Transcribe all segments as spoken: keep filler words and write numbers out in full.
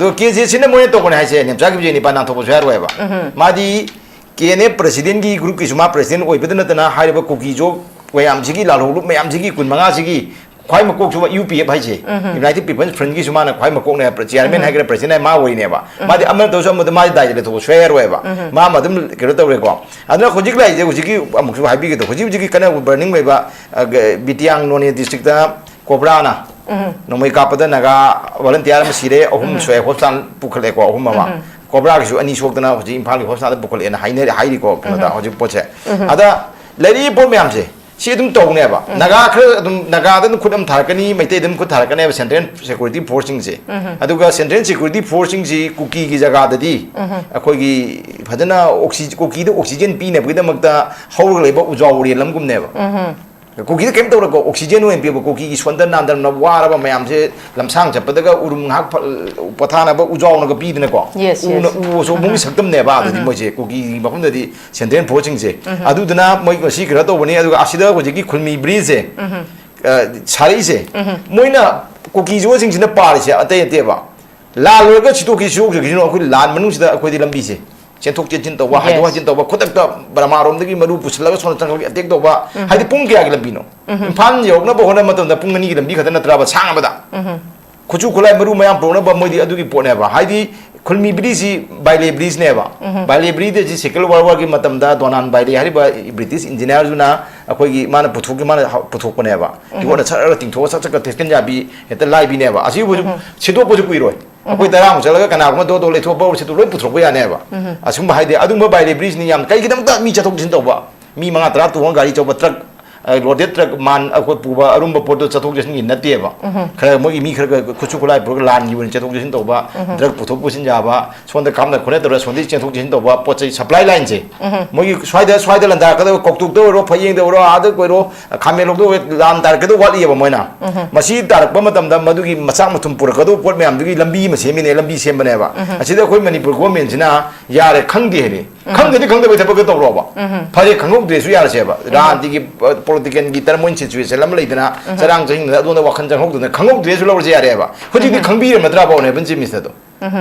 ꯑꯗꯣ ꯀꯦ ꯖꯦ ꯁꯤꯅ ꯃꯣꯏꯅ ꯇꯧꯕꯅꯦ ꯍꯥꯏꯁꯦ, ꯅꯦꯝꯆꯥ ꯀꯦ ꯖꯦ ꯅꯤꯄꯥꯟ ꯅꯥꯟꯊꯣꯛꯄꯁꯨ ꯌꯥꯔꯣꯏꯕ꯫ ꯃꯥꯗꯤ ꯀꯦ ꯑꯦꯟ ꯑꯦꯐ ꯄ꯭ꯔꯁꯤꯗꯦꯟꯒꯤ ꯒ꯭ꯔꯨꯞꯀꯤꯁꯨ ꯃꯥ ꯄ꯭ꯔꯁꯤꯗꯦꯟ ꯑꯣꯏꯕꯗ ꯅꯠꯇꯅ, ꯍꯥꯏꯔꯤꯕ ꯀꯨꯀꯤꯁꯨ ꯃꯌꯥꯝꯁꯤꯒꯤ, ꯂꯥꯜꯍꯧꯂꯨꯞ ꯃꯌꯥꯝꯁꯤꯒꯤ ꯀꯨꯟ ꯃꯉꯥꯁꯤꯒꯤ ꯈ꯭ꯋꯥꯏ ꯃꯀꯣꯛꯁꯨ ꯌꯨ ꯄꯤ ꯑꯦꯐ ꯍꯥꯏꯁꯦ, United People's Front ꯒꯤꯁꯨ ꯃꯥꯅ ꯈ꯭ꯋꯥꯏ ꯃꯀꯣꯛꯅꯦ, ꯆꯤꯌꯥꯔꯃꯦꯟ ꯍꯥꯏꯒꯦꯔꯥ ꯄ꯭ꯔꯁꯤꯗꯦꯟ ꯍꯥꯏ ꯃꯥ ꯑꯣꯏꯔꯤꯅꯦꯕ꯫ ꯃꯥꯗꯤ ꯑꯃ ꯇꯧꯔꯁꯨ ꯑꯃꯗ ꯃꯥꯗꯤ ꯗꯥꯏꯗ ꯂꯩꯊꯣꯛꯄ ꯁꯨꯡꯌꯥ ꯌꯥꯔꯣꯏꯕ꯫ ꯃꯥ ꯑꯃ ꯑꯗꯨꯝ ꯀꯩꯅꯣ ꯇꯧꯔꯦꯀꯣ꯫ ꯑꯗꯨꯅ ꯍꯧꯖꯤꯛ ꯂꯩꯔꯤꯁꯦ, ꯍꯧꯖꯤꯛꯀꯤ ꯑꯃꯨꯛꯁꯨ ꯍꯥꯏꯕꯤꯒꯦ ꯇꯧꯕ, ꯍꯧꯖꯤꯛ ꯍꯧꯖꯤꯛꯀꯤ ꯀꯟꯅ ꯕꯔꯅꯤꯡ ꯑꯣꯏꯕ, ꯑ, ꯒ-, ꯕꯤꯇꯤꯌꯥꯡ ꯅꯣꯅꯦ ꯗꯤꯁꯇ꯭ꯔꯤꯛꯇ ꯀꯣꯕ꯭ꯔꯥꯅ ꯅꯣꯡꯃꯩ ꯀꯥꯞꯄꯗ ꯅꯥꯒꯥ ꯚꯣꯂꯟꯇꯤꯌꯥꯔ ꯑꯃ ꯁꯤꯔꯦ, ꯑꯍꯨꯝ ꯁꯣꯛꯑꯦ, ꯍꯣꯁꯄꯤꯇꯥꯜ ꯄꯨꯈꯠꯂꯦꯀꯣ, ꯑꯍꯨꯝ ꯑꯃ꯫ ꯀꯣꯕ꯭ꯔꯥꯒꯤꯁꯨ ꯑꯅꯤ ꯁꯣꯛꯇꯅ ꯍꯧꯖꯤꯛ ꯏꯝꯐꯥꯜꯒꯤ ꯍꯣꯁꯄꯤꯇꯥꯜꯗ ꯄꯨꯈꯠꯂꯛꯑꯦꯅ ꯍꯥꯏꯅꯔꯤ, ꯍꯥꯏꯔꯤꯀꯣ ꯀꯩꯅꯣꯗ ꯍꯧꯖꯤꯛ ꯄꯣꯠꯁꯦ꯫ ꯑꯗ ꯂꯩꯔꯤꯕ ꯄꯣꯠ ꯃꯌꯥꯝꯁꯦ ꯁꯤ ꯑꯗꯨꯝ ꯇꯧꯅꯦꯕ꯫ ꯅꯥꯒꯥ ꯈꯔ ꯑꯗꯨꯝ, ꯅꯥꯒꯥꯗ ꯑꯗꯨꯝ ꯈꯨꯠ ꯑꯃ ꯊꯥꯔꯛꯀꯅꯤ, ꯃꯩꯇꯩꯗ ꯑꯗꯨꯝ ꯈꯨꯠ ꯊꯥꯔꯛꯀꯅꯦꯕ ꯁꯦꯟꯇ꯭ꯔꯦꯜ ꯁꯦꯀ꯭ꯌꯨꯔꯤꯇꯤ ꯐꯣꯔꯁꯁꯤꯡꯁꯦ꯫ ꯑꯗꯨꯒ ꯁꯦꯟꯇ꯭ꯔꯦꯜ ꯁꯦꯀ꯭ꯌꯨꯔꯤꯇꯤ ꯐꯣꯔꯁꯁꯤꯡꯁꯤ ꯀꯨꯀꯤꯒꯤ ꯖꯒꯥꯗꯗꯤ ꯑꯩꯈꯣꯏꯒꯤ ꯐꯖꯅ ꯑꯣꯛꯁꯤ-, ꯀꯨꯀꯤꯗ ꯑꯣꯛꯁꯤꯖꯦꯟ ꯄꯤꯅꯕꯒꯤꯗꯃꯛꯇ ꯍꯧꯔꯒ ꯂꯩꯕ ꯎꯖꯥꯎ ꯎꯔꯦꯜ ꯑꯃꯒꯨꯝꯅꯦꯕ꯫ ꯀꯨꯀꯤꯗ ꯀꯩꯝ ꯇꯧꯔꯒ ꯑꯣꯛꯁꯤꯖꯦꯟ ꯑꯣꯏꯅ ꯄꯤꯕ, ꯀꯨꯀꯤꯒꯤ ꯁꯣꯟꯗ ꯅꯥꯟꯗꯅ ꯋꯥꯔꯕ ꯃꯌꯥꯝꯁꯦ ꯂꯝꯁꯥꯡ ꯆꯠꯄꯗꯒ ꯎꯔꯨꯝ ꯉꯥꯏꯍꯥꯛ ꯐ-, ꯄꯣꯊꯥꯅꯕ ꯎꯖꯥꯎꯅꯒ ꯄꯤꯗꯅꯀꯣ꯫ Yes, ꯎꯅ, yes. ꯎ ꯑꯁꯣꯡꯕꯒꯤ ꯁꯛꯇꯝꯅꯦꯕ꯫ ꯑꯗꯨꯗꯤ ꯃꯣꯏꯁꯦ ꯀꯨꯀꯤꯒꯤ ꯃꯐꯝꯗꯗꯤ ꯁꯦꯟꯇ꯭ꯔꯦꯜ ꯐꯣꯔꯁꯁꯤꯡꯁꯦ꯫ ꯑꯗꯨꯗꯨꯅ ꯃꯣꯏ ꯉꯁꯤ ꯀꯩꯅꯣ ꯇꯧꯕꯅꯤ꯫ ꯑꯗꯨꯒ ꯑꯁꯤꯗ ꯍꯧꯖꯤꯛꯀꯤ ꯈꯨꯜꯃꯤ ꯕ꯭ꯔꯤꯖꯁꯦ, ꯑ, ꯁꯥꯔꯛꯏꯁꯦ, ꯃꯣꯏꯅ ꯀꯨꯀꯤ ꯖꯨꯋꯣꯁꯤꯡꯁꯤꯅ ꯄꯥꯔꯤꯁꯦ ꯑꯇꯩ ꯅꯠꯇꯦꯕ꯫ ꯂꯥꯜ ꯂꯣꯏꯔꯒ ꯁꯤꯠꯇꯣꯛꯈꯤ, ꯁꯤꯠꯇꯣꯛꯈꯤꯁꯅꯨ, ꯑꯩꯈꯣꯏ ꯂꯥꯟ ꯃꯅꯨꯡꯁꯤꯗ ꯑꯩꯈꯣꯏꯗꯤ ꯂꯝꯕꯤꯁꯦ ꯆꯦꯟꯊꯣꯛ ꯆꯦꯟꯁꯤꯟ ꯇꯧꯕ, ꯍꯥꯏꯗꯣꯛ ꯍꯥꯏꯖꯤꯟ ꯇꯧꯕ, ꯈꯨꯗꯛꯇ ꯕꯔꯃꯥꯔꯣꯝꯗꯒꯤ ꯃꯔꯨ ꯄꯨꯁꯤꯜꯂꯒ ꯁꯣꯝꯗ ꯆꯪꯊꯣꯛꯈꯤ, ꯑꯦꯇꯦꯛ ꯇꯧꯕ꯫ ꯍꯥꯏꯗꯤ ꯄꯨꯡ ꯀꯌꯥꯒꯤ ꯂꯝꯕꯤꯅꯣ? ꯏꯝꯐꯥꯜ ꯌꯧꯔꯛꯅꯕ ꯍꯣꯠꯅꯕ ꯃꯇꯝꯗ ꯄꯨꯡ ꯑꯅꯤꯒꯤ ꯂꯝꯕꯤ ꯈꯛꯇ ꯅꯠꯇ꯭ꯔꯕ ꯁꯥꯡꯉꯕꯗ? ꯈꯨꯠꯁꯨ ꯈꯨꯠꯂꯥꯏ ꯃꯔꯨ ꯃꯌꯥꯝ ꯄꯨꯔꯛꯅꯕ ꯃꯣꯏꯗꯤ ꯑꯗꯨꯒꯤ ꯄꯣꯠꯅꯦꯕ꯫ ꯍꯥꯏꯗꯤ ꯈꯨꯜꯃꯤ ꯕ꯭ꯔꯤꯖꯁꯤ ꯕꯥꯏꯂꯦ ꯕ꯭ꯔꯤꯖꯅꯦꯕ꯫ ꯕꯥꯏꯂꯦ ꯕ꯭ꯔꯤꯖ ꯑꯁꯤ ꯁꯦꯀꯦꯟ ꯋꯥꯔꯜ ꯋꯥꯔꯒꯤ ꯃꯇꯝꯗ ꯗꯣꯅꯥꯟ ꯕꯥꯏꯂꯦ ꯍꯥꯏꯔꯤꯕ ꯕ꯭ꯔꯤꯇꯤꯁ ꯏꯟꯖꯤꯅꯤꯌꯥꯔꯗꯨꯅ ꯑꯩꯈꯣꯏꯒꯤ ꯃꯥꯅ ꯄꯨꯊꯣꯛꯈꯤ, ꯃꯥꯅ ꯍ-, ꯄꯨꯊꯣꯛꯄꯅꯦꯕ꯫ ꯀꯤꯍꯣꯠꯅ ꯁꯠꯂꯒ ꯇꯤꯡꯊꯣꯛꯑ ꯁꯠ ꯁꯠꯀ ꯊꯦꯛꯆꯤꯟ ꯌꯥꯕꯤ, ꯍꯦꯛꯇ ꯂꯥꯏꯕꯤꯅꯦꯕ꯫ ꯑꯁꯤꯕꯨ ꯁꯤꯗꯣꯛꯄꯁꯨ ꯀꯨꯏꯔꯣꯏ꯫ ꯑꯩꯈꯣꯏ ꯇꯔꯥꯃꯨꯛ ꯆꯠꯂꯒ ꯀꯅꯥꯒꯨꯝꯕ ꯗꯣ ꯗꯣ ꯂꯩꯊꯣꯛꯄ ꯍꯧꯔꯁꯤ, ꯂꯣꯏ ꯄꯨꯊꯣꯔꯛꯄ ꯌꯥꯅꯦꯕ꯫ ꯑꯁꯤꯒꯨꯝꯕ ꯍꯥꯏꯗꯤ ꯑꯗꯨꯒꯨꯝꯕ ꯕꯥꯏꯂꯦ ꯕ꯭ꯔꯤꯖꯅꯤ ꯌꯥꯝ꯫ ꯀꯩꯒꯤꯗꯃꯛꯇ ꯃꯤ ꯆꯠꯊꯣꯛ ꯆꯠꯁꯤꯟ ꯇꯧꯕ? ꯃꯤ ꯃꯉꯥ ꯇꯔꯥ ꯇꯣꯡꯉ ꯒꯥꯔꯤ ꯑꯆꯧꯕ ꯇ꯭ꯔꯛ, ꯑ, ꯂꯣꯗꯦꯗ ꯇ꯭ꯔꯛ ꯃꯥꯟ ꯑꯩꯈꯣꯏ ꯄꯨꯕ ꯑꯔꯨꯝꯕ ꯄꯣꯠꯇꯣ ꯆꯠꯊꯣꯛ ꯆꯠꯁꯤꯟꯒꯤ ꯅꯠꯇꯦꯕ꯫ ꯈꯔ ꯃꯣꯏꯒꯤ ꯃꯤ ꯈꯔ ꯈꯔ ꯈꯨꯠꯁꯨ ꯈꯨꯠꯂꯥꯏ ꯄꯨꯔꯒ ꯂꯥꯟꯒꯤ ꯑꯣꯏꯅ ꯆꯠꯊꯣꯛ ꯆꯠꯁꯤꯟ ꯇꯧꯕ, ꯗ꯭ꯔꯛ ꯄꯨꯊꯣꯛ ꯄꯨꯁꯤꯟ ꯌꯥꯕ, ꯁꯣꯝꯗ ꯀꯥꯞꯅ ꯈꯣꯠꯅ ꯇꯧꯔꯒ ꯁꯣꯝꯗꯒꯤ ꯆꯦꯟꯊꯣꯛ ꯆꯦꯟꯁꯤꯟ ꯇꯧꯕ ꯄꯣꯠ ꯆꯩ ꯁꯄ꯭ꯂꯥꯏ ꯂꯥꯏꯟꯁꯦ꯫ ꯃꯣꯏꯒꯤ ꯁ꯭ꯋꯥꯏꯗ, ꯁ꯭ꯋꯥꯏꯗ ꯂꯥꯟꯗꯥꯔꯛꯀꯗꯕ, ꯀꯧꯇꯨꯛꯇ ꯑꯣꯏꯔꯣ, ꯐꯌꯦꯡꯗ ꯑꯣꯏꯔꯣ, ꯑꯥꯗ ꯑꯣꯏꯔꯣ, ꯈꯥꯃꯦꯟꯂꯣꯛꯇ ꯑꯣꯏꯔꯣ, ꯂꯥꯟꯗꯥꯔꯛꯀꯗꯕ ꯋꯥꯠꯂꯤꯑꯕ ꯃꯣꯏꯅ꯫ ꯃꯁꯤ ꯇꯥꯔꯛꯄ ꯃꯇꯝꯗ ꯃꯗꯨꯒꯤ ꯃꯆꯥꯛ ꯃꯊꯨꯝ ꯄꯨꯔꯛꯀꯗꯕ ꯄꯣꯠ ꯃꯌꯥꯝꯗꯨꯒꯤ ꯂꯝꯕꯤ ꯑꯃ ꯁꯦꯝꯃꯤꯅꯦ, ꯂꯝꯕꯤ ꯁꯦꯝꯕꯅꯦꯕ꯫ ꯑꯁꯤꯗ ꯑꯩꯈꯣꯏ ꯃꯅꯤꯄꯨꯔ ꯒꯣꯔꯃꯦꯟꯁꯤꯅ ꯌꯥꯔꯦ ꯈꯪꯗꯦ ꯍꯥꯏꯗꯤ꯫ ꯈꯪꯗꯗꯤ ꯈꯪꯗꯕꯩ ꯊꯕꯛꯇ ꯇꯧꯔꯣꯕ꯫ ꯐꯔꯦ, ꯈꯪꯍꯧꯗ꯭ꯔꯦꯁꯨ ꯌꯥꯔꯁꯦꯕ꯫ ꯔꯥꯖꯅꯤꯇꯤꯒꯤ, ꯑ, political ꯒꯤ turmoil situation ꯑꯃ ꯂꯩꯗꯅ, ꯆꯔꯥꯡ ꯆꯍꯤꯡꯗꯅ ꯑꯗꯨꯗ ꯋꯥꯈꯜ ꯆꯪꯍꯧꯗꯅ ꯈꯪꯍꯧꯗ꯭ꯔꯦꯁꯨ ꯂꯧꯔꯁꯦ ꯌꯥꯔꯦꯕ꯫ ꯍꯧꯖꯤꯛꯇꯤ ꯈꯪꯕꯤꯔꯝꯃꯗ꯭ꯔꯕ honourable chief minister ꯗꯣ?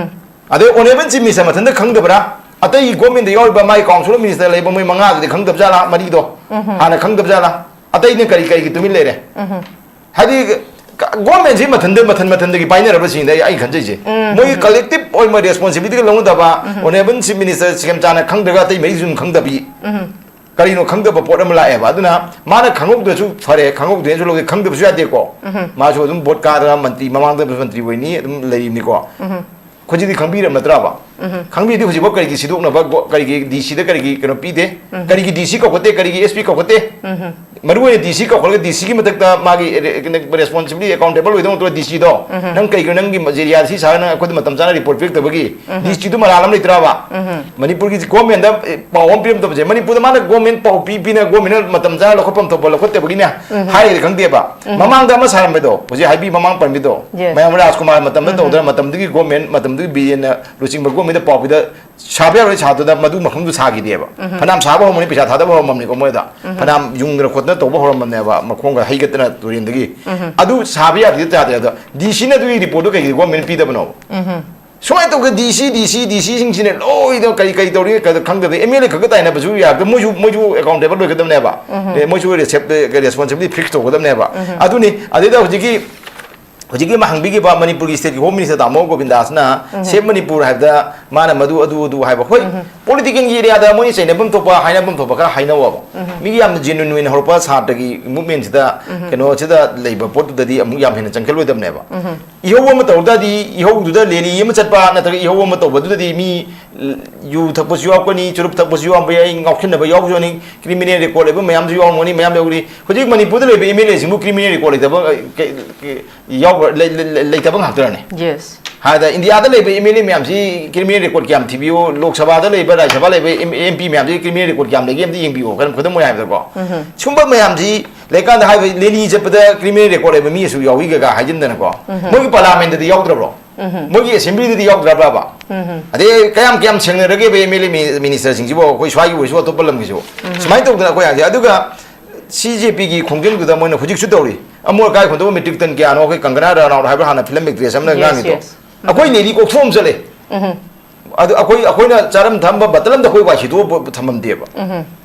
ꯑꯗꯩ honourable chief minister ꯃꯊꯟꯇ ꯈꯪꯗꯕ꯭ꯔꯥ? ꯑꯇꯩ government ꯇ ꯌꯥꯎꯔꯤꯕ ꯃꯥꯒꯤ council of minister ꯂꯩꯕ ꯃꯣꯏ ꯃꯉꯥꯗꯨꯗꯤ ꯈꯪꯗꯕ ꯖꯥꯠꯂꯥ? ꯃꯔꯤꯗꯣ ꯍꯥꯟꯅ ꯈꯪꯗꯕ ꯖꯥꯠꯂꯥ? ꯑꯇꯩꯅ ꯀꯔꯤ ꯀꯔꯤꯒꯤ ꯇꯨꯃꯤꯟ ꯂꯩꯔꯦ? ꯍꯥꯏꯗꯤ, ꯒ-, government ꯁꯤ ꯃꯊꯟꯗ, ꯃꯊꯟ ꯃꯊꯟꯗꯒꯤ ꯄꯥꯏꯅꯔꯕꯁꯤꯡꯗ ꯑꯩ, ꯑꯩ ꯈꯟꯖꯩꯁꯦ꯫ ꯃꯣꯏꯒꯤ collective ꯑꯣꯏꯕ responsibility ꯒ ꯂꯧꯅꯗꯕ, honourable chief minister ꯁꯤꯑꯦꯝ ꯆꯥꯅ ꯈꯪꯗ꯭ꯔꯒ ꯑꯇꯩ ꯃꯔꯤꯁꯨ ꯑꯗꯨꯝ ꯈꯪꯗꯕꯤ꯫ ꯀꯔꯤꯅꯣ ꯈꯪꯗꯕ ꯄꯣꯠ ꯑꯃ ꯂꯥꯛꯑꯦꯕ꯫ ꯑꯗꯨꯅ ꯃꯥꯅ ꯈꯪꯍꯧꯗ꯭ꯔꯁꯨ ꯐꯔꯦ, ꯈꯪꯍꯧꯗ꯭ꯔꯦꯅꯁꯨ ꯂꯧꯗꯦ, ꯈꯪꯗꯕꯁꯨ ꯌꯥꯗꯦꯀꯣ꯫ ꯃꯥꯁꯨ ꯑꯗꯨꯝ vote ꯀꯥꯔꯒ ꯃꯟꯇ꯭ꯔꯤ, ꯃꯃꯥꯡꯗ ꯃꯟꯇ꯭ꯔꯤ ꯑꯣꯏꯅꯤ ꯑꯗꯨꯝ ꯂꯩꯔꯤꯕꯅꯤꯀꯣ꯫ ꯍꯧꯖꯤꯛꯇꯤ ꯈꯪꯕꯤꯔꯝ ꯅꯠꯇ꯭ꯔꯕ? ꯈꯪꯕꯤꯔꯗꯤ ꯍꯧꯖꯤꯛꯐꯥꯎ ꯀꯔꯤꯒꯤ ꯁꯤꯗꯣꯛꯅꯕ ꯒꯣ-, ꯀꯔꯤꯒꯤ D C ꯗ ꯀꯔꯤꯒꯤ ꯀꯩꯅꯣ ꯄꯤꯗꯦ? ꯀꯔꯤꯒꯤ D C ꯀꯧꯈꯠꯇꯦ? ꯀꯔꯤꯒꯤ S P ꯀꯧꯈꯠꯇꯦ? ꯃꯔꯨ ꯑꯣꯏꯅ D C ꯀꯧꯈꯠꯂꯒ D C ꯒꯤ ꯃꯊꯛꯇ ꯃꯥꯒꯤ ꯔꯦ-, ꯀꯩꯅꯣ, responsibility, accountable ꯑꯣꯏꯗꯧ ꯅꯠꯇ꯭ꯔꯣ D C ꯗꯣ? ꯅꯪ ꯀꯩꯒꯤꯅꯣ ꯅꯪꯒꯤ area ꯁꯤ ꯁꯥꯔꯒ ꯅꯪ ꯑꯩꯈꯣꯏꯗ ꯃꯇꯝ ꯆꯥꯅ report ꯄꯤꯔꯛꯇꯕꯒꯤ? D C ꯗꯨ ꯃꯔꯥꯜ ꯑꯃ ꯂꯩꯇ꯭ꯔꯕ? ꯃꯅꯤꯄꯨꯔꯒꯤ government ꯗ, ꯑꯦ, ꯄꯥꯎ ꯑꯃ ꯄꯤꯔꯝꯗꯕꯁꯦ, ꯃꯅꯤꯄꯨꯔꯗ ꯃꯥꯅ government ꯄꯥꯎ ꯄꯤ ꯄꯤꯅ government ꯅ ꯃꯇꯝ ꯆꯥꯅ ꯂꯧꯈꯠꯐꯝ ꯊꯣꯛꯄ ꯂꯧꯈꯠꯇꯕꯒꯤꯅꯦ ꯍꯥꯏꯔꯒꯗꯤ ꯈꯪꯗꯦꯕ꯫ ꯃꯃꯥꯡꯗ ꯑꯃ ꯁꯥꯔꯝꯕꯗꯣ, ꯍꯧꯖꯤꯛ ꯍꯥꯏꯕꯤ ꯃꯃꯥꯡ ꯄꯟꯕꯤꯗꯣ, ꯃꯌꯥꯝ ꯔꯥꯖꯀꯨꯃꯥꯔ ꯃꯇꯝꯗ ꯇꯧꯗꯅ ꯃꯇꯝꯗꯨꯒꯤ government, ꯃꯇꯝꯗꯨꯒꯤ ꯕꯤꯔꯦꯟꯅ ꯂꯨꯆꯤꯡꯕ government ꯗ ꯄꯥꯎ ꯄꯤꯗ ꯁꯥꯕ ꯌꯥꯔꯣꯏ ꯁꯥꯗꯨꯅ ꯃꯗꯨ ꯃꯐꯝꯗꯨ ꯁꯥꯈꯤꯗꯦꯕ꯫ ꯐꯅꯌꯥꯝ ꯁꯥꯕ ꯍꯧꯔꯝꯕꯅꯤ, ꯄꯩꯁꯥ ꯊꯥꯗꯕ ꯍꯧꯔꯝꯕꯅꯤꯀꯣ ꯃꯣꯏꯗ꯫ ꯐꯅꯌꯥꯝ ꯌꯨꯡꯗꯅ ꯈꯣꯠꯇꯅ ꯇꯧꯕ ꯍꯧꯔꯝꯕꯅꯦꯕ, ꯃꯈꯣꯡꯒ ꯍꯩꯒꯠꯇꯅ ꯇꯨꯔꯦꯟꯗꯒꯤ꯫ ꯑꯗꯨ ꯁꯥꯕ ꯌꯥꯗꯦ ꯌꯥꯗꯦ, ꯑꯗꯣ D C ꯅ ꯑꯗꯨꯒꯤ report ꯇꯨ ꯀꯩꯒꯤ government ꯄꯤꯗꯕꯅꯣꯕ? ꯁꯨꯃꯥꯏꯅ ꯇꯧꯗꯅ D C, D C, D C ꯁꯤꯡꯁꯤꯅ ꯂꯣꯏꯅ ꯀꯔꯤ ꯀꯔꯤ ꯇꯧꯔꯤ ꯀꯩꯗ ꯈꯪꯗꯕ, M L A ꯈꯛꯇ ꯇꯥꯏꯅꯕꯁꯨ ꯌꯥꯕꯗꯣ, ꯃꯣꯏꯁꯨ, ꯃꯣꯏꯁꯨ accountable ꯑꯣꯏꯒꯗꯕꯅꯦꯕ꯫ ꯑꯦ, ꯃꯣꯏꯁꯨ resep-, responsibility fix ꯇꯧꯒꯗꯕꯅꯦꯕ꯫ ꯑꯗꯨꯅꯤ, ꯑꯗꯩꯗ ꯍꯧꯖꯤꯛꯀꯤ ꯍꯧꯖꯤꯛꯀꯤ ꯑꯃ ꯍꯪꯕꯤꯈꯤꯕ ꯃꯅꯤꯄꯨꯔꯒꯤ state ꯀꯤ Home Minister ꯇꯥꯃꯣ ꯒꯣꯕꯤꯟꯗꯥꯁꯅ Save Manipur ꯍꯥꯏꯕꯗ ꯃꯥꯅ ꯃꯗꯨ ꯑꯗꯨ ꯑꯗꯨ ꯍꯥꯏꯕ, ꯍꯣꯏ, political ꯒꯤ area ꯗ ꯃꯣꯏꯅ ꯆꯩꯅꯐꯝ ꯊꯣꯛꯄ ꯍꯥꯏꯅꯐꯝ ꯊꯣꯛꯄ ꯈꯔ ꯍꯥꯏꯅꯧꯑꯕ꯫ ꯃꯤꯒꯤ ꯌꯥꯝꯅ genuine ꯑꯣꯏꯅ ꯍꯧꯔꯛꯄ ꯁꯥꯇ꯭ꯔꯒꯤ movement ꯁꯤꯗ, ꯀꯩꯅꯣꯁꯤꯗ ꯂꯩꯕ ꯄꯣꯠꯇꯨꯗꯗꯤ ꯑꯃꯨꯛ ꯌꯥꯝ ꯍꯦꯟꯅ ꯆꯪꯁꯤꯜꯂꯣꯏꯗꯕꯅꯦꯕ꯫ ꯏꯍꯧ ꯑꯃ ꯇꯧꯔ ꯇꯥꯔꯗꯤ, ꯏꯍꯧꯗꯨꯗ rally ꯑꯃ ꯆꯠꯄ ꯅꯠꯇ꯭ꯔꯒ ꯏꯍꯧ ꯑꯃ ꯇꯧꯕꯗꯨꯗꯗꯤ ꯃꯤ ꯌꯨ ꯊꯛꯄꯁꯨ ꯌꯥꯎꯔꯛꯀꯅꯤ, ꯆꯨꯔꯨꯞ ꯊꯛꯄꯁꯨ ꯌꯥꯎꯔꯝꯕ ꯌꯥꯏ, ꯉꯥꯎꯁꯤꯟꯅꯕ ꯌꯥꯎꯕꯁꯨ ꯌꯥꯎꯅꯤ, criminal record ꯂꯩꯕ ꯃꯌꯥꯝꯁꯨ ꯌꯥꯎꯔꯝꯒꯅꯤ, ꯃꯌꯥꯝ ꯌꯥꯎꯔꯤ꯫ ꯍꯧꯖꯤꯛ ꯃꯅꯤꯄꯨꯔꯗ ꯂꯩꯕ M L A ꯁꯤꯡꯕꯨ criminal record ꯂꯩꯇꯕ, ꯑ, ꯀ-, ꯀ-, ꯌꯥꯎꯕ-, ꯂꯩ-, ꯂꯩ-, ꯂꯩ-, ꯂꯩꯇꯕ ꯉꯥꯛꯇꯅꯅꯦ꯫ Yes. ꯍꯥꯏꯗ ꯏꯟꯗꯤꯌꯥꯗ ꯂꯩꯕ M L A ꯃꯌꯥꯝꯁꯤ criminal record ꯀꯌꯥꯝ ꯊꯤꯕꯤꯌꯨ, ꯂꯣꯛ ꯁꯚꯥꯗ ꯂꯩꯕ, ꯔꯥꯖ꯭ꯌ ꯁꯚꯥ ꯂꯩꯕ M-, M P ꯃꯌꯥꯝꯁꯤ criminal record ꯀꯌꯥꯝ ꯂꯩꯒꯦ ꯑꯝꯇ ꯌꯦꯡꯕꯤꯌꯨ, ꯈꯔ ꯈꯨꯗꯝ ꯑꯣꯏꯅ ꯍꯥꯏꯕꯗꯀꯣ꯫ ꯁꯨꯝꯕ ꯃꯌꯥꯝꯁꯤ ꯂꯩꯀꯥꯟꯗ ꯍꯥꯏꯕ rally ꯆꯠꯄꯗ criminal record ꯂꯩꯕ ꯃꯤ ꯑꯁꯨꯛ ꯌꯥꯎꯏꯒ ꯍꯥꯏꯖꯤꯟꯗꯅꯀꯣ꯫ ꯃꯣꯏꯒꯤ parliament ꯇꯗꯤ ꯌꯥꯎꯗ꯭ꯔꯕ꯭ꯔꯣ? ꯃꯣꯏꯒꯤ ꯑꯦꯁꯦꯝꯕ꯭ꯂꯤꯗꯗꯤ ꯌꯥꯎꯗ꯭ꯔꯕ꯭ꯔꯕ? ꯑꯗꯩ ꯀꯌꯥꯝ ꯀꯌꯥꯝ ꯁꯦꯡꯅꯔꯒꯦꯕ ꯑꯦꯝ ꯑꯦꯜ ꯑꯦ ꯃꯤꯅꯤꯁꯇꯔꯁꯤꯡꯁꯤꯕꯨ, ꯑꯩꯈꯣꯏ ꯁ꯭ꯋꯥꯏꯒꯤ ꯑꯣꯏꯔꯁꯨ ꯑꯇꯣꯞꯄ ꯂꯝꯒꯤꯁꯨ? ꯁꯨꯃꯥꯏꯅ ꯇꯧꯗꯅ ꯑꯩꯈꯣꯏ ꯍꯥꯏꯁꯦ꯫ ꯑꯗꯨꯒ ꯁꯤ ꯖꯦ ꯄꯤꯒꯤ ꯈꯣꯡꯖꯪꯗꯨꯗ ꯃꯣꯏꯅ ꯍꯧꯖꯤꯛꯁꯨ ꯇꯧꯔꯤ꯫ ꯑꯃꯣꯠ ꯑꯀꯥꯏ ꯍꯨꯟꯗꯣꯛꯄ ꯃꯦꯇ꯭ꯔꯤꯛ ꯇꯟ ꯀꯌꯥꯅꯣ, ꯑꯩꯈꯣꯏ ꯀꯪꯒꯅꯥ ꯔꯅꯥꯎꯠ ꯍꯥꯏꯕ꯭ꯔꯥ ꯍꯥꯟꯅ ꯐꯤꯂꯝ ꯑꯦꯛꯇ꯭ꯔꯦꯁ ꯑꯃꯅ ꯉꯥꯡꯉꯤꯗꯣ? ꯑꯩꯈꯣꯏ ꯂꯦꯂꯤ ꯀꯣꯛꯊꯣꯛꯑꯝ ꯆꯠꯂꯦ꯫ ꯑꯗꯨ ꯑꯩꯈꯣꯏ, ꯑꯩꯈꯣꯏꯅ ꯆꯥꯔꯝ ꯊꯛꯂꯝꯕ ꯕꯇꯜ ꯑꯝꯗ ꯑꯩꯈꯣꯏ ꯋꯥꯏ ꯁꯤꯠꯇꯣꯛꯑ ꯊꯝꯃꯝꯗꯦꯕ꯫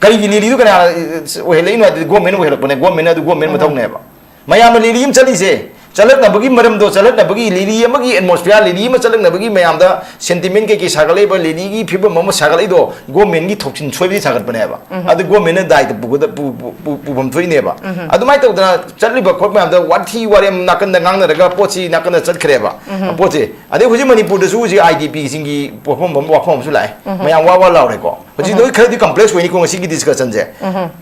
ꯀꯔꯤꯒꯤ ꯂꯦꯂꯤꯗꯨ ꯀꯅꯥ ꯑꯣꯏꯍꯜꯂꯛꯏꯅꯣ ꯍꯥꯏꯗꯤ ꯒꯣꯔꯃꯦꯟꯅ ꯑꯣꯏꯍꯜꯂꯛꯄꯅꯦ, ꯒꯣꯔꯃꯦꯟꯅ, ꯑꯗꯨ ꯒꯣꯔꯃꯦꯟ ꯃꯊꯧꯅꯦꯕ꯫ ꯃꯌꯥꯝꯅ ꯂꯦꯂꯤ ꯑꯃ ꯆꯠꯂꯤꯁꯦ, ꯆꯠꯂꯛꯅꯕꯒꯤ ꯃꯔꯝꯗꯣ, ꯆꯠꯂꯛꯅꯕꯒꯤ ꯂꯦꯂꯤ ꯑꯃꯒꯤ ꯑꯦꯠꯃꯣꯁꯐꯤꯌꯥꯔ, ꯂꯦꯂꯤ ꯑꯃ ꯆꯠꯂꯛꯅꯕꯒꯤ ꯃꯌꯥꯝꯗ ꯁꯦꯟꯇꯤꯃꯦꯟ ꯀꯩꯀꯩ ꯁꯥꯒꯠꯂꯛꯏꯕ, ꯂꯦꯂꯤꯒꯤ ꯐꯤꯕꯝ ꯑꯃ ꯁꯥꯒꯠꯂꯛꯏꯗꯣ ꯒꯣꯔꯃꯦꯟꯒꯤ ꯊꯧꯁꯤꯟ ꯁꯣꯏꯕꯗꯤ ꯁꯥꯒꯠꯄꯅꯦꯕ꯫ ꯑꯗꯨ ꯒꯣꯔꯃꯦꯟꯅ ꯗꯥꯏꯇ ꯄꯨꯒꯗ-, ꯄꯨ-, ꯄꯨ-, ꯄꯨ-, ꯄꯨꯐꯝ ꯊꯣꯛꯏꯅꯦꯕ꯫ ꯑꯗꯨꯃꯥꯏꯅ ꯇꯧꯗꯅ ꯆꯠꯂꯤꯕ ꯈꯣꯠꯄ ꯃꯌꯥꯝꯗ ꯋꯥꯊꯤ ꯋꯥꯔꯦꯝ ꯅꯥꯀꯟꯗ ꯉꯥꯡꯅꯔꯒ ꯄꯣꯠꯁꯤ ꯅꯥꯀꯟꯗ ꯆꯠꯈ꯭ꯔꯦꯕ꯫ ꯄꯣꯠꯁꯦ꯫ ꯑꯗꯩ ꯍꯧꯖꯤꯛ ꯃꯅꯤꯄꯨꯔꯗꯁꯨ ꯍꯧꯖꯤꯛ ꯑꯥꯏ ꯗꯤ ꯄꯤꯁꯤꯡꯒꯤ ꯋꯥꯐꯝ ꯑꯃ, ꯋꯥꯐꯝ ꯑꯃꯁꯨ ꯂꯥꯛꯑꯦ꯫ ꯃꯌꯥꯝ ꯋꯥ ꯋꯥ ꯂꯥꯎꯔꯦꯀꯣ꯫ ꯍꯧꯖꯤꯛ ꯂꯣꯏ ꯈꯔꯗꯤ ꯀꯝꯄ꯭ꯂꯦꯛꯁ ꯑꯣꯏꯅꯤꯀꯣ ꯉꯁꯤꯒꯤ ꯗꯤꯁꯀꯁꯟꯁꯦ꯫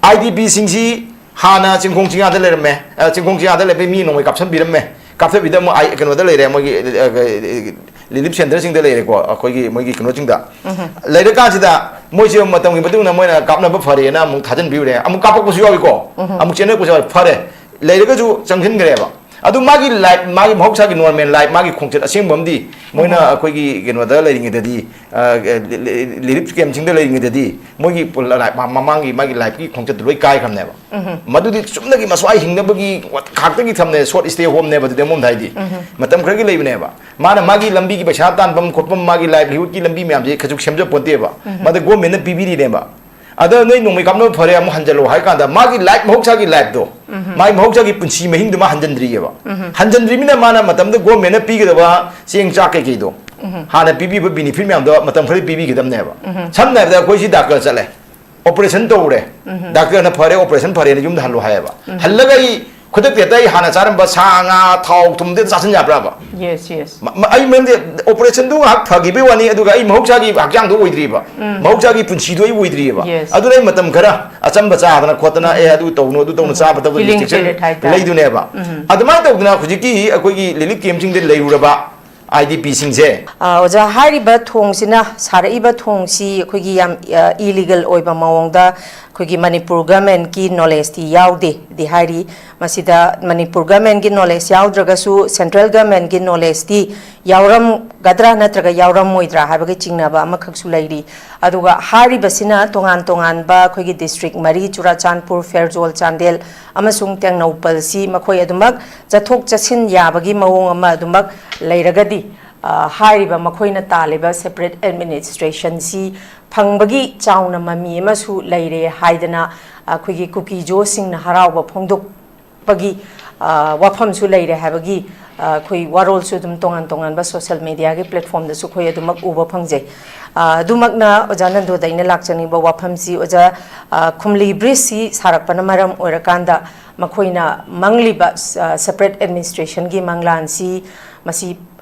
ꯑꯥꯏ ꯗꯤ ꯄꯤꯁꯤꯡꯁꯤ ꯍꯥꯟꯅ ꯆꯤꯡꯈꯣꯡ ꯆꯤꯡꯌꯥꯗ ꯂꯩꯔꯝꯃꯦ꯫ ꯑ, ꯆꯤꯡꯈꯣꯡ ꯆꯤꯡꯌꯥꯗ ꯂꯩꯕ ꯃꯤ ꯅꯣꯡꯃꯩ ꯀꯥꯞꯁꯟꯕꯤꯔꯝꯃꯦ꯫ ꯀꯥꯞꯊꯕꯤꯗ ꯑꯃꯨꯛ ꯑꯥꯏ-, ꯀꯩꯅꯣꯗ ꯂꯩꯔꯦ, ꯃꯣꯏꯒꯤ, ꯑ, ꯔꯤꯂꯤꯐ ꯁꯦꯟꯇꯔꯁꯤꯡꯗ ꯂꯩꯔꯦꯀꯣ, ꯑꯩꯈꯣꯏꯒꯤ ꯃꯣꯏꯒꯤ ꯀꯩꯅꯣꯁꯤꯡꯗ꯫ ꯂꯩꯔꯀꯥꯟꯁꯤꯗ ꯃꯣꯏꯁꯦ ꯃꯇꯝꯒꯤ ꯃꯇꯨꯡ ꯏꯟꯅ ꯃꯣꯏꯅ ꯀꯥꯞꯅꯕ ꯐꯔꯦꯅ ꯑꯃꯨꯛ ꯊꯥꯖꯤꯟꯕꯤꯔꯨꯔꯦ, ꯑꯃꯨꯛ ꯀꯥꯞꯄꯛꯄꯁꯨ ꯌꯥꯎꯏꯀꯣ, ꯑꯃꯨꯛ ꯆꯦꯟꯅꯔꯛꯄꯁꯨ ꯌꯥꯎꯏ꯫ ꯐꯔꯦ, ꯂꯩꯔꯒꯁꯨ ꯆꯪꯁꯤꯟꯈ꯭ꯔꯦꯕ꯫ ꯑꯗꯨ ꯃꯥꯒꯤ ꯂꯥꯏꯐ, ꯃꯥꯒꯤ ꯃꯍꯧꯁꯥꯒꯤ ꯅꯣꯔꯃꯦꯜ ꯂꯥꯏꯐ, ꯃꯥꯒꯤ ꯈꯣꯡꯆꯠ ꯑꯁꯦꯡꯕ ꯑꯃꯗꯤ ꯃꯣꯏꯅ ꯑꯩꯈꯣꯏꯒꯤ ꯀꯩꯅꯣꯗ ꯂꯩꯔꯤꯉꯩꯗꯗꯤ, ꯑ, ꯂꯤ-, ꯂꯤ-, ꯂꯤꯔꯤꯞ ꯀꯦꯝꯞꯁꯤꯡꯗ ꯂꯩꯔꯤꯉꯩꯗꯗꯤ ꯃꯣꯏꯒꯤ ꯄꯨ-, ꯂꯥꯏꯐ, ꯃ-, ꯃꯃꯥꯡꯒꯤ ꯃꯥꯒꯤ ꯂꯥꯏꯐꯀꯤ ꯈꯣꯡꯆꯠꯇꯨ ꯂꯣꯏ ꯀꯥꯏꯈ꯭ꯔꯕꯅꯦꯕ꯫ ꯃꯗꯨꯗꯤ ꯆꯨꯝꯅꯒꯤ ꯃꯁ꯭ꯋꯥꯏ ꯍꯤꯡꯅꯕꯒꯤ ꯋꯥ-, ꯈꯥꯛꯇꯒꯤ ꯊꯝꯅꯦ, ꯁꯣꯔꯠ ꯁ꯭ꯇꯦ ꯍꯣꯝꯅꯦꯕ ꯑꯗꯨꯗꯤ ꯑꯃꯔꯣꯝꯗ ꯍꯥꯏꯗꯤ꯫ ꯃꯇꯝ ꯈꯔꯒꯤ ꯂꯩꯕꯅꯦꯕ꯫ ꯃꯥꯅ ꯃꯥꯒꯤ ꯂꯝꯕꯤꯒꯤ ꯄꯩꯁꯥ ꯇꯥꯟꯐꯝ ꯈꯣꯠꯐꯝ, ꯃꯥꯒꯤ ꯂꯥꯏꯚꯂꯤꯍꯨꯗꯀꯤ ꯂꯝꯕꯤ ꯃꯌꯥꯝꯁꯦ ꯀꯩꯁꯨ ꯁꯦꯝꯖ ꯄꯣꯟꯇꯦꯕ꯫ ꯃꯗꯨ ꯒꯣꯔꯃꯦꯟꯅ ꯄꯤꯕꯤꯔꯤꯅꯦꯕ꯫ ꯑꯗ ꯅꯣꯏ ꯅꯣꯡꯃꯩ ꯀꯥꯞꯅꯕ ꯐꯔꯦ, ꯑꯃꯨꯛ ꯍꯟꯖꯜꯂꯣ ꯍꯥꯏ ꯀꯥꯟꯗ ꯃꯥꯒꯤ ꯂꯥꯏꯐ, ꯃꯍꯧꯁꯥꯒꯤ ꯂꯥꯏꯐꯇꯣ, ꯃꯥꯒꯤ ꯃꯍꯧꯁꯥꯒꯤ ꯄꯨꯟꯁꯤ ꯃꯍꯤꯡꯗꯨ ꯃꯥ ꯍꯟꯖꯟꯗ꯭ꯔꯤꯑꯕ꯫ ꯍꯟꯖꯟꯗ꯭ꯔꯤꯕꯅꯤꯅ ꯃꯥꯅ ꯃꯇꯝꯗ ꯒꯣꯔꯃꯦꯟꯅ ꯄꯤꯒꯗꯕ ꯆꯦꯡ ꯆꯥꯛ ꯀꯩꯀꯩꯗꯣ, ꯍꯥꯟꯅ ꯄꯤꯕꯤꯕ ꯕꯤꯅꯤꯐꯤꯠ ꯃꯌꯥꯝꯗꯣ ꯃꯇꯝ ꯈꯔꯗꯤ ꯄꯤꯕꯤꯒꯗꯕꯅꯦꯕ꯫ ꯁꯝꯅ ꯍꯥꯏꯔꯕꯗ ꯑꯩꯈꯣꯏ ꯁꯤ ꯗꯥꯛꯇꯔ ꯆꯠꯂꯦ, ꯑꯣꯄꯔꯦꯁꯟ ꯇꯧꯔꯦ, ꯗꯥꯛꯇꯔꯅ "ꯐꯔꯦ, ꯑꯣꯄꯔꯦꯁꯟ ꯐꯔꯦꯅ ꯌꯨꯝꯗ ꯍꯜꯂꯣ" ꯍꯥꯏꯌꯦꯕ꯫ ꯍꯜꯂꯒ ꯑꯩ ꯈꯨꯗꯛꯇ ꯍꯦꯛꯇ ꯑꯩ ꯍꯥꯟꯅ ꯆꯥꯔꯝꯕ ꯁꯥ, ꯉꯥ, ꯊꯥꯎ, ꯊꯨꯝꯗꯤ ꯆꯥꯁꯤꯟ ꯌꯥꯕ꯭ꯔꯕ? ꯃ-, ꯃ-, ꯑꯩ ꯃꯔꯝꯗꯤ ꯑꯣꯄꯔꯦꯁꯟꯗꯨ ꯉꯥꯏꯍꯥꯛ ꯐꯈꯤꯕꯒꯤ ꯋꯥꯅꯤ, ꯑꯗꯨꯒ ꯑꯩ ꯃꯍꯧꯁꯥꯒꯤ ꯍꯛꯆꯥꯡꯗꯣ ꯑꯣꯏꯗ꯭ꯔꯤꯕ, ꯃꯍꯧꯁꯥꯒꯤ ꯄꯨꯟꯁꯤꯗꯣ ꯑꯩ ꯑꯣꯏꯗ꯭ꯔꯤꯕ꯫ ꯑꯗꯨꯅ ꯑꯩ ꯃꯇꯝ ꯈꯔ ꯑꯆꯝꯕ ꯆꯥꯗꯅ ꯈꯣꯠꯇꯅ, "ꯑꯦ, ꯑꯗꯨ ꯇꯧꯅꯨ, ꯑꯗꯨ ꯇꯧꯅꯨ", ꯆꯥꯕ ꯊꯛꯄꯒꯤ ꯍꯤꯂꯤꯡ ꯔꯤꯁꯇ꯭ꯔꯤꯛꯁꯟ ꯄꯤꯔꯤꯌꯠ ꯍꯥꯏꯇꯥꯔꯦ꯫ ꯂꯩꯗꯨꯅꯦꯕ꯫ ꯑꯗꯨꯃꯥꯏꯅ ꯇꯧꯗꯅ ꯍꯧꯖꯤꯛꯀꯤ ꯑꯩꯈꯣꯏꯒꯤ ꯔꯤꯂꯤꯐ ꯀꯦꯝꯞꯁꯤꯡꯗ ꯂꯩꯔꯨꯔꯕ ꯑꯥꯏ ꯗꯤ ꯄꯤꯁꯤꯡꯁꯦ꯫ ꯑ, ꯑꯣꯖꯥ, ꯍꯥꯏꯔꯤꯕ ꯊꯣꯡꯁꯤꯅ, ꯁꯥꯔꯛꯏꯕ ꯊꯣꯡꯁꯤ ꯑꯩꯈꯣꯏꯒꯤ ꯌꯥꯝ, ꯑ, ꯏꯂꯤꯒꯦꯜ ꯑꯣꯏꯕ ꯃꯑꯣꯡꯗ ꯑꯩꯈꯣꯏꯒꯤ ꯃꯅꯤꯄꯨꯔ ꯒꯃꯦꯟꯀꯤ ꯅꯣꯂꯦꯖꯇꯤ ꯌꯥꯎꯗꯦꯗꯤ ꯍꯥꯏꯔꯤ꯫ ꯃꯁꯤꯗ ꯃꯅꯤꯄꯨꯔ ꯒꯃꯦꯟꯒꯤ ꯅꯣꯂꯦꯖ ꯌꯥꯎꯗ꯭ꯔꯒꯁꯨ ꯁꯦꯟꯇ꯭ꯔꯦꯜ ꯒꯃꯦꯟꯒꯤ ꯅꯣꯂꯦꯖꯇꯤ ꯌꯥꯎꯔꯝꯒꯗ꯭ꯔꯥ ꯅꯠꯇ꯭ꯔꯒ ꯌꯥꯎꯔꯝꯃꯣꯏꯗ꯭ꯔꯥ ꯍꯥꯏꯕꯒꯤ ꯆꯤꯡꯅꯕ ꯑꯃꯈꯛꯁꯨ ꯂꯩꯔꯤ꯫ ꯑꯗꯨꯒ ꯍꯥꯏꯔꯤꯕꯁꯤꯅ ꯇꯣꯉꯥꯟ ꯇꯣꯉꯥꯟꯕ ꯑꯩꯈꯣꯏꯒꯤ ꯗꯤꯁꯇ꯭ꯔꯤꯛ ꯃꯔꯤ, ꯆꯨꯔꯥꯆꯥꯟꯄꯨꯔ, ꯐꯦꯔꯖꯣꯜ, ꯆꯥꯟꯗꯦꯜ ꯑꯃꯁꯨꯡ ꯇꯦꯡꯅꯧꯄꯜꯁꯤ ꯃꯈꯣꯏ ꯑꯗꯨꯃꯛ ꯆꯠꯊꯣꯛ ꯆꯠꯁꯤꯟ ꯌꯥꯕꯒꯤ ꯃꯑꯣꯡ ꯑꯃ ꯑꯗꯨꯃꯛ ꯂꯩꯔꯒꯗꯤ, ꯑ, ꯍꯥꯏꯔꯤꯕ ꯃꯈꯣꯏꯅ ꯇꯥꯜꯂꯤꯕ ꯁꯦꯄꯔꯦꯠ ꯑꯦꯗꯃꯤꯅꯤꯁꯇ꯭ꯔꯦꯁꯟꯁꯤ ꯐꯪꯕꯒꯤ ꯆꯥꯎꯅ ꯃꯃꯤ ꯑꯃꯁꯨ ꯂꯩꯔꯦ ꯍꯥꯏꯗꯅ ꯑꯩꯈꯣꯏꯒꯤ ꯀꯨꯀꯤꯖꯣꯁꯤꯡꯅ ꯍꯔꯥꯎꯕ ꯐꯣꯡꯗꯣꯛꯄꯒꯤ, ꯑ, ꯋꯥꯐꯝꯁꯨ ꯂꯩꯔꯦ ꯍꯥꯏꯕꯒꯤ, ꯑ, ꯑꯩꯈꯣꯏ ꯋꯥꯔꯣꯜꯁꯨ ꯑꯗꯨꯝ ꯇꯣꯉꯥꯟ ꯇꯣꯉꯥꯟꯕ ꯁꯣꯁꯦꯜ ꯃꯦꯗꯤꯌꯥꯒꯤ ꯄ꯭ꯂꯦꯠꯐꯣꯝꯗꯁꯨ ꯑꯩꯈꯣꯏ ꯑꯗꯨꯃꯛ ꯎꯕ ꯐꯪꯖꯩ꯫ ꯑ, ꯑꯗꯨꯃꯛꯅ ꯑꯣꯖꯥ ꯅꯟꯗꯣꯗ ꯑꯩꯅ ꯂꯥꯛꯆꯅꯤꯡꯕ ꯋꯥꯐꯝꯁꯤ, ꯑꯣꯖꯥ, ꯑ, ꯈꯨꯝꯂꯤ ꯕ꯭ꯔꯤꯖꯁꯤ ꯁꯥꯔꯛꯄꯅ ꯃꯔꯝ ꯑꯣꯏꯔꯀꯥꯟꯗ ꯃꯈꯣꯏꯅ ꯃꯪꯂꯤꯕ, ꯑ, ꯁꯦꯄꯔꯦꯠ ꯑꯦꯗꯃꯤꯅꯤꯁꯇ꯭ꯔꯦꯁꯟꯒꯤ ꯃꯪꯂꯥꯟꯁꯤ ꯃꯁꯤ,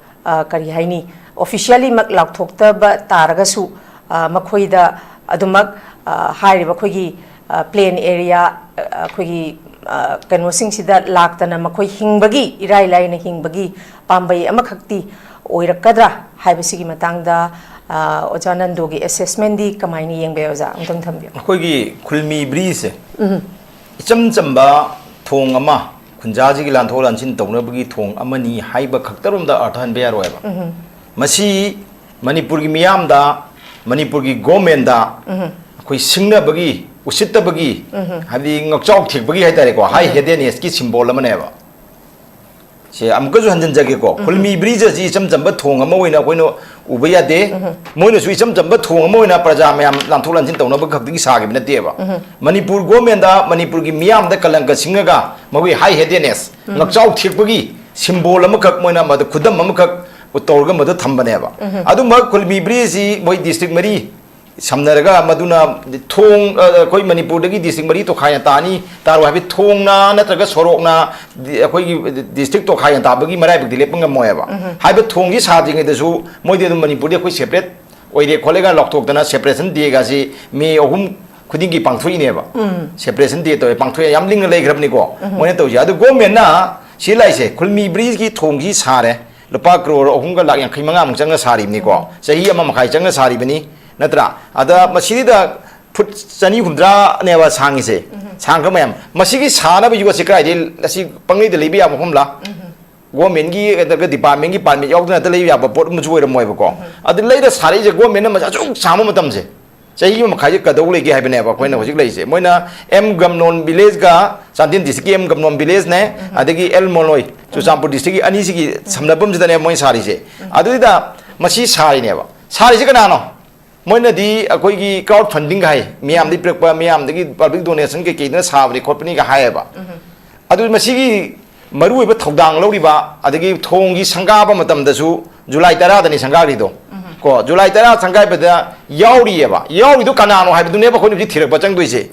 ꯑ, ꯀꯔꯤ ꯍꯥꯏꯅꯤ, ꯑꯣꯐꯤꯁꯤꯌꯦꯜꯂꯤꯃꯛ ꯂꯥꯎꯊꯣꯛꯇꯕ ꯇꯥꯔꯒꯁꯨ, ꯑ, ꯃꯈꯣꯏꯗ ꯑꯗꯨꯃꯛ, ꯑ, ꯍꯥꯏꯔꯤꯕ ꯑꯩꯈꯣꯏꯒꯤ, ꯑ, ꯄ꯭ꯂꯦꯟ ꯑꯦꯔꯤꯌꯥ, ꯑ, ꯑꯩꯈꯣꯏꯒꯤ, ꯑ, ꯀꯩꯅꯣꯁꯤꯡꯁꯤꯗ ꯂꯥꯛꯇꯅ ꯃꯈꯣꯏ ꯍꯤꯡꯕꯒꯤ, ꯏꯔꯥꯏ ꯂꯥꯏꯅ ꯍꯤꯡꯕꯒꯤ ꯄꯥꯝꯕꯩ ꯑꯃꯈꯛꯇꯤ ꯑꯣꯏꯔꯛꯀꯗ꯭ꯔꯥ ꯍꯥꯏꯕꯁꯤꯒꯤ ꯃꯇꯥꯡꯗ, ꯑ, ꯑꯣꯖꯥ ꯅꯟꯗꯣꯒꯤ ꯑꯦꯁꯦꯁꯃꯦꯟꯗꯤ ꯀꯃꯥꯏꯅ ꯌꯦꯡꯕ ꯌꯥꯏ, ꯑꯣꯖꯥ? ꯑꯃꯨꯛꯇꯪ ꯊꯝꯕꯤꯌꯨ꯫ ꯑꯩꯈꯣꯏꯒꯤ ꯈꯨꯜꯃꯤ ꯕ꯭ꯔꯤꯖꯁꯦ ꯎꯝ꯫ ꯏꯆꯝ ꯆꯝꯕ ꯊꯣꯡ ꯑꯃ, ꯈꯨꯟꯖꯥꯁꯤꯒꯤ ꯂꯥꯟꯊꯣꯛ ꯂꯥꯟꯁꯤꯟ ꯇꯧꯅꯕꯒꯤ ꯊꯣꯡ ꯑꯃꯅꯤ ꯍꯥꯏꯕ ꯈꯛꯇꯔꯣꯝꯗ ꯑꯥꯔꯊ ꯍꯟꯕ ꯌꯥꯔꯣꯏꯕ꯫ ꯎꯝ꯫ ꯃꯁꯤ ꯃꯅꯤꯄꯨꯔꯒꯤ ꯃꯤꯌꯥꯝꯗ, ꯃꯅꯤꯄꯨꯔꯒꯤ ꯒꯣꯔꯃꯦꯟꯗ ꯎꯝ꯫ ꯑꯩꯈꯣꯏ ꯁꯤꯡꯅꯕꯒꯤ, ꯎꯁꯤꯠꯇꯕꯒꯤ, ꯎꯝ꯫ ꯍꯥꯏꯕꯗꯤ ꯉꯛꯆꯥꯎ ꯊꯦꯛꯄꯒꯤ ꯍꯥꯏꯇꯥꯔꯦꯀꯣ, ꯍꯥꯏ ꯎꯝ꯫ ꯍꯦꯗꯦꯅꯦꯁꯀꯤ ꯁꯤꯝꯕꯣꯜ ꯑꯃꯅꯦꯕ꯫ ꯁꯦ ꯑꯃꯨꯛꯀꯁꯨ ꯍꯟꯖꯤꯟꯖꯒꯦꯀꯣ, ꯎꯝ꯫ ꯈꯨꯜꯃꯤ ꯕ꯭ꯔꯤꯖ ꯑꯁꯤ ꯏꯆꯝ ꯆꯝꯕ ꯊꯣꯡ ꯑꯃ ꯑꯣꯏꯅ ꯑꯩꯈꯣꯏꯅ ꯎꯕ ꯌꯥꯗꯦ꯫ ꯎꯝ꯫ ꯃꯣꯏꯅꯁꯨ ꯏꯆꯝ ꯆꯝꯕ ꯊꯣꯡ ꯑꯃ ꯑꯣꯏꯅ ꯄ꯭ꯔꯖꯥ ꯃꯌꯥꯝ ꯂꯥꯟꯊꯣꯛ ꯂꯥꯟꯁꯤꯟ ꯇꯧꯅꯕ ꯈꯛꯇꯒꯤ ꯁꯥꯈꯤꯕ ꯅꯠꯇꯦꯕ꯫ ꯎꯝ꯫ ꯃꯅꯤꯄꯨꯔ ꯒꯣꯔꯃꯦꯟꯗ ꯃꯅꯤꯄꯨꯔꯒꯤ ꯃꯤꯌꯥꯝꯗ ꯀꯂꯪꯀ ꯁꯤꯡꯉꯒ ꯃꯈꯣꯏ ꯍꯥꯏ ꯍꯦꯗꯦꯅꯦꯁ, ꯎꯝ꯫ ꯉꯛꯆꯥꯎ ꯊꯦꯛꯄꯒꯤ ꯁꯤꯝꯕꯣꯜ ꯑꯃꯈꯛ, ꯃꯣꯏꯅ ꯃꯗꯨ ꯈꯨꯗꯝ ꯑꯃꯈꯛ ꯇꯧꯔꯒ ꯃꯗꯨ ꯊꯝꯕꯅꯦꯕ꯫ ꯎꯝ꯫ ꯑꯗꯨꯝꯕ ꯈꯨꯜꯃꯤ ꯕ꯭ꯔꯤꯖꯁꯤ ꯃꯣꯏ ꯗꯤꯁꯇ꯭ꯔꯤꯛ ꯃꯔꯤ ꯁꯝꯅꯔꯒ ꯃꯗꯨꯅ ꯊꯣꯡ, ꯑ, ꯑꯩꯈꯣꯏ ꯃꯅꯤꯄꯨꯔꯗꯒꯤ ꯗꯤꯁꯇ꯭ꯔꯤꯛ ꯃꯔꯤ ꯇꯣꯈꯥꯏꯅ ꯇꯥꯅꯤ, ꯇꯥꯔꯣꯏ ꯍꯥꯏꯕꯗꯤ ꯊꯣꯡꯅ ꯅꯠꯇ꯭ꯔꯒ ꯁꯣꯔꯣꯛꯅ ꯗꯤ-, ꯑꯩꯈꯣꯏꯒꯤ ꯗꯤꯁꯇ꯭ꯔꯤꯛ ꯇꯣꯈꯥꯏꯅ ꯇꯥꯕꯒꯤ ꯃꯔꯥꯏꯕꯛꯇꯤ ꯂꯦꯞꯄ ꯉꯝꯃꯣꯏ ꯍꯥꯏꯕ꯫ ꯎꯝ꯫ ꯍꯥꯏꯕ ꯊꯣꯡꯁꯤ ꯁꯥꯗ꯭ꯔꯤꯉꯩꯗꯁꯨ ꯃꯣꯏꯗꯤ ꯑꯗꯨꯝ ꯃꯅꯤꯄꯨꯔꯗꯤ ꯑꯩꯈꯣꯏ ꯁꯦꯄꯔꯦꯠ ꯑꯣꯏꯔꯦ ꯈꯣꯠꯂꯦꯒ ꯂꯥꯎꯊꯣꯛꯇꯅ ꯁꯦꯄꯔꯦꯁꯟ ꯗꯦꯒꯁꯤ ꯃꯦ ꯑꯍꯨꯝ ꯈꯨꯗꯤꯡꯒꯤ ꯄꯥꯡꯊꯣꯛꯏꯅꯦꯕ꯫ ꯎꯝ꯫ ꯁꯦꯄꯔꯦꯁꯟ ꯗꯦ ꯇꯧꯋꯦ, ꯄꯥꯡꯊꯣꯛꯑꯦ, ꯌꯥꯝ ꯂꯤꯡꯅ ꯂꯩꯈ꯭ꯔꯕꯅꯤꯀꯣ꯫ ꯎꯝ꯫ ꯃꯣꯏꯅ ꯇꯧꯔꯤꯁꯦ꯫ ꯑꯗꯨ ꯒꯣꯔꯃꯦꯟꯅ ꯁꯤ ꯂꯥꯛꯏꯁꯦ, ꯈꯨꯜꯃꯤ ꯕ꯭ꯔꯤꯖꯀꯤ ꯊꯣꯡꯁꯤ ꯁꯥꯔꯦ, ꯂꯨꯄꯥ ꯀ꯭ꯔꯣꯔ ꯑꯍꯨꯝꯒ ꯂꯥꯛ ꯌꯥꯡꯈꯩ ꯃꯉꯥꯃꯨꯛ ꯆꯪꯅ ꯁꯥꯔꯤꯕꯅꯤꯀꯣ꯫ ꯎꯝ꯫ ꯆꯍꯤ ꯑꯃ ꯃꯈꯥꯏ ꯆꯪꯅ ꯁꯥꯔꯤꯕꯅꯤ, ꯅꯠꯇ꯭ꯔꯥ? ꯑꯗ ꯃꯁꯤꯗ ꯐꯨꯠ ꯆꯅꯤ ꯍꯨꯝꯗ꯭ꯔꯥꯅꯦꯕ ꯁꯥꯡꯉꯤꯁꯦ꯫ ꯁꯥꯡꯈ꯭ꯔ ꯃꯌꯥꯝ꯫ ꯃꯁꯤꯒꯤ ꯁꯥꯅꯕ ꯌꯣꯠꯁꯦ ꯀꯗꯥꯏꯗꯒꯤ, ꯑꯁꯤ ꯄꯪꯂꯩꯗ ꯂꯩꯕ ꯌꯥꯕ ꯃꯐꯝꯂꯥ? ꯒꯣꯔꯃꯦꯟꯒꯤ ꯅꯠꯇ꯭ꯔꯒ ꯗꯤꯄꯥꯔꯠꯃꯦꯟꯒꯤ ꯄꯥꯔꯃꯤꯠ ꯌꯥꯎꯗꯅ ꯍꯦꯛꯇ ꯂꯩꯕ ꯌꯥꯕ ꯄꯣꯠ ꯑꯃꯁꯨ ꯑꯣꯏꯔꯝꯃꯣꯏꯕꯀꯣ꯫ ꯑꯗꯨ ꯂꯩꯔ ꯁꯥꯔꯛꯏꯁꯦ ꯒꯣꯔꯃꯦꯟꯅ ꯃꯁꯤ ꯑꯁꯨꯛ ꯁꯥꯡꯕ ꯃꯇꯝꯁꯦ, ꯆꯍꯤ ꯑꯃ ꯃꯈꯥꯏꯁꯦ ꯀꯗꯧ ꯂꯩꯒꯦ ꯍꯥꯏꯕꯅꯦꯕ ꯑꯩꯈꯣꯏꯅ ꯍꯧꯖꯤꯛ ꯂꯩꯔꯤꯁꯦ꯫ ꯃꯣꯏꯅ ꯑꯦꯝ ꯒꯝꯅꯣꯟ ꯚꯤꯂꯦꯖꯀ, ꯆꯥꯟꯗꯦꯜ ꯗꯤꯁꯇ꯭ꯔꯤꯛꯀꯤ ꯑꯦꯝ ꯒꯝꯅꯣꯟ ꯚꯤꯂꯦꯖꯅꯦ, ꯑꯗꯒꯤ ꯑꯦꯜ ꯃꯣꯂꯣꯏ, ꯆꯨꯔꯆꯥꯟꯄꯨꯔ ꯗꯤꯁꯇ꯭ꯔꯤꯛꯀꯤ ꯑꯅꯤꯁꯤꯒꯤ ꯁꯝꯅꯐꯝꯁꯤꯗꯅꯦꯕ ꯃꯣꯏꯅ ꯁꯥꯔꯤꯁꯦ꯫ ꯑꯗꯨꯗ ꯃꯁꯤ ꯁꯥꯔꯤꯅꯦꯕ꯫ ꯁꯥꯔꯤꯁꯦ ꯀꯅꯥꯅꯣ? ꯃꯣꯏꯅꯗꯤ ꯑꯩꯈꯣꯏꯒꯤ ꯀ꯭ꯔꯥꯎꯗ ꯐꯟꯗꯤꯡ ꯍꯥꯏ, ꯃꯤꯌꯥꯝꯗꯒꯤ ꯄꯤꯔꯛꯄ, ꯃꯤꯌꯥꯝꯗꯒꯤ ꯄꯕ꯭ꯂꯤꯛ ꯗꯣꯅꯦꯁꯟ ꯀꯩꯀꯩꯗꯅ ꯁꯥꯕꯅꯤ ꯈꯣꯠꯄꯅꯤꯒ ꯍꯥꯏꯌꯦꯕ꯫ ꯑꯗꯨ ꯃꯁꯤꯒꯤ ꯃꯔꯨꯑꯣꯏꯕ ꯊꯧꯗꯥꯡ ꯂꯧꯔꯤꯕ, ꯑꯗꯒꯤ ꯊꯣꯡꯒꯤ ꯁꯪꯒꯥꯕ ꯃꯇꯝꯗꯁꯨ ꯖꯨꯂꯥꯏ ꯇꯔꯥꯗꯅꯤ ꯁꯪꯒꯥꯔꯤꯗꯣ꯫ ꯀꯣ, ꯖꯨꯂꯥꯏ ꯇꯔꯥ ꯁꯪꯒꯥꯏꯕꯗ ꯌꯥꯎꯔꯤꯑꯕ꯫ ꯌꯥꯎꯔꯤꯗꯣ ꯀꯅꯥꯅꯣ ꯍꯥꯏꯕꯗꯨꯅꯦꯕ ꯑꯩꯈꯣꯏꯅ ꯍꯧꯖꯤꯛ ꯊꯤꯔꯛꯄ ꯆꯪꯗꯣꯏꯁꯦ꯫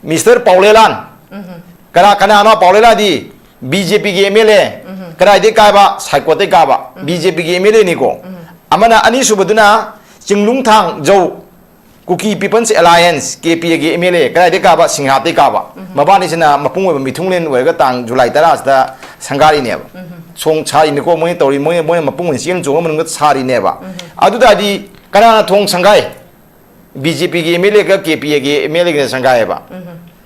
ꯃꯤꯁꯇꯔ ꯄꯥꯎꯂꯦꯂꯥꯟ꯫ ꯀꯅꯥ, ꯀꯅꯥꯅꯣ ꯄꯥꯎꯂꯦꯂꯥꯟꯗꯤ? ꯕꯤ ꯖꯦ ꯄꯤꯒꯤ ꯑꯦꯝ ꯑꯦꯜ ꯑꯦ꯫ ꯀꯗꯥꯏꯗꯒꯤ ꯀꯥꯕ? ꯁꯥꯏꯀꯣꯠꯇꯩ ꯀꯥꯕ꯫ ꯕꯤ ꯖꯦ ꯄꯤꯒꯤ ꯑꯦꯝ ꯑꯦꯜ ꯑꯦꯅꯤꯀꯣ꯫ ꯑꯃꯅ, ꯑꯅꯤꯁꯨꯕꯗꯨꯅ ꯆꯤꯡꯅꯨꯡꯊꯥꯡ ꯖꯧ, ꯀꯨꯀꯤ ꯄꯤꯄꯜꯁ ꯑꯦꯂꯥꯏꯌꯦꯟꯁ, ꯀꯦ ꯄꯤ ꯑꯦꯒꯤ ꯑꯦꯝ ꯑꯦꯜ ꯑꯦ꯫ ꯀꯗꯥꯏꯗꯒꯤ ꯀꯥꯕ? ꯁꯤꯡꯍꯥꯠꯇꯩ ꯀꯥꯕ꯫ ꯃꯕꯥꯅꯤꯁꯤꯅ ꯃꯄꯨꯡ ꯑꯣꯏꯕ ꯃꯤꯊꯨꯡꯂꯦꯟ ꯑꯣꯏꯔꯒ ꯇꯥꯡ ꯖꯨꯂꯥꯏ ꯇꯔꯥꯁꯤꯗ ꯁꯪꯒꯥꯔꯤꯅꯦꯕ꯫ ꯁꯣꯡ ꯁꯥꯔꯤꯅꯤꯀꯣ, ꯃꯣꯏꯅ ꯇꯧꯔꯤ, ꯃꯣꯏ, ꯃꯣꯏꯅ ꯃꯄꯨꯡ ꯑꯣꯏꯅ ꯆꯦꯟ ꯆꯣꯡꯉ ꯃꯅꯨꯡꯗ ꯁꯥꯔꯤꯅꯦꯕ꯫ ꯑꯗꯨ ꯇꯥꯔꯗꯤ ꯀꯅꯥꯅ ꯊꯣꯡ ꯁꯪꯒꯥꯏ? ꯕꯤ ꯖꯦ ꯄꯤꯒꯤ ꯑꯦꯝ ꯑꯦꯜ ꯑꯦꯒ ꯀꯦ ꯄꯤ ꯑꯦꯒꯤ ꯑꯦꯝ ꯑꯦꯜ ꯑꯦꯒꯅ ꯁꯪꯒꯥꯏꯌꯦꯕ꯫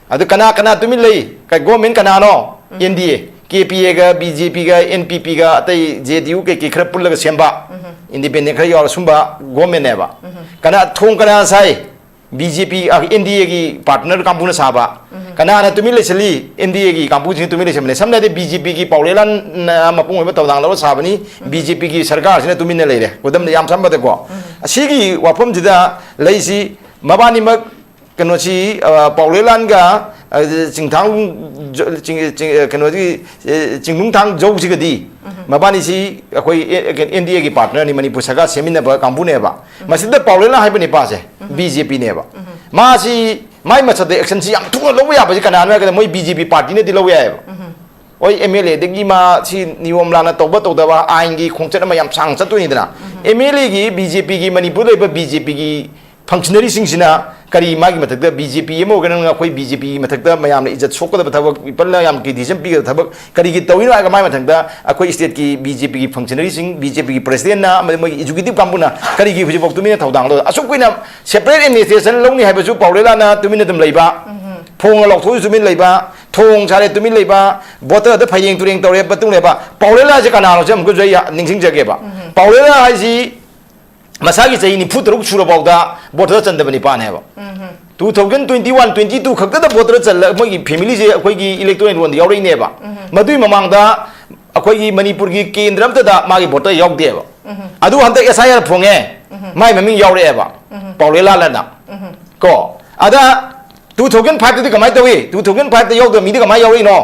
ꯑꯗꯨ ꯀꯅꯥ ꯀꯅꯥ ꯇꯨꯃꯤꯟ ꯂꯩ? ꯀꯩ ꯒꯣꯔꯃꯦꯟ ꯀꯅꯥꯅꯣ? ꯑꯦꯟ ꯗꯤ ꯑꯦ꯫ ꯀꯦ ꯄꯤ ꯑꯦꯒ, ꯕꯤ ꯖꯦ ꯄꯤꯒ, ꯑꯦꯟ ꯄꯤ ꯄꯤꯒ, ꯑꯇꯩ ꯖꯦ ꯗꯤ ꯌꯨ ꯀꯩꯀꯩ ꯈꯔ ꯄꯨꯜꯂꯒ ꯁꯦꯝꯕ, ꯏꯟꯗꯤꯄꯦꯟꯗꯦꯟ ꯈꯔ ꯌꯥꯎꯔ ꯁꯨꯝꯕ ꯒꯣꯔꯃꯦꯟꯅꯦꯕ꯫ ꯀꯅꯥ ꯊꯣꯡ ꯀꯅꯥ ꯁꯥꯏ? ꯕꯤ ꯖꯦ ꯄꯤ, ꯑꯦꯟ ꯗꯤ ꯑꯦꯒꯤ ꯄꯥꯔꯠꯅꯔ ꯀꯥꯡꯕꯨꯅ ꯁꯥꯕ꯫ ꯀꯅꯥꯅ ꯇꯨꯃꯤꯟ ꯂꯩꯁꯤꯜꯂꯤ? ꯑꯦꯟ ꯗꯤ ꯑꯦꯒꯤ ꯀꯥꯡꯕꯨꯁꯤꯡꯅ ꯇꯨꯃꯤꯟ ꯂꯩꯁꯤꯟꯕꯅꯦ꯫ ꯁꯝꯅ ꯍꯥꯏꯔꯕꯗ ꯕꯤ ꯖꯦ ꯄꯤꯒꯤ ꯄꯥꯎꯂꯦꯂꯥꯟꯅ ꯃꯄꯨꯡ ꯑꯣꯏꯕ ꯊꯧꯗꯥꯡ ꯂꯧꯔ ꯁꯥꯕꯅꯤ, ꯕꯤ ꯖꯦ ꯄꯤꯒꯤ ꯁꯔꯀꯥꯔꯁꯤꯅ ꯇꯨꯃꯤꯟꯅ ꯂꯩꯔꯦ꯫ ꯈꯨꯗꯝꯗ ꯌꯥꯝ ꯁꯝꯕꯗꯀꯣ꯫ ꯑꯁꯤꯒꯤ ꯋꯥꯐꯝꯁꯤꯗ ꯂꯩꯁꯤ ꯃꯕꯥꯅꯤꯃꯛ ꯀꯩꯅꯣꯁꯤ, ꯑ, ꯄꯥꯎꯂꯦꯂꯥꯟꯒ, ꯑ, ꯆꯤꯡꯊꯥꯡ ꯖ-, ꯆꯤꯡ-, ꯆꯤꯡ-, ꯑ, ꯀꯩꯅꯣꯁꯤ, ꯑ, ꯆꯤꯡꯅꯨꯡꯊꯥꯡ ꯖꯧꯁꯤꯒꯗꯤ ꯃꯕꯥꯅꯤꯁꯤ ꯑꯩꯈꯣꯏ ꯑꯦ-, ꯑꯦ-, ꯑꯦꯟ ꯗꯤ ꯑꯦꯒꯤ ꯄꯥꯔꯠꯅꯔꯅꯤ, ꯃꯅꯤꯄꯨꯔ ꯁꯔꯀꯥꯔ ꯁꯦꯝꯃꯤꯟꯅꯕ ꯀꯥꯡꯕꯨꯅꯦꯕ꯫ ꯃꯁꯤꯗ ꯄꯥꯎꯂꯦꯂꯥꯟ ꯍꯥꯏꯕ ꯅꯤꯄꯥꯁꯦ ꯕꯤ ꯖꯦ ꯄꯤꯅꯦꯕ꯫ ꯃꯥꯁꯤ, ꯃꯥꯏ ꯃꯊꯛꯇ ꯑꯦꯛꯁꯟꯁꯤ ꯌꯥꯝ ꯊꯨꯅ ꯂꯧꯕ ꯌꯥꯕꯁꯤ ꯀꯅꯥꯅꯣ ꯍꯥꯏꯔꯒꯅ ꯃꯣꯏ ꯕꯤ ꯖꯦ ꯄꯤ ꯄꯥꯔꯇꯤꯅꯗꯤ ꯂꯧꯕ ꯌꯥꯏꯑꯕ꯫ ꯍꯣꯏ, ꯑꯦꯝ ꯑꯦꯜ ꯑꯦꯗꯒꯤ ꯃꯥ ꯁꯤ ꯅꯤꯌꯣꯝ ꯂꯥꯟꯅ ꯇꯧꯕ ꯇꯧꯗꯕ ꯑꯥꯏꯟꯒꯤ ꯈꯣꯡꯆꯠ ꯑꯃ ꯌꯥꯝ ꯁꯥꯡꯅ ꯆꯠꯇꯣꯏꯅꯤꯗꯅ꯫ ꯑꯦꯝ ꯑꯦꯜ ꯑꯦꯒꯤ ꯕꯤ ꯖꯦ ꯄꯤꯒꯤ, ꯃꯅꯤꯄꯨꯔꯗ ꯂꯩꯕ ꯕꯤ ꯖꯦ ꯄꯤꯒꯤ ꯐꯪꯁꯅꯔꯤꯁꯤꯡꯁꯤꯅ ꯀꯔꯤ ꯃꯥꯒꯤ ꯃꯊꯛꯇ ꯕꯤ ꯖꯦ ꯄꯤ ꯑꯃ ꯑꯣꯏꯒꯅ ꯑꯩꯈꯣꯏ ꯕꯤ ꯖꯦ ꯄꯤꯒꯤ ꯃꯊꯛꯇ ꯃꯌꯥꯝꯅ ꯏꯖꯠ ꯁꯣꯛꯀꯗꯕ ꯊꯕꯛ, ꯄꯤꯄꯜꯅ ꯌꯥꯝ ꯀ꯭ꯔꯤꯇꯤꯁꯤꯖꯝ ꯄꯤꯒꯗꯕ ꯊꯕꯛ ꯀꯔꯤꯒꯤ ꯇꯧꯔꯤꯅꯣ ꯍꯥꯏꯔꯒ ꯃꯥꯏ ꯃꯊꯪꯗ ꯑꯩꯈꯣꯏ ꯁ꯭ꯇꯦꯠꯀꯤ ꯕꯤ ꯖꯦ ꯄꯤꯒꯤ ꯐꯪꯁꯅꯔꯤꯁꯤꯡ, ꯕꯤ ꯖꯦ ꯄꯤꯒꯤ ꯄ꯭ꯔꯦꯁꯤꯗꯦꯟꯅ ꯑꯃꯗꯤ ꯃꯣꯏꯒꯤ ꯑꯦꯛꯖꯤꯀ꯭ꯌꯨꯇꯤꯕ ꯀꯥꯡꯕꯨꯅ ꯀꯔꯤꯒꯤ ꯍꯧꯖꯤꯛꯐꯥꯎ ꯇꯨꯃꯤꯟꯅ ꯊꯧꯗꯥꯡ ꯂꯧ? ꯑꯁꯨꯛ ꯀꯨꯏꯅ ꯁꯦꯄꯔꯦꯠ ꯑꯦꯗꯃꯤꯅꯤꯁꯇ꯭ꯔꯦꯁꯟ ꯂꯧꯅꯤ ꯍꯥꯏꯕꯁꯨ ꯄꯥꯎ ꯂꯣꯏꯂꯥꯅ ꯇꯨꯃꯤꯟꯅ ꯑꯗꯨꯝ ꯂꯩꯕ, ꯊꯣꯡ ꯂꯥꯎꯊꯣꯛꯑꯁꯨ ꯇꯨꯃꯤꯟ ꯂꯩꯕ, ꯊꯣꯡ ꯁꯥꯔꯦ ꯇꯨꯃꯤꯟ ꯂꯩꯕ, ꯕꯣꯇꯔꯗ ꯐꯩꯔꯦꯡ ꯇꯨꯔꯦꯡ ꯇꯧꯔꯦ ꯃꯇꯨꯡ ꯂꯩꯕ꯫ ꯄꯥꯎ ꯂꯣꯏꯂꯥꯁꯦ ꯀꯅꯥꯅꯣꯁꯦ ꯑꯃꯨꯛꯀꯁꯨ ꯑꯩ ꯅꯤꯡꯁꯤꯡꯖꯒꯦꯕ꯫ ꯄꯥꯎ ꯂꯣꯏꯂꯥ ꯍꯥꯏꯁꯤ ꯃꯁꯥꯒꯤ ꯆꯍꯤ ꯅꯤꯐꯨ ꯇꯔꯨꯛ ꯁꯨꯔꯐꯥꯎꯗ ꯕꯣꯇꯔ ꯆꯟꯗꯕ ꯅꯤꯄꯥꯅꯦꯕ꯫ Two thousand twenty one twenty two ꯈꯛꯇꯗ ꯕꯣꯇꯔ ꯆꯜꯂ ꯃꯣꯏꯒꯤ ꯐꯦꯃꯤꯂꯤꯁꯦ ꯑꯩꯈꯣꯏꯒꯤ ꯏꯂꯦꯛꯇꯣꯔꯦꯜ ꯔꯣꯜꯗ ꯌꯥꯎꯔꯛꯏꯅꯦꯕ꯫ ꯃꯗꯨꯏ ꯃꯃꯥꯡꯗ ꯑꯩꯈꯣꯏꯒꯤ ꯃꯅꯤꯄꯨꯔꯒꯤ ꯀꯦꯟꯗ꯭ꯔ ꯑꯝꯇꯗ ꯃꯥꯒꯤ ꯕꯣꯇꯔ ꯌꯥꯎꯗꯦꯕ꯫ ꯑꯗꯨ ꯍꯟꯗꯛ ꯑꯦꯁ ꯑꯥꯏ ꯑꯥꯔ ꯐꯣꯡꯉꯦ, ꯃꯥꯏ ꯃꯃꯤꯡ ꯌꯥꯎꯔꯛꯑꯦꯕ, ꯄꯥꯎꯂꯦꯂꯥꯂꯅ꯫ ꯀꯣ ꯑꯗ ꯇꯨ ꯊꯥꯎꯖꯟ ꯐꯥꯏꯚꯇꯗꯤ ꯀꯃꯥꯏꯅ ꯇꯧꯏ? ꯇꯨ ꯊꯥꯎꯖꯟ ꯐꯥꯏꯚꯇ ꯌꯥꯎꯗꯕ ꯃꯤꯗꯤ ꯀꯃꯥꯏꯅ ꯌꯥꯎꯔꯛꯏꯅꯣ?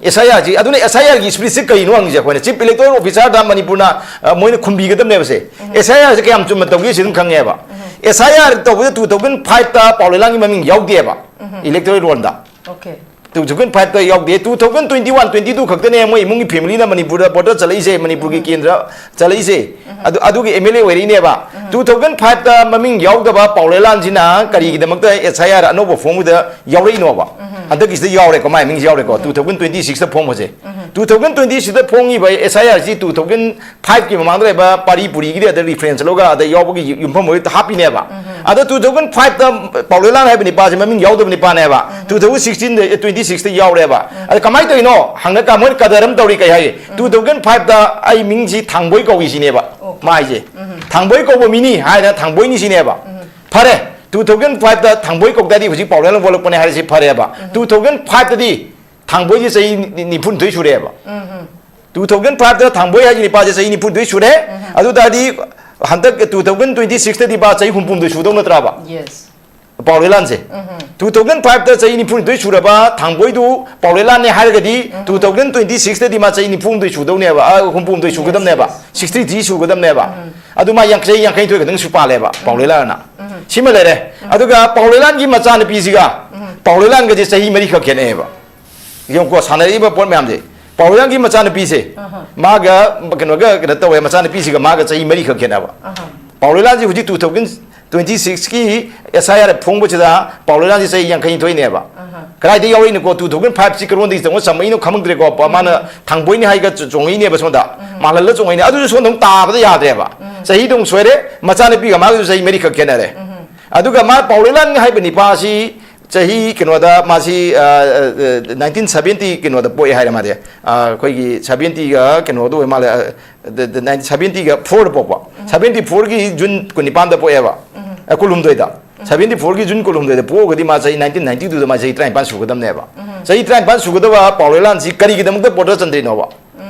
ꯑꯦꯁ ꯑꯥꯏ ꯑꯥꯔꯁꯤ, ꯑꯗꯨꯅ ꯑꯦꯁ ꯑꯥꯏ ꯑꯥꯔꯒꯤ ꯁ꯭ꯄꯤꯔꯤꯠꯁꯤ ꯀꯩꯅꯣ ꯍꯪꯉꯤꯁꯦ ꯑꯩꯈꯣꯏꯅ ꯆꯤꯐ ꯏꯂꯦꯛꯇꯣꯔꯦꯜ ꯑꯣꯐꯤꯁꯔꯗ ꯃꯅꯤꯄꯨꯔꯅ ꯑ, ꯃꯣꯏꯅ ꯈꯨꯝꯕꯤꯒꯗꯕꯅꯦꯕꯁꯦ꯫ ꯑꯦꯁ ꯑꯥꯏ ꯑꯥꯔꯁꯦ ꯀꯌꯥꯝ ꯆꯨꯝꯅ ꯇꯧꯒꯦ ꯁꯤ ꯑꯗꯨꯝ ꯈꯪꯉꯦꯕ꯫ ꯑꯦꯁ ꯑꯥꯏ ꯑꯥꯔ ꯇꯧꯕꯗ ꯇꯨ ꯊꯥꯎꯖꯟ ꯐꯥꯏꯚꯇ ꯄꯥꯎꯂꯦꯂꯥꯡꯒꯤ ꯃꯃꯤꯡ ꯌꯥꯎꯗꯦꯕ ꯏꯂꯦꯛꯇꯣꯔꯦꯜ ꯔꯣꯜꯗ꯫ Okay. ꯇꯨ ꯊꯥꯎꯖꯟ ꯐꯥꯏꯚꯇ ꯌꯥꯎꯗꯦ, two thousand twenty one twenty two ꯈꯛꯇꯅꯦ ꯃꯣꯏ ꯏꯃꯨꯡꯒꯤ ꯐꯦꯃꯤꯂꯤꯅ ꯃꯅꯤꯄꯨꯔꯗ ꯕꯣꯇꯔ ꯆꯠꯂꯛꯏꯁꯦ, ꯃꯅꯤꯄꯨꯔꯒꯤ ꯀꯦꯟꯗ꯭ꯔ ꯆꯠꯂꯛꯏꯁꯦ꯫ ꯑꯗꯨ ꯑꯗꯨꯒꯤ ꯑꯦꯝ ꯑꯦꯜ ꯑꯦ ꯑꯣꯏꯔꯛꯏꯅꯦꯕ꯫ ꯇꯨ ꯊꯥꯎꯖꯟ ꯐꯥꯏꯚꯇ ꯃꯃꯤꯡ ꯌꯥꯎꯗꯕ ꯄꯥꯎꯂꯦꯂꯥꯟꯁꯤꯅ ꯀꯔꯤꯒꯤꯗꯃꯛꯇ ꯑꯦꯁ ꯑꯥꯏ ꯑꯥꯔ ꯑꯅꯧꯕ ꯐꯣꯡꯕꯗ ꯌꯥꯎꯔꯛꯏꯅꯣꯕ? ꯍꯟꯗꯛꯀꯤꯁꯤꯗ ꯌꯥꯎꯔꯦꯀꯣ, ꯃꯥꯏ ꯃꯤꯡꯁꯤ ꯌꯥꯎꯔꯦꯀꯣ, ꯇꯨ ꯊꯥꯎꯖꯟ ꯇ꯭ꯋꯦꯟꯇꯤ ꯁꯤꯛꯁꯇ ꯐꯣꯡꯕꯁꯦ꯫ ꯇꯨ ꯊꯥꯎꯖꯟ ꯇ꯭ꯋꯦꯟꯇꯤ ꯁꯤꯛꯁꯇ ꯐꯣꯡꯉꯤꯕ ꯑꯦꯁ ꯑꯥꯏ ꯑꯥꯔꯁꯤ ꯇꯨ ꯊꯥꯎꯖꯟ ꯐꯥꯏꯚꯀꯤ ꯃꯃꯥꯡꯗ ꯂꯩꯕ ꯄꯥꯔꯤ ꯄꯨꯔꯤꯒꯤꯗꯤ ꯑꯗ ꯔꯤꯐꯔꯦꯟꯁ ꯂꯧꯔꯒ ꯑꯗ ꯌꯥꯎꯕꯒꯤ ꯌꯨꯝꯐꯝ ꯑꯣꯏ ꯍꯥꯞꯄꯤꯅꯦꯕ꯫ ꯑꯗꯣ ꯇꯨ ꯊꯥꯎꯖꯟ ꯐꯥꯏꯚꯇ ꯄꯥꯎꯂꯣꯏꯂꯥꯟ ꯍꯥꯏꯕ ꯅꯤꯄꯥꯁꯦ ꯃꯃꯤꯡ ꯌꯥꯎꯗꯕ ꯅꯤꯄꯥꯅꯦꯕ, ꯇꯨ ꯊꯥꯎꯖꯟ ꯁꯤꯛꯁꯇꯤꯟꯗ, ꯇ꯭ꯋꯦꯟꯇꯤ ꯁꯤꯛꯁꯇ ꯌꯥꯎꯔꯦꯕ꯫ ꯑꯗ ꯀꯃꯥꯏꯅ ꯇꯧꯔꯤꯅꯣ ꯍꯪꯉꯀꯥꯟꯗ ꯃꯣꯏꯅ ꯀꯗꯔ ꯑꯃ ꯇꯧꯔꯤ꯫ ꯀꯩ ꯍꯥꯏ? ꯇꯨ ꯊꯥꯎꯖꯟ ꯐꯥꯏꯚꯇ ꯑꯩ ꯃꯤꯡꯁꯤ ꯊꯥꯡꯕꯣꯏ ꯀꯧꯏ ꯁꯤꯅꯦꯕ꯫ ꯃꯥꯏꯁꯦ ꯊꯥꯡꯕꯣꯏ ꯀꯧꯕ ꯃꯤꯅꯤ ꯍꯥꯏꯗꯅ ꯊꯥꯡꯕꯣꯏꯅꯤ ꯁꯤꯅꯦꯕ꯫ ꯐꯔꯦ, ꯇꯨ ꯊꯥꯎꯖꯟ ꯐꯥꯏꯚꯇ ꯊꯥꯡꯕꯣꯏ ꯀꯧ ꯇꯥꯔꯗꯤ ꯍꯧꯖꯤꯛ ꯄꯥꯎꯂꯣꯏꯂꯥꯟ ꯑꯣꯜꯂꯛꯄꯅꯦ ꯍꯥꯏꯔꯁꯤ ꯐꯔꯦꯕ꯫ ꯇꯨ ꯊꯥꯎꯖꯟ ꯐꯥꯏꯚꯇꯗꯤ ꯊꯥꯡꯕꯣꯏꯁꯦ ꯆꯍꯤ ꯅꯤ- ꯅꯤꯐꯨꯅꯤꯊꯣꯏ ꯁꯨꯔꯦꯕ꯫ ꯇꯨ ꯊꯥꯎꯖꯟ ꯐꯥꯏꯚꯇ ꯊꯥꯡꯕꯣꯏ ꯍꯥꯏꯁꯤ ꯅꯤꯄꯥꯁꯦ ꯆꯍꯤ ꯅꯤꯐꯨꯅꯤꯊꯣꯏ ꯁꯨꯔꯦ꯫ ꯑꯗꯨ ꯇꯥꯔꯗꯤ ꯍꯟꯗꯛ ꯇꯨ ꯊꯥꯎꯖꯟ ꯇ꯭ꯋꯦꯟꯇꯤ ꯁꯤꯛꯁꯇꯗꯤ ꯃꯥ ꯆꯍꯤ ꯍꯨꯝꯐꯨꯍꯨꯝꯗꯣꯏ ꯁꯨꯗꯧ ꯅꯠꯇ꯭ꯔꯕ? Yes. ꯄꯥꯎꯂꯣꯏꯂꯥꯟꯁꯦ ꯇꯨ ꯊꯥꯎꯖꯟ ꯐꯥꯏꯚꯇ ꯆꯍꯤ ꯅꯤꯐꯨꯅꯤꯊꯣꯏ ꯁꯨꯔꯕ ꯊꯥꯡꯕꯣꯏꯗꯨ ꯄꯥꯎꯂꯣꯏꯂꯥꯟꯅꯦ ꯍꯥꯏꯔꯒꯗꯤ ꯇꯨ ꯊꯥꯎꯖꯟ ꯇ꯭ꯋꯦꯟꯇꯤ ꯁꯤꯛꯁꯇꯗꯤ ꯃꯥ ꯆꯍꯤ ꯅꯤꯐꯨꯍꯨꯝꯗꯣꯏ ꯁꯨꯗꯧꯅꯦꯕ, ꯑ, ꯍꯨꯝꯐꯨꯍꯨꯝꯗꯣꯏ ꯁꯨꯒꯗꯕꯅꯦꯕ, ꯁꯤꯛꯁꯇꯤ ꯊ꯭ꯔꯤ ꯁꯨꯒꯗꯕꯅꯦꯕ꯫ ꯑꯗꯨ ꯃꯥ ꯌꯥꯡꯈꯩ, ꯆꯍꯤ ꯌꯥꯡꯈꯩꯅꯤꯊꯣꯏ ꯈꯛꯇꯪ ꯁꯨ ꯄꯥꯜꯂꯦꯕ ꯄꯥꯎꯂꯣꯏꯂꯥꯟꯅ꯫ ꯁꯤꯃ ꯂꯩꯔꯦ꯫ ꯑꯗꯨꯒ ꯄꯥꯎꯂꯣꯏꯂꯥꯟꯒꯤ ꯃꯆꯥꯅꯨꯄꯤꯁꯤꯒ ꯄꯥꯎꯂꯣꯏꯂꯥꯟꯒꯁꯦ ꯆꯍꯤ ꯃꯔꯤꯈꯛ ꯈꯦꯠꯅꯩꯑꯕ꯫ ꯌꯦꯡꯉꯨꯀꯣ, ꯁꯥꯟꯅꯔꯛꯏꯕ ꯄꯣꯠ ꯃꯌꯥꯝꯁꯦ꯫ ꯄꯥꯎꯂꯣꯏꯂꯥꯟꯒꯤ ꯃꯆꯥꯅꯨꯄꯤꯁꯦ ꯃꯥꯒ ꯀꯩꯅꯣꯒ ꯀꯩꯅꯣ ꯇꯧꯋꯦ, ꯃꯆꯥꯅꯨꯄꯤꯁꯤꯒ ꯃꯥꯒ ꯆꯍꯤ ꯃꯔꯤꯈꯛ ꯈꯦꯠꯅꯕ꯫ ꯄꯥꯎꯂꯣꯏꯂꯥꯟꯁꯤ ꯍꯧꯖꯤꯛ ꯇꯨ ꯊꯥꯎꯖꯟ ꯇ꯭ꯋꯦꯟꯇꯤ ꯁꯤꯛꯁꯀꯤ ꯑꯦꯁ ꯑꯥꯏ ꯑꯥꯔ ꯐꯣꯡꯕꯁꯤꯗ ꯄꯥꯎ ꯂꯣꯏꯂꯥꯟꯁꯤ ꯆꯍꯤ ꯌꯥꯡꯈꯩꯅꯤꯊꯣꯏꯅꯦꯕ꯫ ꯀꯗꯥꯏꯗ ꯌꯥꯎꯔꯛꯏꯅꯣꯀꯣ? ꯇꯨ ꯊꯥꯎꯖꯟ ꯐꯥꯏꯚꯁꯤ ꯀꯔꯣꯟꯗꯒꯤ ꯆꯪꯉ ꯆꯝꯃꯛꯏꯅꯣ ꯈꯪꯗ꯭ꯔꯦꯀꯣ꯫ ꯄ-, ꯃꯥꯅ ꯊꯥꯡꯕꯣꯏꯅꯤ ꯍꯥꯏꯒ ꯆ-, ꯆꯣꯡꯉꯛꯏꯅꯦꯕ ꯁꯣꯝꯗ꯫ ꯃꯥꯜꯍꯜꯂ ꯆꯣꯡꯉꯛꯏꯅꯦ꯫ ꯑꯗꯨꯁꯨ ꯁꯣꯝꯗ ꯑꯃꯨꯛ ꯇꯥꯕꯗ ꯌꯥꯗ꯭ꯔꯦꯕ꯫ ꯆꯍꯤꯗꯣ ꯑꯃꯨꯛ ꯁꯣꯏꯔꯦ꯫ ꯃꯆꯥꯅꯨꯄꯤꯒ ꯃꯥꯒꯁꯨ ꯆꯍꯤ ꯃꯔꯤꯈꯛ ꯈꯦꯠꯅꯔꯦ꯫ ꯑꯗꯨꯒ ꯃꯥ ꯄꯥꯎ ꯂꯣꯏꯂꯥꯟ ꯍꯥꯏꯕ ꯅꯤꯄꯥꯁꯤ ꯆꯍꯤ ꯀꯩꯅꯣꯗ ꯃꯥꯁꯤ, ꯑ, ꯑ, ꯑ, ꯅꯥꯏꯟꯇꯤꯟ ꯁꯚꯦꯟꯇꯤ ꯀꯩꯅꯣꯗ ꯄꯣꯛꯑꯦ ꯍꯥꯏꯔꯦ ꯃꯥꯗꯤ꯫ ꯑ, ꯑꯩꯈꯣꯏꯒꯤ ꯁꯚꯦꯟꯇꯤꯒ ꯀꯩꯅꯣꯗ ꯑꯣꯏ ꯃꯥꯜꯂꯦ, ꯑ, ꯗ-, ꯗ-, ꯅꯥꯏꯟ-, ꯁꯚꯦꯟꯇꯤꯒ ꯐꯣꯔꯗ ꯄꯣꯛꯄ꯫ ꯁꯚꯦꯟꯇꯤ ꯐꯣꯔꯒꯤ ꯖꯨꯟ ꯀꯨꯟꯅꯤꯄꯥꯟꯗ ꯄꯣꯛꯑꯦꯕ꯫ ꯑ, ꯀꯨꯟꯍꯨꯝꯗꯣꯏꯗ꯫ ꯁꯚꯦꯟꯇꯤ ꯐꯣꯔꯒꯤ ꯖꯨꯟ ꯀꯨꯟꯍꯨꯝꯗꯣꯏꯗ ꯄꯣꯛꯑꯒꯗꯤ ꯃꯥ ꯆꯍꯤ ꯅꯥꯏꯟꯇꯤꯟ ꯅꯥꯏꯟꯇꯤ ꯇꯨꯗ ꯃꯥ ꯆꯍꯤ ꯇꯔꯥꯅꯤꯄꯥꯟ ꯁꯨꯒꯗꯕꯅꯦꯕ꯫ ꯆꯍꯤ ꯇꯔꯥꯅꯤꯄꯥꯟ ꯁꯨꯒꯗꯕ ꯄꯥꯎ ꯂꯣꯏꯂꯥꯟꯁꯤ ꯀꯔꯤꯒꯤꯗꯃꯛꯇ ꯕꯣꯇꯔ ꯆꯟꯗ꯭ꯔꯤꯅꯣꯕ?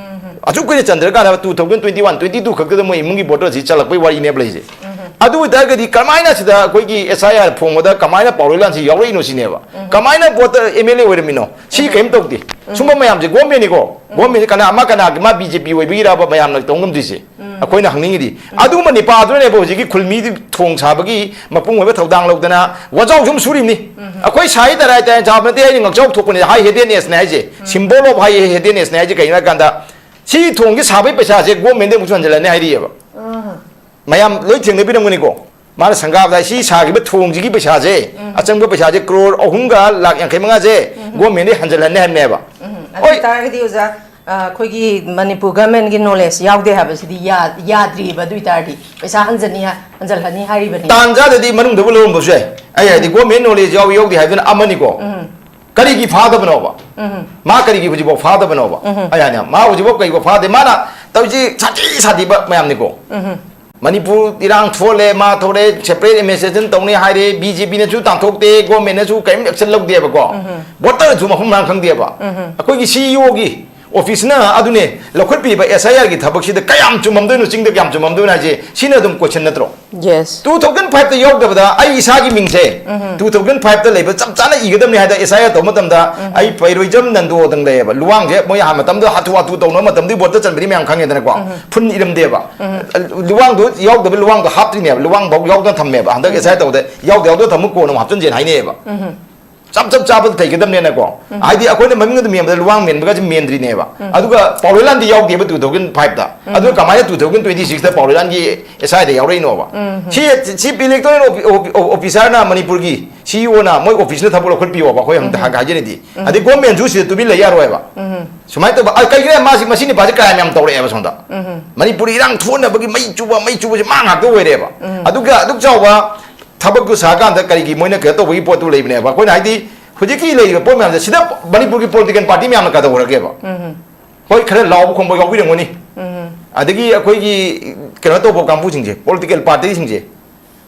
ꯑꯁꯨꯛ ꯀꯨꯏꯅ ꯆꯟꯗ꯭ꯔꯀꯥꯟꯗ two thousand twenty one, twenty two ꯈꯛꯇꯗ ꯃꯣꯏ ꯏꯃꯨꯡꯒꯤ ꯕꯣꯇꯔꯁꯤ ꯆꯜꯂꯛꯄꯩ ꯋꯥꯔꯤꯅꯦꯕ ꯂꯩꯔꯤꯁꯦ꯫ ꯑꯗꯨ ꯑꯣꯏꯇꯥꯔꯒꯗꯤ ꯀꯃꯥꯏꯅ ꯁꯤꯗ ꯑꯩꯈꯣꯏꯒꯤ ꯑꯦꯁ ꯑꯥꯏ ꯑꯥꯔ ꯐꯣꯡꯕꯗ ꯀꯃꯥꯏꯅ ꯄꯥꯎ ꯂꯣꯏꯂꯥꯟꯁꯤ ꯌꯥꯎꯔꯛꯏꯅꯣ ꯁꯤꯅꯦꯕ꯫ ꯀꯃꯥꯏꯅ ꯕꯣꯇꯔ ꯑꯦꯝ ꯑꯦꯜ ꯑꯦ ꯑꯣꯏꯔꯝꯃꯤꯅꯣ? ꯁꯤ ꯀꯔꯤꯝ ꯇꯧꯗꯦ꯫ ꯁꯨꯝꯕ ꯃꯌꯥꯝꯁꯦ ꯒꯣꯔꯃꯦꯟꯅꯤꯀꯣ, ꯒꯣꯔꯃꯦꯟꯁꯦ ꯀꯅꯥ, ꯑꯃ ꯀꯅꯥꯒꯤ, ꯃꯥ ꯕꯤ ꯖꯦ ꯄꯤ ꯑꯣꯏꯕꯒꯤꯔꯕ ꯃꯌꯥꯝꯅ ꯇꯧ ꯉꯝꯗ꯭ꯔꯤꯁꯦ? ꯑꯩꯈꯣꯏꯅ ꯍꯪꯅꯤꯡꯉꯤꯗꯤ ꯑꯗꯨꯒꯨꯝꯕ ꯅꯤꯄꯥꯗꯨꯅꯅꯦꯕ ꯍꯧꯖꯤꯛꯀꯤ ꯈꯨꯜꯃꯤꯗꯤ ꯊꯣꯡ ꯁꯥꯕꯒꯤ ꯃꯄꯨꯡ ꯑꯣꯏꯕ ꯊꯧꯗꯥꯡ ꯂꯧꯗꯅ ꯋꯥꯖꯥꯎꯁꯨ ꯑꯗꯨꯝ ꯁꯨꯔꯤꯕꯅꯤ꯫ ꯑꯩꯈꯣꯏ ꯁꯥꯍꯤ ꯇꯔꯥꯏ ꯇꯔꯥꯏ ꯁꯥꯕ ꯅꯠꯇꯦ, ꯑꯩꯅ ꯉꯛꯆꯥꯎ ꯊꯣꯛꯄꯅꯤ, ꯍꯥꯏ ꯍꯦꯗꯦꯅꯦꯁꯅꯦ ꯍꯥꯏꯁꯦ꯫ ꯁꯤꯝꯕꯣꯜ ꯑꯣꯐ ꯍꯥꯏ ꯍꯦꯗꯦꯅꯦꯁꯅꯦ ꯍꯥꯏꯁꯦ ꯀꯩꯒꯤꯅꯣ ꯍꯥꯏ ꯀꯥꯟꯗ ꯁꯤ ꯊꯣꯡꯁꯤ ꯁꯥꯕꯒꯤ ꯄꯩꯁꯥꯁꯦ ꯒꯣꯔꯃꯦꯟꯗ ꯑꯃꯨꯛꯁꯨ ꯍꯟꯖꯤꯜꯂꯅꯤ ꯍꯥꯏꯔꯤꯑꯕ꯫ ꯃꯌꯥꯝ ꯂꯣꯏ ꯊꯦꯡꯅꯕꯤꯔꯝꯒꯅꯤꯀꯣ꯫ ꯃꯥꯅ ꯁꯪꯒꯥꯕꯗ ꯁꯤ ꯁꯥꯈꯤꯕ ꯊꯣꯡꯁꯤꯒꯤ ꯄꯩꯁꯥꯁꯦ, ꯑꯆꯪꯕ ꯄꯩꯁꯥꯁꯦ ꯀ꯭ꯔꯣꯔ ꯑꯍꯨꯝꯒ ꯂꯥꯛ ꯌꯥꯡꯈꯩ ꯃꯉꯥꯁꯦ ꯒꯣꯔꯃꯦꯟꯗ ꯍꯟꯖꯤꯜꯍꯟꯅꯤ ꯍꯥꯏꯕꯅꯦꯕ꯫ ꯎꯝ, ꯑꯗꯨ ꯍꯣꯏ꯫ ꯑꯣꯏꯇꯥꯔꯒꯗꯤ ꯑꯣꯖꯥ, ꯑ, ꯑꯩꯈꯣꯏꯒꯤ ꯃꯅꯤꯄꯨꯔ ꯒꯚꯔꯟꯃꯦꯟꯒꯤ ꯅꯣꯂꯦꯖ ꯌꯥꯎꯗꯦ ꯍꯥꯏꯕꯁꯤꯗꯤ ꯌꯥ-, ꯌꯥꯗ꯭ꯔꯤꯕ꯫ ꯑꯗꯨ ꯑꯣꯏꯇꯥꯔꯗꯤ ꯄꯩꯁꯥ ꯍꯟꯖꯟꯅꯤ ꯍꯥ-, ꯍꯟꯖꯜꯍꯟꯅꯤ ꯍꯥꯏꯔꯤꯕꯅꯤ꯫ ꯇꯥꯟ ꯆꯥꯗꯗꯤ ꯃꯅꯨꯡꯗꯕꯨ ꯂꯧꯔꯝꯕꯁꯨ ꯌꯥꯏ꯫ ꯑꯩ ꯍꯥꯏꯗꯤ ꯒꯣꯔꯃꯦꯟ ꯅꯣꯂꯦꯖ ꯌꯥꯎꯏ ꯌꯥꯎꯗꯦ ꯍꯥꯏꯗꯨꯅ ꯑꯃꯅꯤꯀꯣ꯫ ꯀꯔꯤꯒꯤ ꯐꯥꯗꯕꯅꯣꯕ? ꯃꯥ ꯀꯔꯤꯒꯤ ꯍꯧꯖꯤꯛꯐꯥꯎ ꯐꯥꯗꯕꯅꯣꯕ? ꯑꯩ ꯍꯥꯏꯅ ꯃꯥ ꯍꯧꯖꯤꯛꯐꯥꯎ ꯀꯔꯤꯐꯥꯎ ꯐꯥꯗꯦ? ꯃꯥꯅ ꯇꯧꯔꯤꯁꯤ ꯁꯥꯊꯤ ꯁꯥꯊꯤꯕ ꯃꯌꯥꯝꯅꯤꯀꯣ꯫ ꯃꯅꯤꯄꯨꯔ ꯏꯔꯥꯡ ꯊꯣꯛꯍꯜꯂꯦ, ꯃꯥ ꯊꯣꯛꯂꯦ, ꯁꯦꯄꯔꯦꯠ ꯑꯦꯗꯃꯤꯅꯤꯁꯇ꯭ꯔꯦꯁꯟ ꯇꯧꯅꯤ ꯍꯥꯏꯔꯦ, ꯕꯤ ꯖꯦ ꯄꯤꯅꯁꯨ ꯇꯥꯟꯊꯣꯛꯇꯦ, ꯒꯣꯔꯃꯦꯟꯅꯁꯨ ꯀꯔꯤꯝ ꯑꯦꯛꯁꯟ ꯂꯧꯗꯦꯕꯀꯣ꯫ ꯚꯣꯇꯔꯁꯨ ꯃꯐꯝ ꯃꯔꯥꯡ ꯈꯪꯗꯦꯕ꯫ ꯑꯩꯈꯣꯏꯒꯤ ꯁꯤ ꯏ ꯑꯣꯒꯤ ꯑꯣꯐꯤꯁꯅ ꯑꯗꯨꯅꯦ ꯂꯧꯈꯠꯄꯤꯕ ꯑꯦꯁ ꯑꯥꯏ ꯑꯥꯔꯒꯤ ꯊꯕꯛꯁꯤꯗ ꯀꯌꯥꯝ ꯆꯨꯝꯃꯝꯗꯣꯏꯅꯣ, ꯆꯤꯡꯗ ꯀꯌꯥꯝ ꯆꯨꯝꯃꯝꯗꯣꯏꯅꯣ ꯍꯥꯏꯁꯦ, ꯁꯤꯅ ꯑꯗꯨꯝ ꯀꯣꯏꯁꯟ ꯅꯠꯇ꯭ꯔꯣ? ꯌꯦꯁ꯫ ꯇꯨ ꯊꯥꯎꯖꯟ ꯐꯥꯏꯚꯇ ꯌꯥꯎꯗꯕꯗ ꯑꯩ ꯏꯁꯥꯒꯤ ꯃꯤꯡꯁꯦ ꯇꯨ ꯊꯥꯎꯖꯟ ꯐꯥꯏꯚꯇ ꯂꯩꯕ ꯆꯞ ꯆꯥꯅ ꯏꯒꯗꯕꯅꯤ ꯍꯥꯏꯗ ꯑꯦꯁ ꯑꯥꯏ ꯑꯥꯔ ꯇꯧꯕ ꯃꯇꯝꯗ ꯑꯩ ꯄꯩꯔꯣꯏꯖꯝ ꯅꯟꯗꯣꯗꯪ ꯂꯩꯌꯦꯕ꯫ ꯂꯨꯋꯥꯡꯁꯦ ꯃꯣꯏ ꯍꯥꯟꯅ ꯃꯇꯝꯗ ꯍꯥꯊꯨ ꯍꯥꯊꯨ ꯇꯧꯅꯕ ꯃꯇꯝꯗꯨꯒꯤ ꯕꯣꯠꯇ ꯆꯟꯕꯗꯤ ꯃꯌꯥꯝ ꯈꯪꯉꯦꯗꯅꯀꯣ꯫ ꯐꯨꯟ ꯏꯔꯝꯗꯦꯕ꯫ ꯂꯨꯋꯥꯡꯗꯣ ꯌꯥꯎꯗꯕ, ꯂꯨꯋꯥꯡꯗꯣ ꯍꯥꯞꯇ꯭ꯔꯤꯅꯦꯕ꯫ ꯂꯨꯋꯥꯡꯐꯥꯎ ꯌꯥꯎꯗꯅ ꯊꯝꯃꯦꯕ꯫ ꯍꯟꯗꯛ ꯑꯦꯁ ꯑꯥꯏ ꯇꯧꯕꯗ ꯌꯥꯎꯗ ꯌꯥꯎꯗ ꯊꯝꯃꯨ, ꯀꯣꯟꯅ ꯑꯃꯨꯛ ꯍꯥꯞꯆꯤꯟꯁꯦꯅ ꯍꯥꯏꯅꯩꯌꯦꯕ꯫ ꯆꯞ ꯆꯞ ꯆꯥꯕꯗ ꯊꯩꯒꯗꯕꯅꯦꯅꯀꯣ꯫ ꯍꯥꯏꯗꯤ ꯑꯩꯈꯣꯏꯅ ꯃꯃꯤꯡ ꯑꯗꯨꯝ ꯃꯦꯟꯕꯗ ꯂꯨꯋꯥꯡ ꯃꯦꯟꯕꯒꯁꯦ ꯃꯦꯟꯗ꯭ꯔꯤꯅꯦꯕ꯫ ꯑꯗꯨꯒ ꯄꯥꯎꯔꯣꯏꯂꯥꯟꯗꯤ ꯌꯥꯎꯗꯦꯕ ꯇꯨ ꯊꯥꯎꯖꯟ ꯐꯥꯏꯚꯇ꯫ ꯑꯗꯨ ꯀꯃꯥꯏꯅ two thousand twenty six ꯇ ꯄꯥꯎ ꯂꯩꯂꯥꯟꯒꯤ S I ꯗ ꯌꯥꯎꯔꯛꯏꯅꯣꯕ? ꯁꯤ, ꯆꯤꯐ ꯏꯂꯦꯛꯇꯣꯔꯦꯜ ꯑꯣꯐꯤꯁꯥꯔꯅ ꯃꯅꯤꯄꯨꯔꯒꯤ ꯁꯤꯏꯑꯣꯅ ꯃꯣꯏ ꯑꯣꯐꯤꯁꯅ ꯊꯕꯛ ꯂꯧꯈꯠꯄꯤꯌꯣꯕ, ꯑꯩꯈꯣꯏ ꯍꯪ-, ꯍꯪ-, ꯍꯥꯏꯖꯔꯤꯗꯤ꯫ ꯑꯗꯩ ꯒꯣꯔꯃꯦꯟꯁꯨ ꯁꯤꯗ ꯇꯨꯃꯤꯟ ꯂꯩ ꯌꯥꯔꯣꯏꯕ꯫ ꯁꯨꯃꯥꯏꯅ ꯇꯧꯕ, ꯑ, ꯀꯩꯒꯤꯅꯣ ꯃꯥꯁꯤ, ꯃꯁꯤ ꯅꯨꯄꯥꯁꯤ ꯀ꯭ꯔꯥꯏꯝ ꯌꯥꯝ ꯇꯧꯔꯛꯑꯦꯕ ꯁꯣꯝꯗ꯫ ꯃꯅꯤꯄꯨꯔ ꯏꯔꯥꯡ ꯊꯣꯛꯅꯕꯒꯤ ꯃꯩ ꯆꯨꯕ, ꯃꯩ ꯆꯨꯕꯁꯦ ꯃꯥ ꯉꯥꯛꯇ ꯑꯣꯏꯔꯦꯕ꯫ ꯑꯗꯨꯒ ꯑꯗꯨꯛ ꯆꯥꯎꯕ ꯊꯕꯛꯇꯨ ꯁꯥꯀꯥꯟꯗ ꯀꯔꯤꯒꯤ ꯃꯣꯏꯅ ꯀꯩꯅꯣ ꯇꯧꯕꯒꯤ ꯄꯣꯠꯇꯨ ꯂꯩꯕꯅꯦꯕ꯫ ꯑꯩꯈꯣꯏꯅ ꯍꯥꯏꯗꯤ ꯍꯧꯖꯤꯛꯀꯤ ꯂꯩꯔꯤꯕ ꯄꯣꯠ ꯃꯌꯥꯝꯁꯦ ꯁꯤꯗ ꯃꯅꯤꯄꯨꯔꯒꯤ ꯄꯣꯂꯤꯇꯤꯀꯦꯜ ꯄꯥꯔꯇꯤ ꯃꯌꯥꯝꯅ ꯀꯩꯗꯧꯔꯒꯦꯕ? ꯍꯣꯏ, ꯈꯔ ꯂꯥꯎꯕ ꯈꯣꯡꯕ ꯌꯥꯎꯕꯤꯔꯝꯒꯅꯤ꯫ ꯑꯗꯒꯤ ꯑꯩꯈꯣꯏꯒꯤ ꯀꯩꯅꯣ ꯇꯧꯕ ꯀꯥꯡꯕꯨꯁꯤꯡꯁꯦ, ꯄꯣꯂꯤꯇꯤꯀꯦꯜ ꯄꯥꯔꯇꯤꯁꯤꯡꯁꯦ,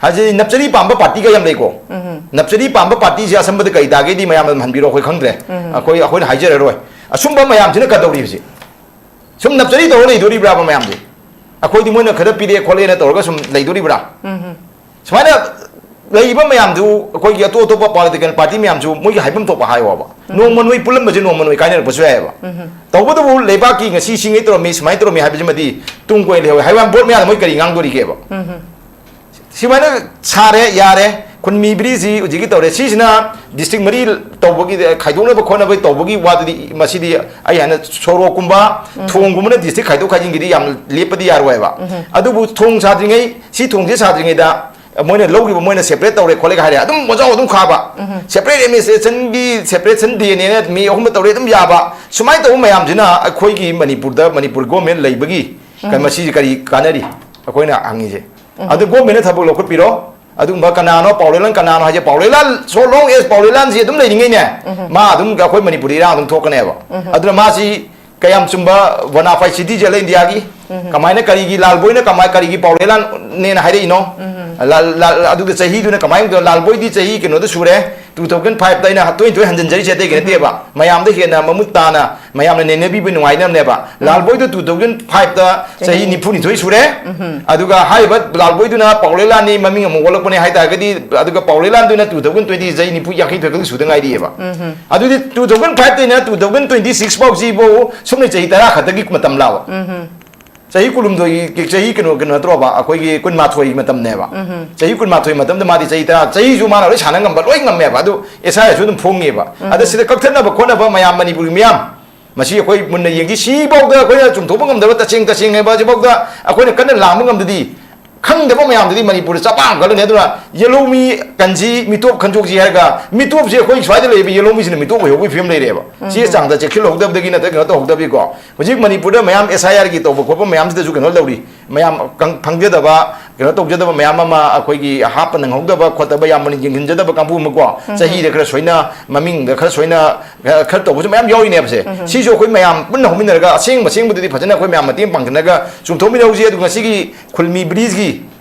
ꯍꯥꯏꯁꯦ ꯅꯞꯆꯔꯤ ꯄꯥꯝꯕ ꯄꯥꯔꯇꯤꯒ ꯌꯥꯝ ꯂꯩꯀꯣ꯫ ꯅꯞꯆꯔꯤ ꯄꯥꯝꯕ ꯄꯥꯔꯇꯤꯁꯦ ꯑꯁꯝꯕꯗ ꯀꯔꯤ ꯇꯥꯒꯦꯗꯤ ꯃꯌꯥꯝ ꯑꯗꯨꯝ ꯍꯟꯕꯤꯔꯣ, ꯑꯩꯈꯣꯏ ꯈꯪꯗ꯭ꯔꯦ꯫ ꯑꯩꯈꯣꯏ, ꯑꯩꯈꯣꯏꯅ ꯍꯥꯏꯖꯔꯔꯣꯏ꯫ ꯑꯁꯨꯝꯕ ꯃꯌꯥꯝꯁꯤꯅ ꯀꯩꯗꯧꯔꯤꯕꯁꯦ? ꯁꯨꯝ ꯅꯞꯆꯔꯤ ꯇꯧꯔ ꯂꯩꯗꯣꯔꯤꯕ꯭ꯔꯥꯕ ꯃꯌꯥꯝꯁꯦ? ꯑꯩꯈꯣꯏꯗꯤ ꯃꯣꯏꯅ ꯈꯔ ꯄꯤꯔꯛꯑꯦ ꯈꯣꯠꯂꯦꯅ ꯇꯧꯔꯒ ꯁꯨꯝ ꯂꯩꯗꯣꯔꯤꯕ꯭ꯔꯥ? ꯁꯨꯃꯥꯏꯅ ꯂꯩꯔꯤꯕ ꯃꯌꯥꯝꯗꯨ, ꯑꯩꯈꯣꯏꯒꯤ ꯑꯇꯣꯞ ꯑꯇꯣꯞꯄ ꯄꯣꯂꯤꯇꯤꯀꯦꯜ ꯄꯥꯔꯇꯤ ꯃꯌꯥꯝꯁꯨ ꯃꯣꯏꯒꯤ ꯍꯥꯏꯐꯝ ꯊꯣꯛꯄ ꯍꯥꯏꯌꯣꯕ꯫ ꯅꯣꯡꯃ ꯅꯣꯏ ꯄꯨꯜꯂꯝꯕꯁꯦ ꯅꯣꯡꯃ ꯅꯣꯏ ꯀꯥꯏꯅꯔꯛꯄꯁꯨ ꯌꯥꯏꯑꯕ꯫ ꯇꯧꯕꯇꯕꯨ ꯂꯩꯕꯥꯛꯀꯤ ꯉꯁꯤ ꯁꯤꯉꯩ ꯇꯧꯔꯝꯃꯤ, ꯁꯨꯃꯥꯏꯅ ꯇꯧꯔꯝꯃꯤ ꯍꯥꯏꯕꯁꯤꯃꯗꯤ ꯇꯨꯡ ꯀꯣꯏꯅ ꯂꯩꯍꯧꯋꯦ꯫ ꯍꯥꯏꯕ ꯕꯣꯠ ꯃꯌꯥꯗ ꯃꯣꯏ ꯀꯔꯤ ꯉꯥꯡꯗꯣꯔꯤꯒꯦꯕ? ꯁꯨꯃꯥꯏꯅ ꯁꯥꯔꯦ, ꯌꯥꯔꯦ꯫ ꯈꯨꯟꯃꯤ ꯕ꯭ꯔꯤꯁꯤ ꯍꯧꯖꯤꯛꯀꯤ ꯇꯧꯔꯦ꯫ ꯁꯤꯁꯤꯅ ꯗꯤꯁꯇ꯭ꯔꯤꯛ ꯃꯔꯤ ꯇꯧꯕꯒꯤ, ꯈꯥꯏꯗꯣꯛꯅꯕ ꯈꯣꯠꯅꯕ ꯇꯧꯕꯒꯤ ꯋꯥꯗꯨꯗꯤ, ꯃꯁꯤꯗꯤ ꯑꯩ ꯍꯥꯏꯅ ꯁꯣꯔꯣꯛꯀꯨꯝꯕ, ꯊꯣꯡꯒꯨꯝꯕꯅ ꯗꯤꯁꯇ꯭ꯔꯤꯛ ꯈꯥꯏꯗꯣꯛ ꯈꯥꯏꯖꯤꯟꯒꯤꯗꯤ ꯌꯥꯝ ꯂꯦꯞꯄꯗꯤ ꯌꯥꯔꯣꯏꯕ꯫ ꯑꯗꯨꯕꯨ ꯊꯣꯡ ꯁꯥꯗ꯭ꯔꯤꯉꯩ, ꯁꯤ ꯊꯣꯡꯁꯦ ꯁꯥꯗ꯭ꯔꯤꯉꯩꯗ ꯃꯣꯏꯅ ꯂꯧꯈꯤꯕ, ꯃꯣꯏꯅ ꯁꯦꯄꯔꯦꯠ ꯇꯧꯔꯦ ꯈꯣꯠꯂꯦ ꯍꯥꯏꯔꯦ, ꯑꯗꯨꯝ ꯑꯣꯖꯥ ꯑꯗꯨꯝ ꯈꯥꯕ꯫ ꯁꯦꯄꯔꯦꯠ ꯑꯦꯗꯃꯤꯅꯤꯁꯇ꯭ꯔꯦꯁꯟꯒꯤ, ꯁꯦꯄꯔꯦꯁꯟ ꯗꯦꯅꯦꯅ ꯃꯤ ꯑꯍꯨꯝꯗ ꯇꯧꯔꯦ, ꯑꯗꯨꯝ ꯌꯥꯕ꯫ ꯁꯨꯃꯥꯏꯅ ꯇꯧꯕ ꯃꯌꯥꯝꯁꯤꯅ ꯑꯩꯈꯣꯏꯒꯤ ꯃꯅꯤꯄꯨꯔꯗ, ꯃꯅꯤꯄꯨꯔ ꯒꯣꯔꯃꯦꯟ ꯂꯩꯕꯒꯤ ꯀ-, ꯃꯁꯤꯁꯦ ꯀꯔꯤ ꯀꯥꯟꯅꯔꯤ? ꯑꯩꯈꯣꯏꯅ ꯍꯪꯉꯤꯁꯦ꯫ ꯑꯗꯨ ꯒꯣꯔꯃꯦꯟꯅ ꯊꯕꯛ ꯂꯧꯈꯠꯄꯤꯔꯣ꯫ ꯑꯗꯨꯒꯨꯝꯕ ꯀꯅꯥꯅꯣ ꯄꯥꯎ ꯂꯩꯂꯥꯟ, ꯀꯅꯥꯅꯣ ꯍꯥꯏꯁꯦ? ꯄꯥꯎ ꯂꯩꯂꯥꯟ, so long as ꯄꯥꯎ ꯂꯩꯂꯥꯟꯁꯤ ꯑꯗꯨꯝ ꯂꯩꯔꯤꯉꯩꯅꯦ, ꯃꯥ ꯑꯗꯨꯝ ꯑꯩꯈꯣꯏ ꯃꯅꯤꯄꯨꯔꯗ ꯏꯔꯥꯡ ꯑꯗꯨꯝ ꯊꯣꯛꯀꯅꯦꯕ꯫ ꯑꯗꯨꯅ ꯃꯥꯁꯤ ꯀꯌꯥꯝ ꯆꯨꯝꯕ bona fide citizen ꯂꯩ ꯏꯟꯗꯤꯌꯥꯒꯤ? ꯀꯃꯥꯏꯅ, ꯀꯔꯤꯒꯤ ꯂꯥꯜꯕꯣꯏꯅ ꯀꯃꯥꯏ, ꯀꯔꯤꯒꯤ ꯄꯥꯎ ꯂꯩꯂꯥꯟꯅꯦꯅ ꯍꯥꯏꯔꯛꯏꯅꯣ? ꯂꯥꯜ-, ꯂꯥꯜ-, ꯑꯗꯨꯒ ꯆꯍꯤꯗꯨꯅ ꯀꯃꯥꯏꯅ ꯇꯧ-, ꯂꯥꯜꯕꯣꯏꯗꯤ ꯆꯍꯤ ꯀꯩꯅꯣꯗ ꯁꯨꯔꯦ, two thousand five ꯇ ꯑꯩꯅ ꯇꯣꯏ ꯇꯣꯏ ꯍꯟꯖꯤꯟꯖꯔꯤꯁꯦ ꯑꯇꯩꯒꯤ ꯅꯠꯇꯦꯕ, ꯃꯌꯥꯝꯗ ꯍꯦꯟꯅ ꯃꯃꯨꯠ ꯇꯥꯅ ꯃꯌꯥꯝꯅ ꯅꯩꯅꯕꯤꯕ ꯅꯨꯡꯉꯥꯏꯅꯕꯅꯦꯕ꯫ ꯂꯥꯜꯕꯣꯏꯗꯣ two thousand five ꯇ ꯆꯍꯤ ꯆꯍꯤ ꯅꯤꯐꯨꯅꯤꯊꯣꯏ ꯁꯨꯔꯦ꯫ ꯑꯗꯨꯒ ꯍꯥꯏꯔꯤꯕ ꯂꯥꯜꯕꯣꯏꯗꯨꯅ ꯄꯥꯎ ꯂꯩꯂꯥꯟꯅꯤ ꯃꯃꯤꯡ ꯑꯃꯨꯛ ꯑꯣꯜꯂꯛꯄꯅꯦ ꯍꯥꯏ ꯇꯥꯔꯒꯗꯤ, ꯑꯗꯨꯒ ꯄꯥꯎ ꯂꯩꯂꯥꯟꯗꯨꯅ two thousand twenty ꯆꯍꯤ ꯅꯤꯐꯨ, ꯌꯥꯡꯈꯩ ꯊꯣꯏꯈꯛ ꯁꯨꯗ ꯉꯥꯏꯔꯤꯑꯕ꯫ ꯑꯗꯨꯗꯤ two thousand five ꯇꯩꯅ two thousand twenty six ꯐꯥꯎꯁꯤꯕꯨ ꯁꯨꯞꯅ ꯆꯍꯤ ꯇꯔꯥ ꯈꯛꯇꯒꯤ ꯃꯇꯝ ꯂꯥꯕ꯫ ꯆꯍꯤ ꯀꯨꯟꯍꯨꯝꯗꯣꯏꯒꯤ, ꯆꯍꯤ ꯀꯩꯅꯣ, ꯀꯩꯅꯣ ꯅꯠꯇ꯭ꯔꯣꯕ? ꯑꯩꯈꯣꯏꯒꯤ ꯀꯨꯟꯃꯥꯊꯣꯏꯒꯤ ꯃꯇꯝꯅꯦꯕ꯫ ꯆꯍꯤ ꯀꯨꯟꯃꯥꯊꯣꯏ ꯃꯇꯝꯗ ꯃꯥꯗꯤ ꯆꯍꯤ ꯇꯔꯥ, ꯆꯍꯤꯁꯨ ꯃꯥꯅ ꯂꯣꯏ ꯁꯥꯟꯅ ꯉꯝꯕ, ꯂꯣꯏ ꯉꯝꯃꯦꯕ꯫ ꯑꯗꯨ S I ꯁꯨ ꯑꯗꯨꯝ ꯐꯣꯡꯉꯦꯕ꯫ ꯑꯗ ꯁꯤꯗ ꯀꯛꯊꯠꯅꯕ ꯈꯣꯠꯅꯕ ꯃꯌꯥꯝ, ꯃꯅꯤꯄꯨꯔꯒꯤ ꯃꯤꯌꯥꯝ, ꯃꯁꯤ ꯑꯩꯈꯣꯏ ꯃꯨꯟꯅ ꯌꯦꯡꯁꯤ꯫ ꯁꯤꯐꯥꯎꯗ ꯑꯩꯈꯣꯏꯅ ꯆꯨꯝꯊꯣꯛꯄ ꯉꯝꯗꯕ, ꯇꯁꯦꯡ ꯇꯁꯦꯡ ꯍꯥꯏꯕ ꯑꯁꯤꯐꯥꯎꯗ ꯑꯩꯈꯣꯏꯅ ꯀꯟꯅ ꯂꯥꯝꯕ ꯉꯝꯗꯗꯤ, ꯈꯪꯗꯕ ꯃꯌꯥꯝꯗꯨꯗꯤ ꯃꯅꯤꯄꯨꯔꯗ ꯆꯄꯥꯡ ꯀꯜꯂꯅꯤ꯫ ꯑꯗꯨꯅ ꯌꯦꯂꯧꯃꯤ ꯀꯟꯁꯤ, ꯃꯤꯇꯣꯞ ꯈꯟꯗꯣꯛꯁꯤ ꯍꯥꯏꯔꯒ, ꯃꯤꯇꯣꯞꯁꯦ ꯑꯩꯈꯣꯏ ꯁ꯭ꯋꯥꯏꯗ ꯂꯩꯕ ꯌꯦꯂꯧꯃꯤꯁꯤꯅ ꯃꯤꯇꯣꯞ ꯑꯣꯏꯍꯧꯕꯒꯤ ꯐꯤꯕꯝ ꯂꯩꯔꯦꯕ꯫ ꯁꯤ ꯆꯥꯡꯗ ꯆꯦꯛꯁꯤꯜꯍꯧꯗꯕꯗꯒꯤ ꯅꯠꯇ꯭ꯔꯒ ꯀꯩꯅꯣ ꯇꯧꯍꯧꯗꯕꯒꯤꯀꯣ꯫ ꯍꯧꯖꯤꯛ ꯃꯅꯤꯄꯨꯔꯗ ꯃꯌꯥꯝ S I R ꯒꯤ ꯇꯧꯕ ꯈꯣꯠꯄ ꯃꯌꯥꯝꯁꯤꯗꯁꯨ ꯀꯩꯅꯣ ꯇꯧꯔꯤ, ꯃꯌꯥꯝ ꯀꯪ-, ꯐꯪꯖꯗꯕ, ꯀꯩꯅꯣ ꯇꯧꯖꯗꯕ ꯃꯌꯥꯝ ꯑꯃ, ꯑꯩꯈꯣꯏꯒꯤ ꯍꯥꯞꯄ ꯅꯪꯍꯧꯗꯕ ꯈꯣꯠꯇꯕ, ꯌꯥꯝ ꯃꯨꯟꯅ ꯌꯦꯡꯁꯤꯟꯖꯗꯕ ꯀꯥꯡꯕꯨ ꯑꯃꯀꯣ, ꯆꯍꯤꯗ ꯈꯔ ꯁꯣꯏꯅ, ꯃꯃꯤꯡꯗ ꯈꯔ ꯁꯣꯏꯅ, ꯈꯔ ꯇꯧꯕꯁꯨ ꯃꯌꯥꯝ ꯌꯥꯎꯔꯤꯅꯦꯕꯁꯦ꯫ ꯁꯤꯁꯨ ꯑꯩꯈꯣꯏ ꯃꯌꯥꯝ ꯄꯨꯟꯅ ꯍꯧꯃꯤꯟꯅꯔꯒ ꯑꯁꯦꯡꯕ ꯑꯁꯦꯡꯕꯗꯨꯗꯤ ꯐꯖꯅ ꯑꯩꯈꯣꯏ ꯃꯌꯥꯝ ꯃꯇꯦꯡ ꯄꯥꯡꯁꯤꯟꯅꯒ ꯆꯨꯝꯊꯣꯛꯃꯤꯟꯅꯍꯧꯁꯤ꯫ ꯑꯗꯨꯒ ꯉꯁꯤꯒꯤ ꯈꯨꯜꯃꯤ ꯕ꯭ꯔꯤꯖꯀꯤ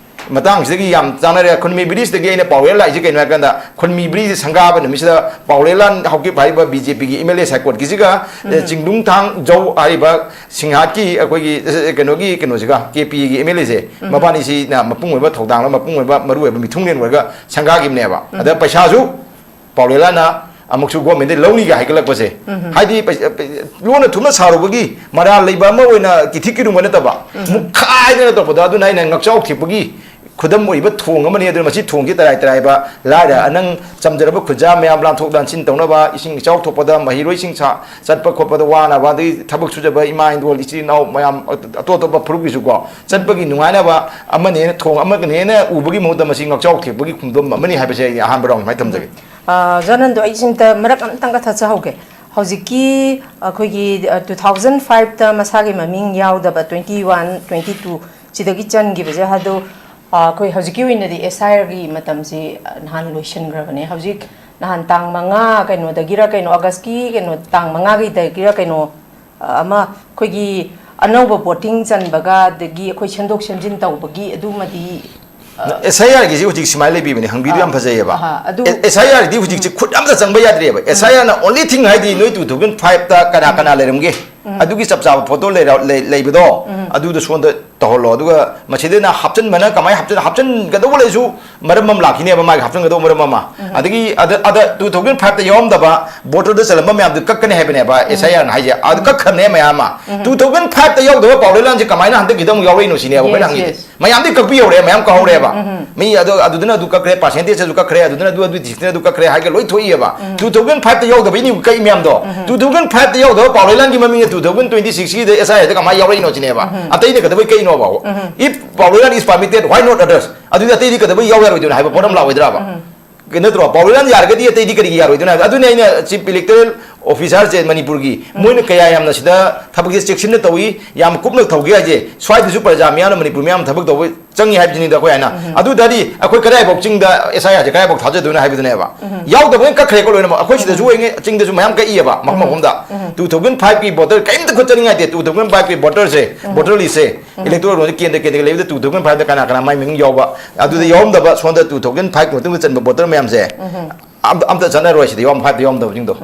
ꯃꯇꯥꯡꯁꯤꯗꯒꯤ ꯌꯥꯝ ꯆꯥꯟꯅꯔꯦ꯫ ꯈꯨꯟꯃꯤ ꯕ꯭ꯔꯤꯖꯇꯒꯤ ꯑꯩꯅ ꯄꯥꯎꯔꯦꯜ ꯂꯥꯛꯏꯁꯦ ꯀꯩꯅꯣ ꯍꯥꯏꯔꯀꯥꯟꯗ, ꯈꯨꯟꯃꯤ ꯕ꯭ꯔꯤꯖ ꯁꯪꯒꯥꯕ ꯅꯨꯃꯤꯠꯁꯤꯗ ꯄꯥꯎꯔꯦꯜ ꯂꯥꯟ ꯍꯧꯈꯤꯕ ꯍꯥꯏꯔꯤꯕ B J P ꯒꯤ M L A ꯁꯥꯏꯀꯣꯠꯀꯤꯁꯤꯒ, ꯑꯦ, ꯆꯤꯡꯗꯨꯡ ꯊꯥꯡ ꯖꯧ ꯍꯥꯏꯔꯤꯕ ꯁꯤꯡꯍꯥꯠꯀꯤ ꯑꯩꯈꯣꯏꯒꯤ, ꯑꯦ, ꯀꯩꯅꯣꯒꯤ, ꯀꯩꯅꯣꯁꯤꯒ, K P A ꯒꯤ M L A ꯁꯦ, ꯃꯕꯥꯅꯤꯁꯤꯅ ꯃꯄꯨꯡ ꯑꯣꯏꯕ ꯊꯧꯗꯥꯡ ꯂꯧꯔ, ꯃꯄꯨꯡ ꯑꯣꯏꯕ ꯃꯔꯨ ꯑꯣꯏꯕ ꯃꯤꯊꯨꯡꯂꯦꯟ ꯑꯣꯏꯔꯒ ꯁꯪꯒꯥꯈꯤꯕꯅꯦꯕ꯫ ꯑꯗ ꯄꯩꯁꯥꯁꯨ ꯄꯥꯎꯔꯦꯂꯥꯅ ꯑꯃꯨꯛꯁꯨ ꯒꯣꯔꯃꯦꯟꯗ ꯂꯧꯅꯤꯒ ꯍꯥꯏꯒꯠꯂꯛꯄꯁꯦ, ꯍꯥꯏꯗꯤ ꯄꯩꯁꯥ, ꯄꯩ-, ꯂꯣꯟꯅ ꯊꯨꯞꯅ ꯁꯥꯔꯨꯕꯒꯤ ꯃꯔꯥꯜ ꯂꯩꯕ ꯑꯃ ꯑꯣꯏꯅ ꯀꯤꯊꯤ ꯀꯤꯔꯨꯝꯕ ꯅꯠꯇꯕ, ꯃꯨꯛꯈꯥꯏꯗꯅ ꯇꯧꯕꯗꯣ, ꯑꯗꯨꯅ ꯑꯩꯅ ꯉꯛꯆꯥꯎ ꯊꯦꯛꯄꯒꯤ ꯈꯨꯗꯝ ꯑꯣꯏꯕ ꯊꯣꯡ ꯑꯃꯅꯤ꯫ ꯑꯗꯨꯅ ꯃꯁꯤ ꯊꯣꯡꯁꯤ ꯇꯔꯥꯏ ꯇꯔꯥꯏꯕ ꯂꯥꯏꯔ ꯑꯅꯪ ꯆꯝꯖꯔꯕ ꯈꯨꯟꯖꯥ ꯃꯌꯥꯝ ꯂꯥꯟꯊꯣꯛ ꯂꯥꯟꯁꯤꯟ ꯇꯧꯅꯕ, ꯏꯁꯤꯡ ꯏꯆꯥꯎ ꯊꯣꯛꯄꯗ ꯃꯍꯩꯔꯣꯏꯁꯤꯡ ꯁꯥ-, ꯆꯠꯄ ꯈꯣꯠꯄꯗ ꯋꯥꯅꯕ, ꯑꯗꯒꯤ ꯊꯕꯛ ꯁꯨꯖꯕ ꯏꯃꯥ ꯏꯟꯗꯣꯜ ꯏꯆꯤꯜ ꯏꯅꯥꯎ ꯃꯌꯥꯝ, ꯑꯇꯣꯞ ꯑꯇꯣꯞꯄ ꯐꯨꯔꯨꯞꯀꯤꯁꯨꯀꯣ, ꯆꯠꯄꯒꯤ ꯅꯨꯡꯉꯥꯏꯅꯕ ꯑꯃꯅꯦꯅ, ꯊꯣꯡ ꯑꯃꯅꯦꯅ ꯎꯕꯒꯤ ꯃꯍꯨꯠꯇ ꯃꯁꯤ ꯉꯛꯆꯥꯎ ꯊꯦꯛꯄꯒꯤ ꯈꯣꯡꯗꯝ ꯑꯃꯅꯤ ꯍꯥꯏꯕꯁꯦ ꯑꯩ ꯑꯍꯥꯟꯕ ꯔꯥꯎꯟ ꯁꯨꯃꯥꯏꯅ ꯊꯝꯖꯒꯦ꯫ ꯑ, ꯖꯣꯅꯟꯗꯣ, ꯑꯩ ꯁꯤꯝꯇ ꯃꯔꯛ ꯑꯝꯇꯪꯒ ꯊꯠꯆꯍꯧꯒꯦ꯫ ꯍꯧꯖꯤꯛꯀꯤ ꯑꯩꯈꯣꯏꯒꯤ, ꯑ, two thousand five ꯇ ꯃꯁꯥꯒꯤ ꯃꯃꯤꯡ ꯌꯥꯎꯗꯕ twenty one, twenty two ꯁꯤꯗꯒꯤ ꯆꯟꯈꯤꯕꯁꯦ, ꯑꯗꯣ, ꯑ, ꯑꯩꯈꯣꯏ ꯍꯧꯖꯤꯛꯀꯤ ꯑꯣꯏꯅꯗꯤ S I R ꯒꯤ ꯃꯇꯝꯁꯤ, ꯑ, ꯅꯍꯥꯟ ꯂꯣꯏꯁꯤꯟꯈ꯭ꯔꯕꯅꯦ꯫ ꯍꯧꯖꯤꯛ ꯅꯍꯥꯟ ꯇꯥꯡ ꯃꯉꯥ ꯀꯩꯅꯣꯗꯒꯤꯔ ꯀꯩꯅꯣ, ꯑꯥꯒꯁꯀꯤ ꯀꯩꯅꯣ, ꯇꯥꯡ ꯃꯉꯥꯒꯤꯗꯒꯤꯔ ꯀꯩꯅꯣ, ꯑ, ꯑꯃ ꯑꯩꯈꯣꯏꯒꯤ ꯑꯅꯧꯕ ꯚꯣꯇꯤꯡ ꯆꯟꯕꯒ, ꯑꯗꯒꯤ ꯑꯩꯈꯣꯏ ꯁꯦꯝꯗꯣꯛ ꯁꯦꯝꯖꯤꯟ ꯇꯧꯕꯒꯤ ꯑꯗꯨꯃꯗꯤ, ꯑ, S I R ꯒꯤꯁꯤ ꯍꯧꯖꯤꯛ ꯁꯨꯃꯥꯏꯅ ꯂꯩꯕꯤꯕꯅꯦ, ꯍꯪꯕꯤꯗꯨ ꯑꯥ, ꯌꯥꯝ ꯐꯖꯩꯌꯦꯕ꯫ ꯑꯍꯥ, ꯑꯗꯨ ꯑꯦ, S I R ꯗꯤ ꯍꯧꯖꯤꯛꯁꯦ ꯈꯨꯠ ꯑꯝꯇ ꯆꯪꯕ ꯌꯥꯗ꯭ꯔꯦꯕ꯫ S I R ꯅ only thing ꯍꯥꯏꯗꯤ ꯅꯣꯏ two thousand five ꯇ ꯀꯅꯥ ꯀꯅꯥ ꯂꯩꯔꯝꯒꯦ? ꯑꯗꯨꯒꯤ ꯆꯞ ꯆꯥꯕ ꯐꯣꯇꯣ ꯂꯩꯔ-, ꯂꯩ-, ꯂꯩꯕꯗꯣ, ꯑꯗꯨꯗꯣ ꯁꯣꯝꯗ ꯇꯧꯍꯜꯂꯣ꯫ ꯑꯗꯨꯒ ꯃꯁꯤꯗꯅ ꯍꯥꯞꯆꯤꯟꯕꯅ ꯀꯃꯥꯏꯅ ꯍꯥꯞꯆꯤꯟ ꯍꯥꯞꯆꯤꯟꯒꯗꯧꯕ ꯂꯩꯔꯁꯨ ꯃꯔꯝ ꯑꯃ ꯂꯥꯛꯈꯤꯅꯦꯕ, ꯃꯥꯒꯤ ꯍꯥꯞꯆꯤꯟꯒꯗꯧꯕ ꯃꯔꯝ ꯑꯃ꯫ ꯑꯗꯒꯤ ꯑꯗ ꯑꯗ two thousand five ꯇ ꯌꯥꯎꯔꯝꯗꯕ voter ꯗ ꯆꯜꯂꯝꯕ ꯃꯌꯥꯝꯗꯨ ꯀꯛꯀꯅꯤ ꯍꯥꯏꯕꯅꯦꯕ, S I R ꯅ ꯍꯥꯏꯁꯦ꯫ ꯑꯗꯨ ꯀꯛꯈ꯭ꯔꯕꯅꯦ ꯃꯌꯥꯝ ꯑꯃ꯫ Two thousand five ꯇ ꯌꯥꯎꯗꯕ ꯄꯥꯎ ꯂꯩꯂꯥꯟꯁꯦ ꯀꯃꯥꯏꯅ ꯍꯟꯗꯛꯀꯤꯗ ꯑꯃꯨꯛ ꯌꯥꯎꯔꯛꯏꯅꯣ ꯁꯤꯅꯦꯕ ꯑꯩꯈꯣꯏꯅ ꯍꯪꯉꯤꯁꯦ꯫ Yes. ꯃꯌꯥꯝꯗꯤ ꯀꯛꯄꯤꯍꯧꯔꯦ, ꯃꯌꯥꯝ ꯀꯛꯍꯧꯔꯦꯕ꯫ ꯃꯤ ꯑꯗꯣ ꯑꯗꯨꯗꯨꯅ ꯑꯗꯨ ꯀꯛꯈ꯭ꯔꯦ, percentage ꯁꯨ ꯀꯛꯈ꯭ꯔꯦ, ꯑꯗꯨꯗꯨꯅ ꯑꯗꯨ, ꯑꯗꯨ district ꯇꯨꯅ ꯑꯗꯨ ꯀꯛꯈ꯭ꯔꯦ ꯍꯥꯏꯔꯒ ꯂꯣꯏ ꯊꯣꯛꯏꯑꯕ꯫ Two thousand five ꯇ ꯌꯥꯎꯗꯕꯩꯅꯤ ꯀꯛꯏ ꯃꯌꯥꯝꯗꯣ꯫ Two thousand five ꯇ ꯌꯥꯎꯗꯕ ꯄꯥꯎ ꯂꯩꯂꯥꯟꯒꯤ ꯃꯃꯤꯡꯗ two thousand twenty six ꯀꯤꯗ S I R ꯗ ꯀꯃꯥꯏꯅ ꯌꯥꯎꯔꯛꯏꯅꯣ ꯁꯤꯅꯦꯕ꯫ ꯑꯇꯩꯅ ꯀꯩꯗꯧꯕꯩ ꯀꯛꯏꯅꯣꯕ? If ꯄꯥꯎ ꯂꯩꯂꯥꯟ is permitted, why not others? ꯑꯗꯨꯗꯤ ꯑꯇꯩꯗꯤ ꯀꯩꯗꯧꯕꯩ ꯌꯥꯎ ꯌꯥꯔꯣꯏꯗꯣꯏꯅꯣ ꯍꯥꯏꯕ ꯄꯣꯠ ꯑꯃ ꯂꯥꯛꯑꯣꯏꯗ꯭ꯔꯥꯕ? ꯀꯩ ꯅꯠꯇ꯭ꯔꯣ? ꯄꯥꯎ ꯂꯩꯂꯥꯟ ꯌꯥꯔꯒꯗꯤ ꯑꯇꯩꯗꯤ ꯀꯔꯤꯒꯤ ꯌꯥꯔꯣꯏꯗꯣꯏꯅꯣ ꯍꯥꯏꯕ? ꯑꯗꯨꯅꯤ ꯑꯩꯅ Chief Electoral Officer ꯁꯦ ꯃꯅꯤꯄꯨꯔꯒꯤ, ꯃꯣꯏꯅ ꯀꯌꯥ ꯌꯥꯝꯅ ꯁꯤꯗ ꯊꯕꯛꯁꯦ ꯆꯦꯛꯁꯤꯟꯅ ꯇꯧꯏ, ꯌꯥꯝ ꯀꯨꯞꯅ ꯇꯧꯒꯦ ꯍꯥꯏꯁꯦ, ꯁ꯭ꯋꯥꯏꯗꯁꯨ ꯄ꯭ꯔꯖꯥ ꯃꯤꯌꯥꯝꯅ, ꯃꯅꯤꯄꯨꯔ ꯃꯤꯌꯥꯝ ꯊꯕꯛ ꯇꯧꯕ ꯆꯪꯉꯤ ꯍꯥꯏꯕꯁꯤꯅꯤꯗ ꯑꯩꯈꯣꯏ ꯍꯥꯏꯅ꯫ ꯑꯗꯨ ꯇꯥꯔꯗꯤ ꯑꯩꯈꯣꯏ ꯀꯗꯥꯏꯐꯥꯎ ꯆꯤꯡꯗ S I R ꯁꯦ ꯀꯗꯥꯏꯐꯥꯎ ꯊꯥꯖꯗꯣꯏꯅꯣ ꯍꯥꯏꯕꯗꯨꯅꯦꯕ꯫ ꯌꯥꯎꯗꯕꯉꯩ ꯀꯛꯈ꯭ꯔꯦꯀꯣ ꯂꯣꯏꯅꯃꯛ꯫ ꯑꯩꯈꯣꯏ ꯁꯤꯗꯁꯨ ꯑꯣꯏꯉꯩ ꯆꯤꯡꯗꯁꯨ ꯃꯌꯥꯝ ꯀꯛꯏꯑꯕ ꯃꯐꯝ ꯃꯐꯝꯗ꯫ Two thousand five ꯀꯤ voter ꯀꯔꯤꯝꯇ ꯈꯨꯠ ꯆꯠꯅꯤꯡꯉꯥꯏ ꯂꯩꯇꯦ꯫ Two thousand five ꯀꯤ voter ꯁꯦ, voter list ꯁꯦ, electoral roll ꯁꯦ ꯀꯦꯟꯗ꯭ꯔ ꯀꯦꯟꯗ꯭ꯔꯒ ꯂꯩꯕꯗ two thousand five ꯇ ꯀꯅꯥ ꯀꯅꯥ ꯃꯥꯏ ꯃꯃꯤꯡ ꯌꯥꯎꯕ, ꯑꯗꯨꯗ ꯌꯥꯎꯔꯝꯗꯕ, ꯁꯣꯝꯗ two thousand five ꯀꯤ ꯃꯇꯨꯡꯗ ꯆꯟꯕ voter ꯃꯌꯥꯝꯁꯦ ꯑꯝꯇ, ꯑꯝꯇ ꯆꯠꯅꯔꯣꯏ ꯁꯤꯗ, ꯌꯥꯎꯔꯝ-, five ꯇ ꯌꯥꯎꯔꯝꯗꯕꯁꯤꯡꯗꯣ꯫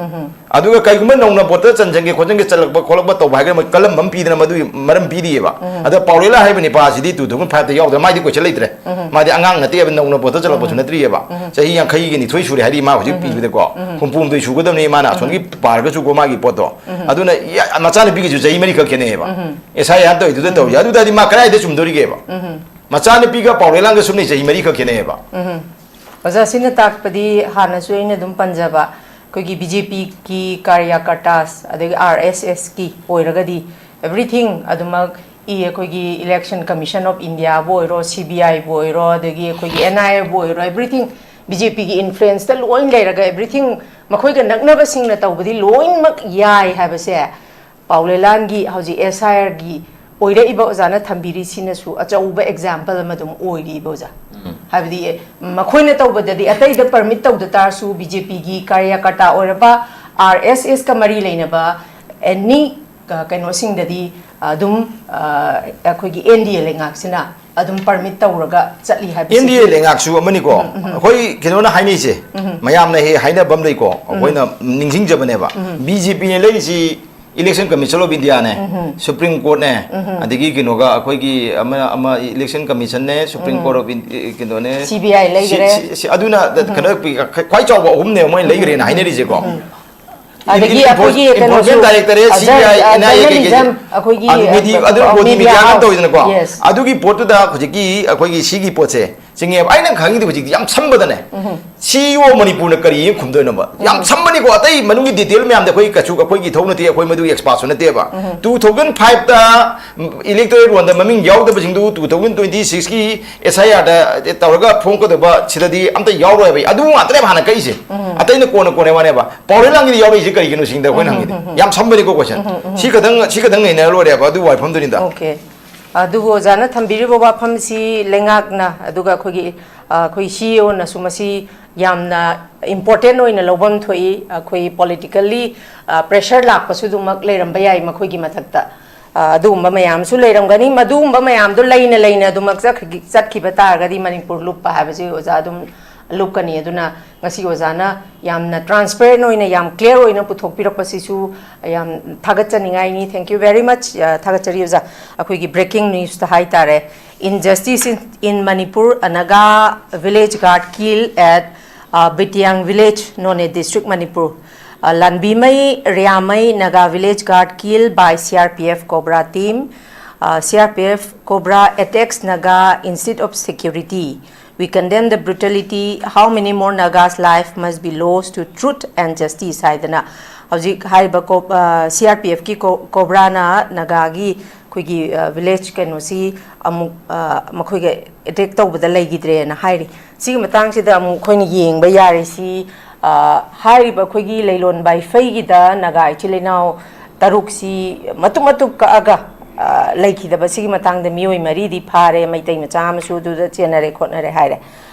ꯑꯗꯨꯒ ꯀꯩꯒꯨꯝꯕ ꯅꯧꯅ voter ꯆꯟꯁꯟꯒꯦ ꯈꯣꯠꯆꯟꯒꯦ, ꯆꯜꯂꯛꯄ ꯈꯣꯠꯂꯛꯄ ꯇꯧꯕ ꯍꯥꯏꯔꯒ ꯃꯣꯏ ꯀꯂꯝꯕ ꯑꯃ ꯄꯤꯗꯅ ꯃꯗꯨꯒꯤ ꯃꯔꯝ ꯄꯤꯔꯤꯑꯕ꯫ ꯑꯗ ꯄꯥꯎꯂꯦꯂꯥ ꯍꯥꯏꯕ ꯅꯤꯄꯥꯁꯤꯗꯤ two thousand five ꯇ ꯌꯥꯎꯗ꯭ꯔꯦ, ꯃꯥꯗꯤ question ꯂꯩꯇ꯭ꯔꯦ꯫ ꯃꯥꯗꯤ ꯑꯉꯥꯡ ꯅꯠꯇꯦꯕ, ꯅꯧꯅ voter ꯆꯜꯂꯛꯄꯁꯨ ꯅꯠꯇ꯭ꯔꯤꯑꯕ꯫ ꯆꯍꯤ ꯌꯥꯡꯈꯩꯒ ꯅꯤꯊꯣꯏ ꯁꯨꯔꯦ ꯍꯥꯏꯔꯤ ꯃꯥ ꯍꯧꯖꯤꯛ ꯄꯤꯕꯗꯀꯣ꯫ ꯍꯨꯝꯐꯨ ꯍꯨꯝꯗꯣꯏ ꯁꯨꯒꯗꯕꯅꯤ ꯃꯥꯅ ꯑꯁꯣꯝꯒꯤ ꯄꯥꯔꯒꯁꯨꯀꯣ ꯃꯥꯒꯤ ꯄꯣꯠꯇꯣ꯫ ꯑꯗꯨꯅ ꯌꯥ-, ꯃꯆꯥꯅꯨꯄꯤꯒꯤꯁꯨ ꯆꯍꯤ ꯃꯔꯤꯈꯛ ꯈꯦꯠꯅꯩꯑꯕ꯫ S I R ꯇꯧꯔꯤꯗꯨꯗ ꯇꯧꯔꯤ꯫ ꯑꯗꯨ ꯇꯥꯔꯗꯤ ꯃꯥ ꯀꯗꯥꯏꯗ ꯆꯨꯝꯗꯣꯔꯤꯒꯦꯕ? ꯃꯆꯥꯅꯨꯄꯤꯒ ꯄꯥꯎꯂꯦꯂꯥꯡꯒ ꯁꯨꯝꯅꯩ ꯆꯍꯤ ꯃꯔꯤꯈꯛ ꯈꯦꯠꯅꯩꯑꯕ꯫ ꯑꯣꯖꯥ, ꯁꯤꯅ ꯇꯥꯛꯄꯗꯤ ꯍꯥꯟꯅꯁꯨ ꯑꯩꯅ ꯑꯗꯨꯝ ꯄꯟꯖꯕ ꯑꯩꯈꯣꯏꯒꯤ B J P ꯒꯤ ꯀꯥꯔꯌꯥꯀꯔꯇꯥꯁ ꯑꯗꯒꯤ R S S ꯀꯤ ꯑꯣꯏꯔꯒꯗꯤ everything ꯑꯗꯨꯃꯛ ꯏ ꯑꯩꯈꯣꯏꯒꯤ Election Commission of India ꯕꯨ ꯑꯣꯏꯔꯣ, C B I ꯕꯨ ꯑꯣꯏꯔꯣ, ꯑꯗꯒꯤ ꯑꯩꯈꯣꯏꯒꯤ N I A ꯕꯨ ꯑꯣꯏꯔꯣ, everything B J P ꯒꯤ influence ꯇ ꯂꯣꯏ ꯂꯩꯔꯒ everything ꯃꯈꯣꯏꯒ ꯅꯛꯅꯕꯁꯤꯡꯅ ꯇꯧꯕꯗꯤ ꯂꯣꯏꯅꯃꯛ ꯌꯥꯏ ꯍꯥꯏꯕꯁꯦ ꯄꯥꯎ ꯂꯩꯂꯥꯟꯒꯤ ꯍꯧꯖꯤꯛ S I R ꯒꯤ ꯑꯣꯏꯔꯛꯏꯕ ꯑꯣꯖꯥꯅ ꯊꯝꯕꯤꯔꯤꯁꯤꯅꯁꯨ ꯑꯆꯧꯕ example ꯑꯃ ꯑꯗꯨꯝ ꯑꯣꯏꯔꯤꯕ ꯑꯣꯖꯥ꯫ ꯍꯥꯏꯕꯗꯤ ꯃꯈꯣꯏꯅ ꯇꯧꯕꯗꯗꯤ ꯑꯇꯩꯗ permit ꯇꯧꯗ ꯇꯥꯔꯁꯨ B J P ꯒꯤ ꯀꯥꯔꯌꯥꯀꯔꯇꯥ ꯑꯣꯏꯔꯕ R S S ꯀ ꯃꯔꯤ ꯂꯩꯅꯕ any, ꯑ, ꯀꯩꯅꯣꯁꯤꯡꯗꯗꯤ ꯑꯗꯨꯝ, ꯑ, ꯑꯩꯈꯣꯏꯒꯤ N D A ꯂꯩꯉꯥꯛꯁꯤꯅ ꯑꯗꯨꯝ permit ꯇꯧꯔꯒ ꯆꯠꯂꯤ ꯍꯥꯏꯕꯁꯤ꯫ N D A ꯂꯩꯉꯥꯛꯁꯨ ꯑꯃꯅꯤꯀꯣ꯫ ꯑꯩꯈꯣꯏ ꯀꯩꯅꯣꯅ ꯍꯥꯏꯅꯩꯁꯦ, ꯃꯌꯥꯝꯅ ꯍꯦꯛ ꯍꯥꯏꯅꯕ ꯑꯃ ꯂꯩꯀꯣ, ꯑꯩꯈꯣꯏꯅ ꯅꯤꯡꯁꯤꯡꯖꯕꯅꯦꯕ꯫ B J P ꯅ ꯂꯩꯔꯤꯁꯤ Election Commission of India ꯅꯦ, Supreme Court ꯅꯦ, ꯑꯗꯒꯤ ꯀꯩꯅꯣꯒ ꯑꯩꯈꯣꯏꯒꯤ ꯑꯃ ꯑꯃ Election Commission ꯅꯦ, Supreme Court of In- ꯀꯩꯅꯣꯅꯦ, C B I ꯂꯩꯈ꯭ꯔꯦ꯫ ꯁꯤ- ꯁꯤ- ꯑꯗꯨꯅ ꯀꯩꯅꯣ ꯈ꯭ꯋꯥꯏ ꯆꯥꯎꯕ ꯑꯍꯨꯝꯅꯦꯕ ꯃꯣꯏꯅ ꯂꯩꯈ꯭ꯔꯦꯅ ꯍꯥꯏꯅꯔꯤꯁꯦꯀꯣ꯫ ꯑꯗꯒꯤ ꯑꯩꯈꯣꯏꯒꯤ Enforcement ꯀꯩꯅꯣꯁꯨ, Directorate, C B I, N I A, ꯀꯩꯀꯩ- journalism, ꯑꯩꯈꯣꯏꯒꯤ, ꯑꯗꯨ media- ꯑꯗꯨ media media ꯉꯥꯛ house. ꯇꯧꯋꯤꯗꯅꯀꯣ꯫ Yes. ꯑꯗꯨꯒꯤ ꯄꯣꯠꯇꯨꯗ ꯍꯧꯖꯤꯛꯀꯤ ꯑꯩꯈꯣꯏꯒꯤ ꯁꯤꯒꯤ ꯄꯣꯠꯁꯦ ꯆꯤꯡꯉꯦꯕ꯫ ꯑꯩꯅ ꯈꯪꯉꯤꯗꯤ ꯍꯧꯖꯤꯛꯇꯤ ꯌꯥꯝ ꯁꯝꯕꯗꯅꯦ, CEO ꯃꯅꯤꯄꯨꯔꯅ ꯀꯔꯤ ꯈꯨꯝꯗꯣꯏꯅꯣꯕ? ꯌꯥꯝ ꯁꯝꯕꯅꯤꯀꯣ꯫ ꯑꯇꯩ ꯃꯅꯨꯡꯒꯤ detail ꯃꯌꯥꯝꯗꯤ ꯑꯩꯈꯣꯏ ꯀꯩꯁꯨ ꯑꯩꯈꯣꯏꯒꯤ ꯏꯊꯧ ꯅꯠꯇꯦ, ꯑꯩꯈꯣꯏ ꯃꯗꯨꯒꯤ expertꯁꯨ ꯅꯠꯇꯦꯕ꯫ Two thousand fiveꯇ electoral rollꯗ ꯃꯃꯤꯡ ꯌꯥꯎꯗꯕꯁꯤꯡꯗꯨ two thousand twenty sixꯀꯤ S I Rꯗ ꯇꯧꯔꯒ ꯐꯣꯡꯒꯗꯕ ꯁꯤꯗꯗꯤ ꯑꯝꯇ ꯌꯥꯎꯔꯣꯏ ꯍꯥꯏꯕ꯫ ꯑꯗꯨ ꯉꯥꯛꯇꯅꯦꯕ ꯍꯥꯟꯅ ꯀꯛꯏꯁꯦ꯫ ꯑꯇꯩꯅ ꯀꯣꯟꯅ ꯀꯣꯟꯅ ꯋꯥꯅꯦꯕ꯫ ꯄꯥꯎꯔꯦꯜ ꯂꯥꯡꯒꯤꯗꯤ ꯌꯥꯎꯔꯛꯏꯁꯦ ꯀꯩꯒꯤꯅꯣ ꯁꯤꯅꯤꯗ ꯑꯩꯈꯣꯏꯅ ꯍꯪꯉꯤꯗꯤ꯫ ꯌꯥꯝ ꯁꯝꯕꯅꯤꯀꯣ question꯫ ꯁꯤ ꯈꯛꯇꯪ ꯁꯤ ꯈꯛꯇꯪ ꯅꯩꯅꯔ ꯂꯣꯏꯔꯦꯕ ꯑꯗꯨ ꯋꯥꯐꯝꯗꯨꯅꯤꯗ꯫ Okay. ꯑꯗꯨꯕꯨ ꯑꯣꯖꯥꯅ ꯊꯝꯕꯤꯔꯤꯕ ꯋꯥꯐꯝꯁꯤ ꯂꯩꯉꯥꯛꯅ, ꯑꯗꯨꯒ ꯑꯩꯈꯣꯏꯒꯤ, ꯑ, ꯑꯩꯈꯣꯏ CEOꯅꯁꯨ ꯃꯁꯤ ꯌꯥꯝꯅ important ꯑꯣꯏꯅ ꯂꯧꯐꯝ ꯊꯣꯛꯏ꯫ ꯑꯩꯈꯣꯏ politically, ꯑ, pressure ꯂꯥꯛꯄꯁꯨ ꯑꯗꯨꯃꯛ ꯂꯩꯔꯝꯕ ꯌꯥꯏ ꯃꯈꯣꯏꯒꯤ ꯃꯊꯛꯇ꯫ ꯑ, ꯑꯗꯨꯒꯨꯝꯕ ꯃꯌꯥꯝꯁꯨ ꯂꯩꯔꯝꯒꯅꯤ꯫ ꯃꯗꯨꯒꯨꯝꯕ ꯃꯌꯥꯝꯗꯣ ꯂꯩꯅ ꯂꯩꯅ ꯑꯗꯨꯃꯛ ꯆꯠꯈꯤ- ꯆꯠꯈꯤꯕ ꯇꯥꯔꯒꯗꯤ ꯃꯅꯤꯄꯨꯔ ꯂꯨꯞꯄ ꯍꯥꯏꯕꯁꯤ ꯑꯣꯖꯥ ꯑꯗꯨꯝ ꯂꯨꯞꯀꯅꯤ꯫ ꯑꯗꯨꯅ ꯉꯁꯤ ꯑꯣꯖꯥꯅ ꯌꯥꯝꯅ transparent ꯑꯣꯏꯅ, ꯌꯥꯝ clear ꯑꯣꯏꯅ ꯄꯨꯊꯣꯛꯄꯤꯔꯛꯄꯁꯤꯁꯨ ꯌꯥꯝ ꯊꯥꯒꯠꯆꯅꯤꯡꯉꯥꯏꯅꯤ꯫ Thank you very much꯫ ꯑ, ꯊꯥꯒꯠꯆꯔꯤ ꯑꯣꯖꯥ꯫ ꯑꯩꯈꯣꯏꯒꯤ breaking newsꯇ ꯍꯥꯏꯇꯥꯔꯦ, Injustice in, in Manipur, a Naga village guard killed at, uh, Bitiang village, Noney district, Manipur. Uh, Lanbimei Riamei Naga village guard killed by C R P F Cobra team. Uh, C R P F Cobra attacks Naga instead of security. We condemn the brutality. How many more Naga's life must be lost to truth and justice? ꯍꯥꯏꯗꯅ ꯍꯧꯖꯤꯛ ꯍꯥꯏꯔꯤꯕ ꯀꯣ- ꯑ, CRPFꯀꯤ ꯀꯣ- ꯀꯣꯕ꯭ꯔꯥꯅ ꯅꯥꯒꯥꯒꯤ ꯑꯩꯈꯣꯏꯒꯤ, ꯑ, village ꯀꯩꯅꯣꯁꯤ ꯑꯃꯨꯛ, ꯑ, ꯃꯈꯣꯏꯒ attack ꯇꯧꯕꯗ ꯂꯩꯈꯤꯗ꯭ꯔꯦꯅ ꯍꯥꯏꯔꯤ꯫ ꯁꯤꯒꯤ ꯃꯇꯥꯡꯁꯤꯗ ꯑꯃꯨꯛ ꯑꯩꯈꯣꯏꯅ ꯌꯦꯡꯕ ꯌꯥꯔꯤꯁꯤ, ꯑ, ꯍꯥꯏꯔꯤꯕ ꯑꯩꯈꯣꯏꯒꯤ ꯂꯩꯂꯣꯟ ꯕꯥꯏꯐꯩꯒꯤꯗ ꯅꯥꯒꯥ ꯏꯆꯤꯜ ꯏꯅꯥꯎ ꯇꯔꯨꯛꯁꯤ ꯃꯇꯨꯞ ꯃꯇꯨꯞ ꯀꯛꯑꯒ, ꯑ, ꯂꯩꯈꯤꯗꯕ ꯁꯤꯒꯤ ꯃꯇꯥꯡꯗ ꯃꯤꯑꯣꯏ ꯃꯔꯤꯗꯤ ꯐꯥꯔꯦ, ꯃꯩꯇꯩ ꯃꯆꯥ ꯑꯃꯁꯨ ꯑꯗꯨꯗ ꯆꯦꯟꯅꯔꯦ ꯈꯣꯠꯅꯔꯦ ꯍꯥꯏꯔꯦ꯫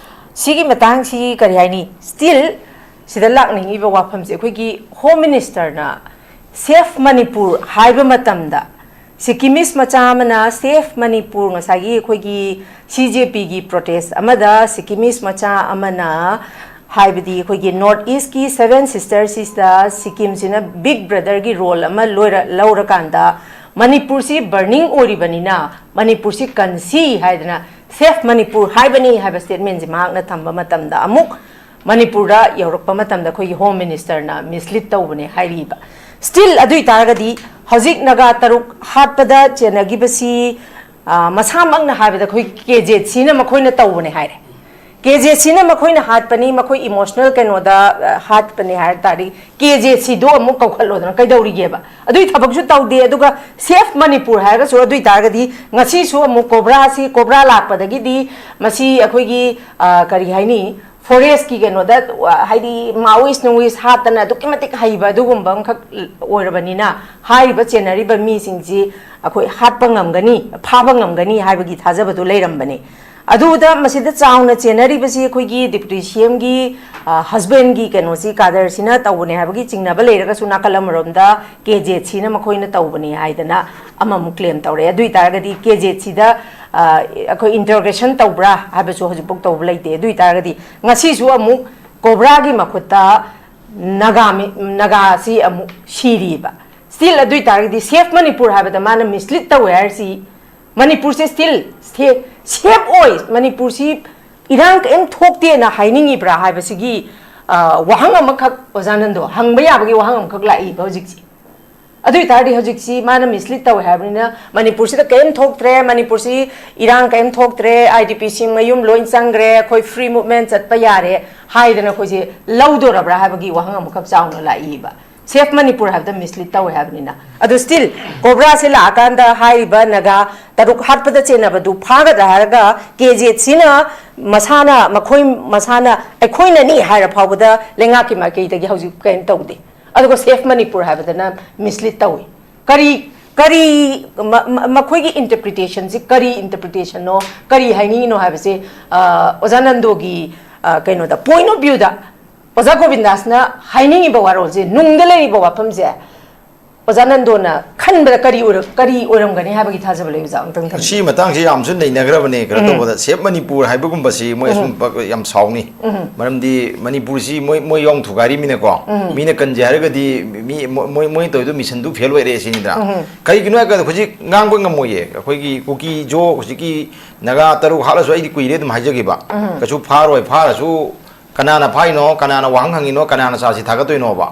ꯁꯤꯒꯤ ꯃꯇꯥꯡꯁꯤ ꯀꯔꯤ ꯍꯥꯏꯅꯤ? Still ꯁꯤꯗ ꯂꯥꯛꯅꯤꯡꯉꯤꯕ ꯋꯥꯐꯝꯁꯦ, ꯑꯩꯈꯣꯏꯒꯤ Home Ministerꯅ Save Manipur ꯍꯥꯏꯕ ꯃꯇꯝꯗ, Sikkimese ꯃꯆꯥ ꯑꯃꯅ Save Manipur, ꯉꯁꯥꯏꯒꯤ ꯑꯩꯈꯣꯏꯒꯤ CJPꯒꯤ protest ꯑꯃꯗ Sikkimese ꯃꯆꯥ ꯑꯃꯅ ꯍꯥꯏꯕꯗꯤ ꯑꯩꯈꯣꯏꯒꯤ ꯅꯣꯔꯠ ꯏꯁꯀꯤ ꯁꯚꯦꯟ ꯁꯤꯁꯇꯔꯁꯤꯗ ꯁꯤꯛꯀꯤꯝꯁꯤꯅ ꯕꯤꯛ ꯕ꯭ꯔꯗꯔꯒꯤ ꯔꯣꯜ ꯑꯃ ꯂꯣꯏꯔ ꯂꯧꯔꯀꯥꯟꯗ ꯃꯅꯤꯄꯨꯔꯁꯤ ꯕꯔꯅꯤꯡ ꯑꯣꯏꯔꯤꯕꯅꯤꯅ ꯃꯅꯤꯄꯨꯔꯁꯤ ꯀꯟꯁꯤ ꯍꯥꯏꯗꯅ ꯁꯦꯐ ꯃꯅꯤꯄꯨꯔ ꯍꯥꯏꯕꯅꯤ ꯍꯥꯏꯕ ꯁ꯭ꯇꯦꯠꯃꯦꯟꯁꯤ ꯃꯍꯥꯛꯅ ꯊꯝꯕ ꯃꯇꯝꯗ ꯑꯃꯨꯛ ꯃꯅꯤꯄꯨꯔꯗ ꯌꯧꯔꯛꯄ ꯃꯇꯝꯗ ꯑꯩꯈꯣꯏꯒꯤ ꯍꯣꯝ ꯃꯤꯅꯤꯁꯇꯔꯅ ꯃꯤꯁꯂꯤꯠ ꯇꯧꯕꯅꯦ ꯍꯥꯏꯔꯤꯕ꯫ ꯁ꯭ꯇꯤꯜ ꯑꯗꯨ ꯑꯣꯏꯇꯥꯔꯒꯗꯤ ꯍꯧꯖꯤꯛ ꯅꯥꯒꯥ ꯇꯔꯨꯛ ꯍꯥꯠꯄꯗ ꯆꯦꯟꯅꯈꯤꯕꯁꯤ ꯃꯁꯥꯃꯛꯅ ꯍꯥꯏꯕꯗ ꯑꯩꯈꯣꯏ ꯀꯦ ꯖꯦ ꯁꯤꯅ ꯃꯈꯣꯏꯅ ꯇꯧꯕꯅꯦ ꯍꯥꯏꯔꯦ꯫ ꯀꯦ ꯖꯦ ꯁꯤꯅ ꯃꯈꯣꯏꯅ ꯍꯥꯠꯄꯅꯤ, ꯃꯈꯣꯏ ꯏꯃꯣꯁꯅꯦꯜ ꯀꯩꯅꯣꯗ ꯍꯥꯠꯄꯅꯤ ꯍꯥꯏ ꯇꯥꯔꯗꯤ ꯀꯦ ꯖꯦ ꯁꯤꯗꯣ ꯑꯃꯨꯛ ꯀꯧꯈꯠꯂꯣꯗꯅ ꯀꯩꯗꯧꯔꯤꯒꯦꯕ? ꯑꯗꯨꯏ ꯊꯕꯛꯁꯨ ꯇꯧꯗꯦ꯫ ꯑꯗꯨꯒ ꯁꯦꯐ ꯃꯅꯤꯄꯨꯔ ꯍꯥꯏꯔꯒꯁꯨ ꯑꯗꯨꯏ ꯇꯥꯔꯒꯗꯤ ꯉꯁꯤꯁꯨ ꯑꯃꯨꯛ ꯀꯣꯕ꯭ꯔꯥꯁꯤ, ꯀꯣꯕ꯭ꯔꯥ ꯂꯥꯛꯄꯗꯒꯤꯗꯤ ꯃꯁꯤ ꯑꯩꯈꯣꯏꯒꯤ ꯀꯔꯤ ꯍꯥꯏꯅꯤ, ꯐꯣꯔꯦꯁꯀꯤ ꯀꯩꯅꯣꯗ ꯍꯥꯏꯗꯤ ꯃꯥꯑꯣꯏꯁ ꯅꯨꯡꯋꯤꯁ ꯍꯥꯠꯇꯅ ꯑꯗꯨꯛꯀꯤ ꯃꯇꯤꯛ ꯍꯩꯕ ꯑꯗꯨꯒꯨꯝꯕ ꯑꯃꯈꯛ ꯑꯣꯏꯔꯕꯅꯤꯅ ꯍꯥꯏꯔꯤꯕ ꯆꯦꯟꯅꯔꯤꯕ ꯃꯤꯁꯤꯡꯁꯤ ꯑꯩꯈꯣꯏ ꯍꯥꯠꯄ ꯉꯝꯒꯅꯤ, ꯐꯥꯕ ꯉꯝꯒꯅꯤ ꯍꯥꯏꯕꯒꯤ ꯊꯥꯖꯕꯗꯨ ꯂꯩꯔꯝꯕꯅꯤ꯫ ꯑꯗꯨꯗ ꯃꯁꯤꯗ ꯆꯥꯎꯅ ꯆꯦꯟꯅꯔꯤꯕꯁꯤ ꯑꯩꯈꯣꯏꯒꯤ ꯗꯤꯄꯨꯇꯤ ꯁꯤ ꯑꯦꯝꯒꯤ ꯍꯁꯕꯦꯟꯒꯤ ꯀꯩꯅꯣꯁꯤ ꯀꯥꯗꯔꯁꯤꯅ ꯇꯧꯕꯅꯦ ꯍꯥꯏꯕꯒꯤ ꯆꯤꯡꯅꯕ ꯂꯩꯔꯒꯁꯨ ꯅꯥꯀꯜ ꯑꯃꯔꯣꯝꯗ ꯀꯦ ꯖꯦ ꯁꯤꯅ ꯃꯈꯣꯏꯅ ꯇꯧꯕꯅꯤ ꯍꯥꯏꯗꯅ ꯑꯃꯃꯨꯛ ꯀ꯭ꯂꯦꯝ ꯇꯧꯔꯛꯑꯦ꯫ ꯑꯗꯨ ꯑꯣꯏ ꯇꯥꯔꯒꯗꯤ ꯀꯦ ꯖꯦ ꯁꯤꯗ ꯑꯩꯈꯣꯏ ꯏꯟꯇꯔꯣꯒꯦꯁꯟ ꯇꯧꯕ꯭ꯔꯥ ꯍꯥꯏꯕꯁꯨ ꯍꯧꯖꯤꯛꯐꯥꯎ ꯇꯧꯕ ꯂꯩꯇꯦ꯫ ꯑꯗꯨ ꯑꯣꯏ ꯇꯥꯔꯒꯗꯤ ꯉꯁꯤꯁꯨ ꯑꯃꯨꯛ ꯀꯣꯕ꯭ꯔꯥꯒꯤ ꯃꯈꯨꯠꯇ ꯅꯥꯒꯥ ꯃꯤ-, ꯅꯥꯒꯥꯁꯤ ꯑꯃꯨꯛ ꯁꯤꯔꯤꯕ꯫ ꯁ꯭ꯇꯤꯜ ꯑꯗꯨ ꯑꯣꯏ ꯇꯥꯔꯒꯗꯤ ꯁꯦꯐ ꯃꯅꯤꯄꯨꯔ ꯍꯥꯏꯕꯗ ꯃꯥꯅ ꯃꯤꯁꯂꯤꯠ ꯇꯧꯋꯦ ꯍꯥꯏꯔꯤꯁꯤ ꯃꯅꯤꯄꯨꯔꯁꯦ ꯁ꯭ꯇꯤꯜ ꯁꯦꯐ ꯑꯣꯏ, ꯃꯅꯤꯄꯨꯔꯁꯤ ꯏꯔꯥꯡ ꯀꯔꯤꯝ ꯊꯣꯛꯇꯦꯅ ꯍꯥꯏꯅꯤꯡꯉꯤꯕ꯭ꯔꯥ ꯍꯥꯏꯕꯁꯤꯒꯤ ꯋꯥꯍꯪ ꯑꯃꯈꯛ ꯑꯣꯖꯥ ꯅꯟꯗꯣ ꯍꯪꯕ ꯌꯥꯕꯒꯤ ꯋꯥꯍꯪ ꯑꯃꯈꯛ ꯂꯥꯛꯏꯕ ꯍꯧꯖꯤꯛꯁꯤ꯫ ꯑꯗꯨ ꯑꯣꯏ ꯇꯥꯔꯗꯤ ꯍꯧꯖꯤꯛꯁꯤ ꯃꯥꯅ ꯃꯤꯁꯂꯤꯠ ꯇꯧꯋꯦ ꯍꯥꯏꯕꯅꯤꯅ ꯃꯅꯤꯄꯨꯔꯁꯤꯗ ꯀꯔꯤꯝ ꯊꯣꯛꯇ꯭ꯔꯦ, ꯃꯅꯤꯄꯨꯔꯁꯤ ꯏꯔꯥꯡ ꯀꯔꯤꯝ ꯊꯣꯛꯇ꯭ꯔꯦ, ꯑꯥꯏ ꯗꯤ ꯄꯤꯁꯤꯡ ꯃꯌꯨꯝ ꯂꯣꯏ ꯆꯪꯈ꯭ꯔꯦ, ꯑꯩꯈꯣꯏ ꯐ꯭ꯔꯤ ꯃꯨꯚꯃꯦꯟ ꯆꯠꯄ ꯌꯥꯔꯦ ꯍꯥꯏꯗꯅ ꯑꯩꯈꯣꯏꯁꯦ ꯂꯧꯗꯣꯔꯕ꯭ꯔꯥ ꯍꯥꯏꯕꯒꯤ ꯋꯥꯍꯪ ꯑꯃꯈꯛ ꯆꯥꯎꯅ ꯂꯥꯛꯏꯕ꯫ ꯁꯦꯐ ꯃꯅꯤꯄꯨꯔ ꯍꯥꯏꯕꯗ ꯃꯤꯁꯂꯤꯠ ꯇꯧꯋꯦ ꯍꯥꯏꯕꯅꯤꯅ꯫ ꯑꯗꯨ ꯁ꯭ꯇꯤꯜ ꯀꯣꯕ꯭ꯔꯥꯁꯦ ꯂꯥꯛꯑꯀꯥꯟꯗ ꯍꯥꯏꯔꯤꯕ ꯅꯥꯒꯥ ꯇꯔꯨꯛ ꯍꯥꯠꯄꯗ ꯆꯦꯟꯅꯕꯗꯨ ꯐꯥꯒꯗ꯭ꯔꯥ ꯍꯥꯏꯔꯒ ꯀꯦ ꯖꯦ ꯁꯤꯅ ꯃꯁꯥꯅ, ꯃꯈꯣꯏ ꯃꯁꯥꯅ ꯑꯩꯈꯣꯏꯅꯅꯤ ꯍꯥꯏꯔ ꯐꯥꯎꯕꯗ ꯂꯩꯉꯥꯛꯀꯤ ꯃꯥꯏꯀꯩꯗꯒꯤ ꯍꯧꯖꯤꯛ ꯀꯔꯤꯝ ꯇꯧꯗꯦ꯫ ꯑꯗꯨꯒ ꯁꯦꯐ ꯃꯅꯤꯄꯨꯔ ꯍꯥꯏꯕꯗꯅ ꯃꯤꯁꯂꯤꯠ ꯇꯧꯏ꯫ ꯀꯔꯤ, ꯀꯔꯤ ꯃ-, ꯃ-, ꯃꯈꯣꯏꯒꯤ ꯏꯟꯇꯔꯄ꯭ꯔꯤꯇꯦꯁꯟꯁꯤ ꯀꯔꯤ ꯏꯟꯇꯔꯄ꯭ꯔꯤꯇꯦꯁꯟꯅꯣ, ꯀꯔꯤ ꯍꯥꯏꯅꯤꯡꯉꯤꯅꯣ ꯍꯥꯏꯕꯁꯦ, ꯑ, ꯑꯣꯖꯥ ꯅꯟꯗꯣꯒꯤ, ꯑ, ꯀꯩꯅꯣꯗ, ꯄꯣꯏꯟ ꯑꯣꯐ ꯚ꯭ꯌꯨꯗ ꯑꯣꯖꯥ ꯒꯣꯕꯤꯟꯗꯥꯁꯅ ꯍꯥꯏꯅꯤꯡꯉꯤꯕ ꯋꯥꯔꯣꯜꯁꯦ, ꯅꯨꯡꯗ ꯂꯩꯔꯤꯕ ꯋꯥꯐꯝꯁꯦ, ꯑꯣꯖꯥ ꯅꯟꯗꯣꯅ ꯈꯟꯕꯗ ꯀꯔꯤ ꯑꯣꯏꯔ-, ꯀꯔꯤ ꯑꯣꯏꯔꯝꯒꯅꯤ ꯍꯥꯏꯕꯒꯤ ꯊꯥꯖꯕ ꯂꯩ, ꯑꯣꯖꯥ? ꯑꯃꯨꯛꯇꯪ ꯊꯝꯕꯤꯌꯨ꯫ ꯁꯤ ꯃꯇꯥꯡꯁꯤ ꯌꯥꯝꯁꯨ ꯅꯩꯅꯈ꯭ꯔꯕꯅꯦ, ꯀꯩꯅꯣ ꯎꯝ꯫ ꯇꯧꯕꯗ, Save Manipur ꯍꯥꯏꯕꯒꯨꯝꯕꯁꯤ ꯃꯣꯏ ꯎꯝ꯫ ꯑꯁꯨꯝ ꯄ-, ꯌꯥꯝ ꯁꯥꯎꯅꯤ꯫ ꯎꯝ꯫ ꯃꯔꯝꯗꯤ ꯃꯅꯤꯄꯨꯔꯁꯤ ꯃꯣꯏ, ꯃꯣꯏ ꯌꯥꯎꯅ ꯊꯨꯒꯥꯏꯔꯤꯃꯤꯅꯀꯣ꯫ ꯎꯝ꯫ ꯃꯤꯅ ꯀꯟꯖꯦ ꯍꯥꯏꯔꯒꯗꯤ ꯃꯤ, ꯃꯣꯏ, ꯃꯣꯏ, ꯃꯣꯏꯅ ꯇꯧꯔꯤꯗꯣ mission ꯗꯨ fail ꯑꯣꯏꯔꯦ ꯁꯤꯅꯤꯗꯅ꯫ ꯎꯝ꯫ ꯀꯔꯤꯒꯤꯅꯣ ꯍꯥꯏꯔ ꯀꯥꯟꯗ ꯍꯧꯖꯤꯛ ꯉꯥꯡꯕ ꯉꯝꯃꯣꯏꯌꯦ꯫ ꯑꯩꯈꯣꯏꯒꯤ ꯀꯨꯀꯤ ꯖꯣ ꯍꯧꯖꯤꯛꯀꯤ ꯅꯥꯒꯥ ꯇꯔꯨꯛ ꯍꯥꯠꯂꯁꯨ ꯑꯩꯗꯤ ꯀꯨꯏꯔꯦ ꯑꯗꯨꯝ ꯍꯥꯏꯖꯒꯦꯕ꯫ ꯎꯝ꯫ ꯀꯩꯁꯨ ꯐꯥꯔꯣꯏ, ꯐꯥꯔꯁꯨ ꯀꯅꯥꯅ ꯐꯥꯏꯅꯣ, ꯀꯅꯥꯅ ꯋꯥꯍꯪ ꯍꯪꯉꯤꯅꯣ, ꯀꯅꯥꯅ ꯆꯥꯔꯖꯁꯤꯠ ꯊꯥꯒꯠꯇꯣꯏꯅꯣꯕ?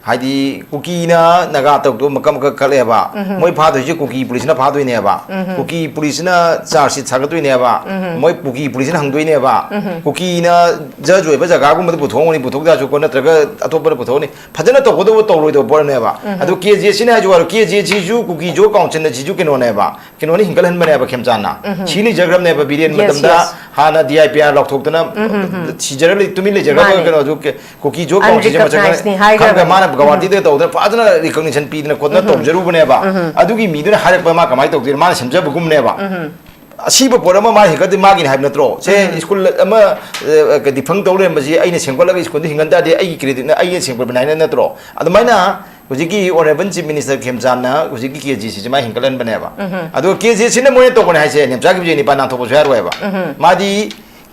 ꯍꯥꯏꯗꯤ ꯀꯨꯀꯤꯅ ꯅꯥꯒꯥ ꯇꯧꯗꯣ ꯃꯀꯛ ꯃꯀꯛ ꯀꯛꯂꯦꯕ꯫ ꯎꯝꯍꯨꯝ꯫ ꯃꯣꯏ ꯐꯥꯗꯣꯏꯁꯦ ꯀꯨꯀꯤ ꯄꯨꯂꯤꯁꯅ ꯐꯥꯗꯣꯏꯅꯦꯕ꯫ ꯎꯝꯍꯨꯝ꯫ ꯀꯨꯀꯤ ꯄꯨꯂꯤꯁꯅ ꯆꯥꯔꯖꯁꯤꯠ ꯊꯥꯒꯠꯇꯣꯏꯅꯦꯕ꯫ ꯎꯝꯍꯨꯝ꯫ ꯃꯣꯏ ꯀꯨꯀꯤ ꯄꯨꯂꯤꯁꯅ ꯍꯪꯗꯣꯏꯅꯦꯕ꯫ ꯎꯝꯍꯨꯝ꯫ ꯀꯨꯀꯤꯅ ꯖꯖ ꯑꯣꯏꯕ ꯖꯒꯥꯒꯨꯝꯕꯗ ꯄꯨꯊꯣꯛꯑꯝꯒꯅꯤ, ꯄꯨꯊꯣꯛꯇ꯭ꯔꯁꯨꯀꯣ, ꯅꯠꯇ꯭ꯔꯒ ꯑꯇꯣꯞꯄꯗ ꯄꯨꯊꯣꯛꯑꯅꯤ꯫ ꯐꯖꯅ ꯇꯧꯒꯗꯧꯕ ꯇꯧꯔꯣꯏꯗꯧꯕ ꯄꯣꯠꯅꯦꯕ꯫ ꯎꯝꯍꯨꯝ꯫ ꯑꯗꯨ ꯀꯦ ꯖꯦ ꯁꯤꯅ ꯍꯥꯏꯁꯨ ꯋꯥꯔꯣ, ꯀꯦ ꯖꯦ ꯁꯤꯁꯨ ꯀꯨꯀꯤ ꯖꯣ ꯀꯥꯎꯟꯁꯤꯜꯅ ꯁꯤꯁꯨ ꯀꯩꯅꯣꯅꯦꯕ꯫ ꯀꯩꯅꯣꯅ ꯍꯤꯡꯒꯠꯍꯟꯕꯅꯦꯕ ꯈꯦꯝꯆꯥꯟꯅ꯫ ꯎꯝꯍꯨꯝ꯫ ꯁꯤ ꯂꯩꯖꯈ꯭ꯔꯕꯅꯦꯕ ꯕꯤꯔꯦꯟ Yes, ꯃꯇꯝꯗ꯫ Yes꯫ ꯍꯥꯟꯅ D I P R ꯂꯧꯊꯣꯛꯇꯅ mm-hmm, mm-hmm. Caesar ꯂꯩ-, ꯇꯨꯃꯤꯟ ꯂꯩꯖꯈ꯭ꯔꯕ ꯃꯥꯅꯦ꯫ ꯀꯩꯅꯣꯗꯨ ꯀꯦ-, ꯀꯨꯀꯤ ꯖꯣ ꯀꯥꯎꯟꯁꯤꯜꯁꯦ ꯃꯁꯛ ꯈꯪ-, Unrecognized ꯅꯤ ꯍꯥꯏꯈ꯭ꯔꯕꯅꯦ꯫ ꯈꯪꯗ꯭ꯔ ꯃꯥꯅ ꯎꯝꯍꯨꯝ꯫ ꯒꯧꯍꯥꯇꯤꯗ ꯇꯧꯗꯅ ꯐꯖꯅ recognition ꯄꯤꯗꯅ ꯈꯣꯠꯇꯅ ꯎꯝꯍꯨꯝ꯫ ꯇꯧꯖꯔꯨꯕꯅꯦꯕ꯫ ꯎꯝꯍꯨꯝ꯫ ꯑꯗꯨꯒꯤ ꯃꯤꯗꯨꯅ ꯍꯥꯏꯔꯛꯄ ꯃꯥ ꯀꯃꯥꯏꯅ ꯇꯧꯗꯣꯏꯅꯣ? ꯃꯥꯅ ꯁꯦꯝꯖꯕꯒꯨꯝꯅꯦꯕ꯫ ꯎꯝꯍꯨꯝ꯫ ꯑꯁꯤꯕ ꯄꯣꯠ ꯑꯃ ꯃꯥ ꯍꯦꯟꯒꯠꯇꯦ ꯃꯥꯒꯤꯅꯤ ꯍꯥꯏꯕ ꯅꯠꯇ꯭ꯔꯣ? ꯁꯦ, ꯎꯝ꯫ ꯁ꯭ꯀꯨꯜ ꯑꯃ, ꯑ, defunct ꯇꯧ ꯂꯩꯔꯝꯕꯁꯤ ꯑꯩꯅ ꯁꯦꯝꯒꯠꯂꯒ ꯁ꯭ꯀꯨꯜꯗꯨ ꯍꯤꯡꯍꯟ ꯇꯥꯔꯗꯤ ꯑꯩꯒꯤ credit ꯅ ꯑꯩꯅ ꯁꯦꯝꯒꯠꯄꯅꯤ ꯍꯥꯏꯅ ꯅꯠꯇ꯭ꯔꯣ? ꯑꯗꯨꯃꯥꯏꯅ ꯍꯧꯖꯤꯛꯀꯤ Honourable Chief Minister ꯈꯦꯝꯆꯥꯟꯅ ꯍꯧꯖꯤꯛꯀꯤ ꯀꯦ ꯖꯦ ꯁꯤꯁꯦ ꯃꯥ ꯍꯦꯟꯒꯠꯍꯟꯕꯅꯦꯕ꯫ ꯎꯝꯍꯨꯝ꯫ ꯑꯗꯨꯒ ꯀꯦ ꯖꯦ ꯁꯤꯅ ꯃꯣꯏꯅ ꯇꯧꯕꯅꯦ ꯍꯥꯏꯁꯦ, ꯅꯦꯝꯆꯥ ꯀꯤꯞꯖꯦ ꯅꯤꯄꯥ ꯅꯥꯟꯊꯣꯛꯄꯁꯨ ꯌꯥꯔꯣꯏꯕ꯫ ꯎꯝꯍꯨꯝ꯫ ꯃꯥꯗꯤ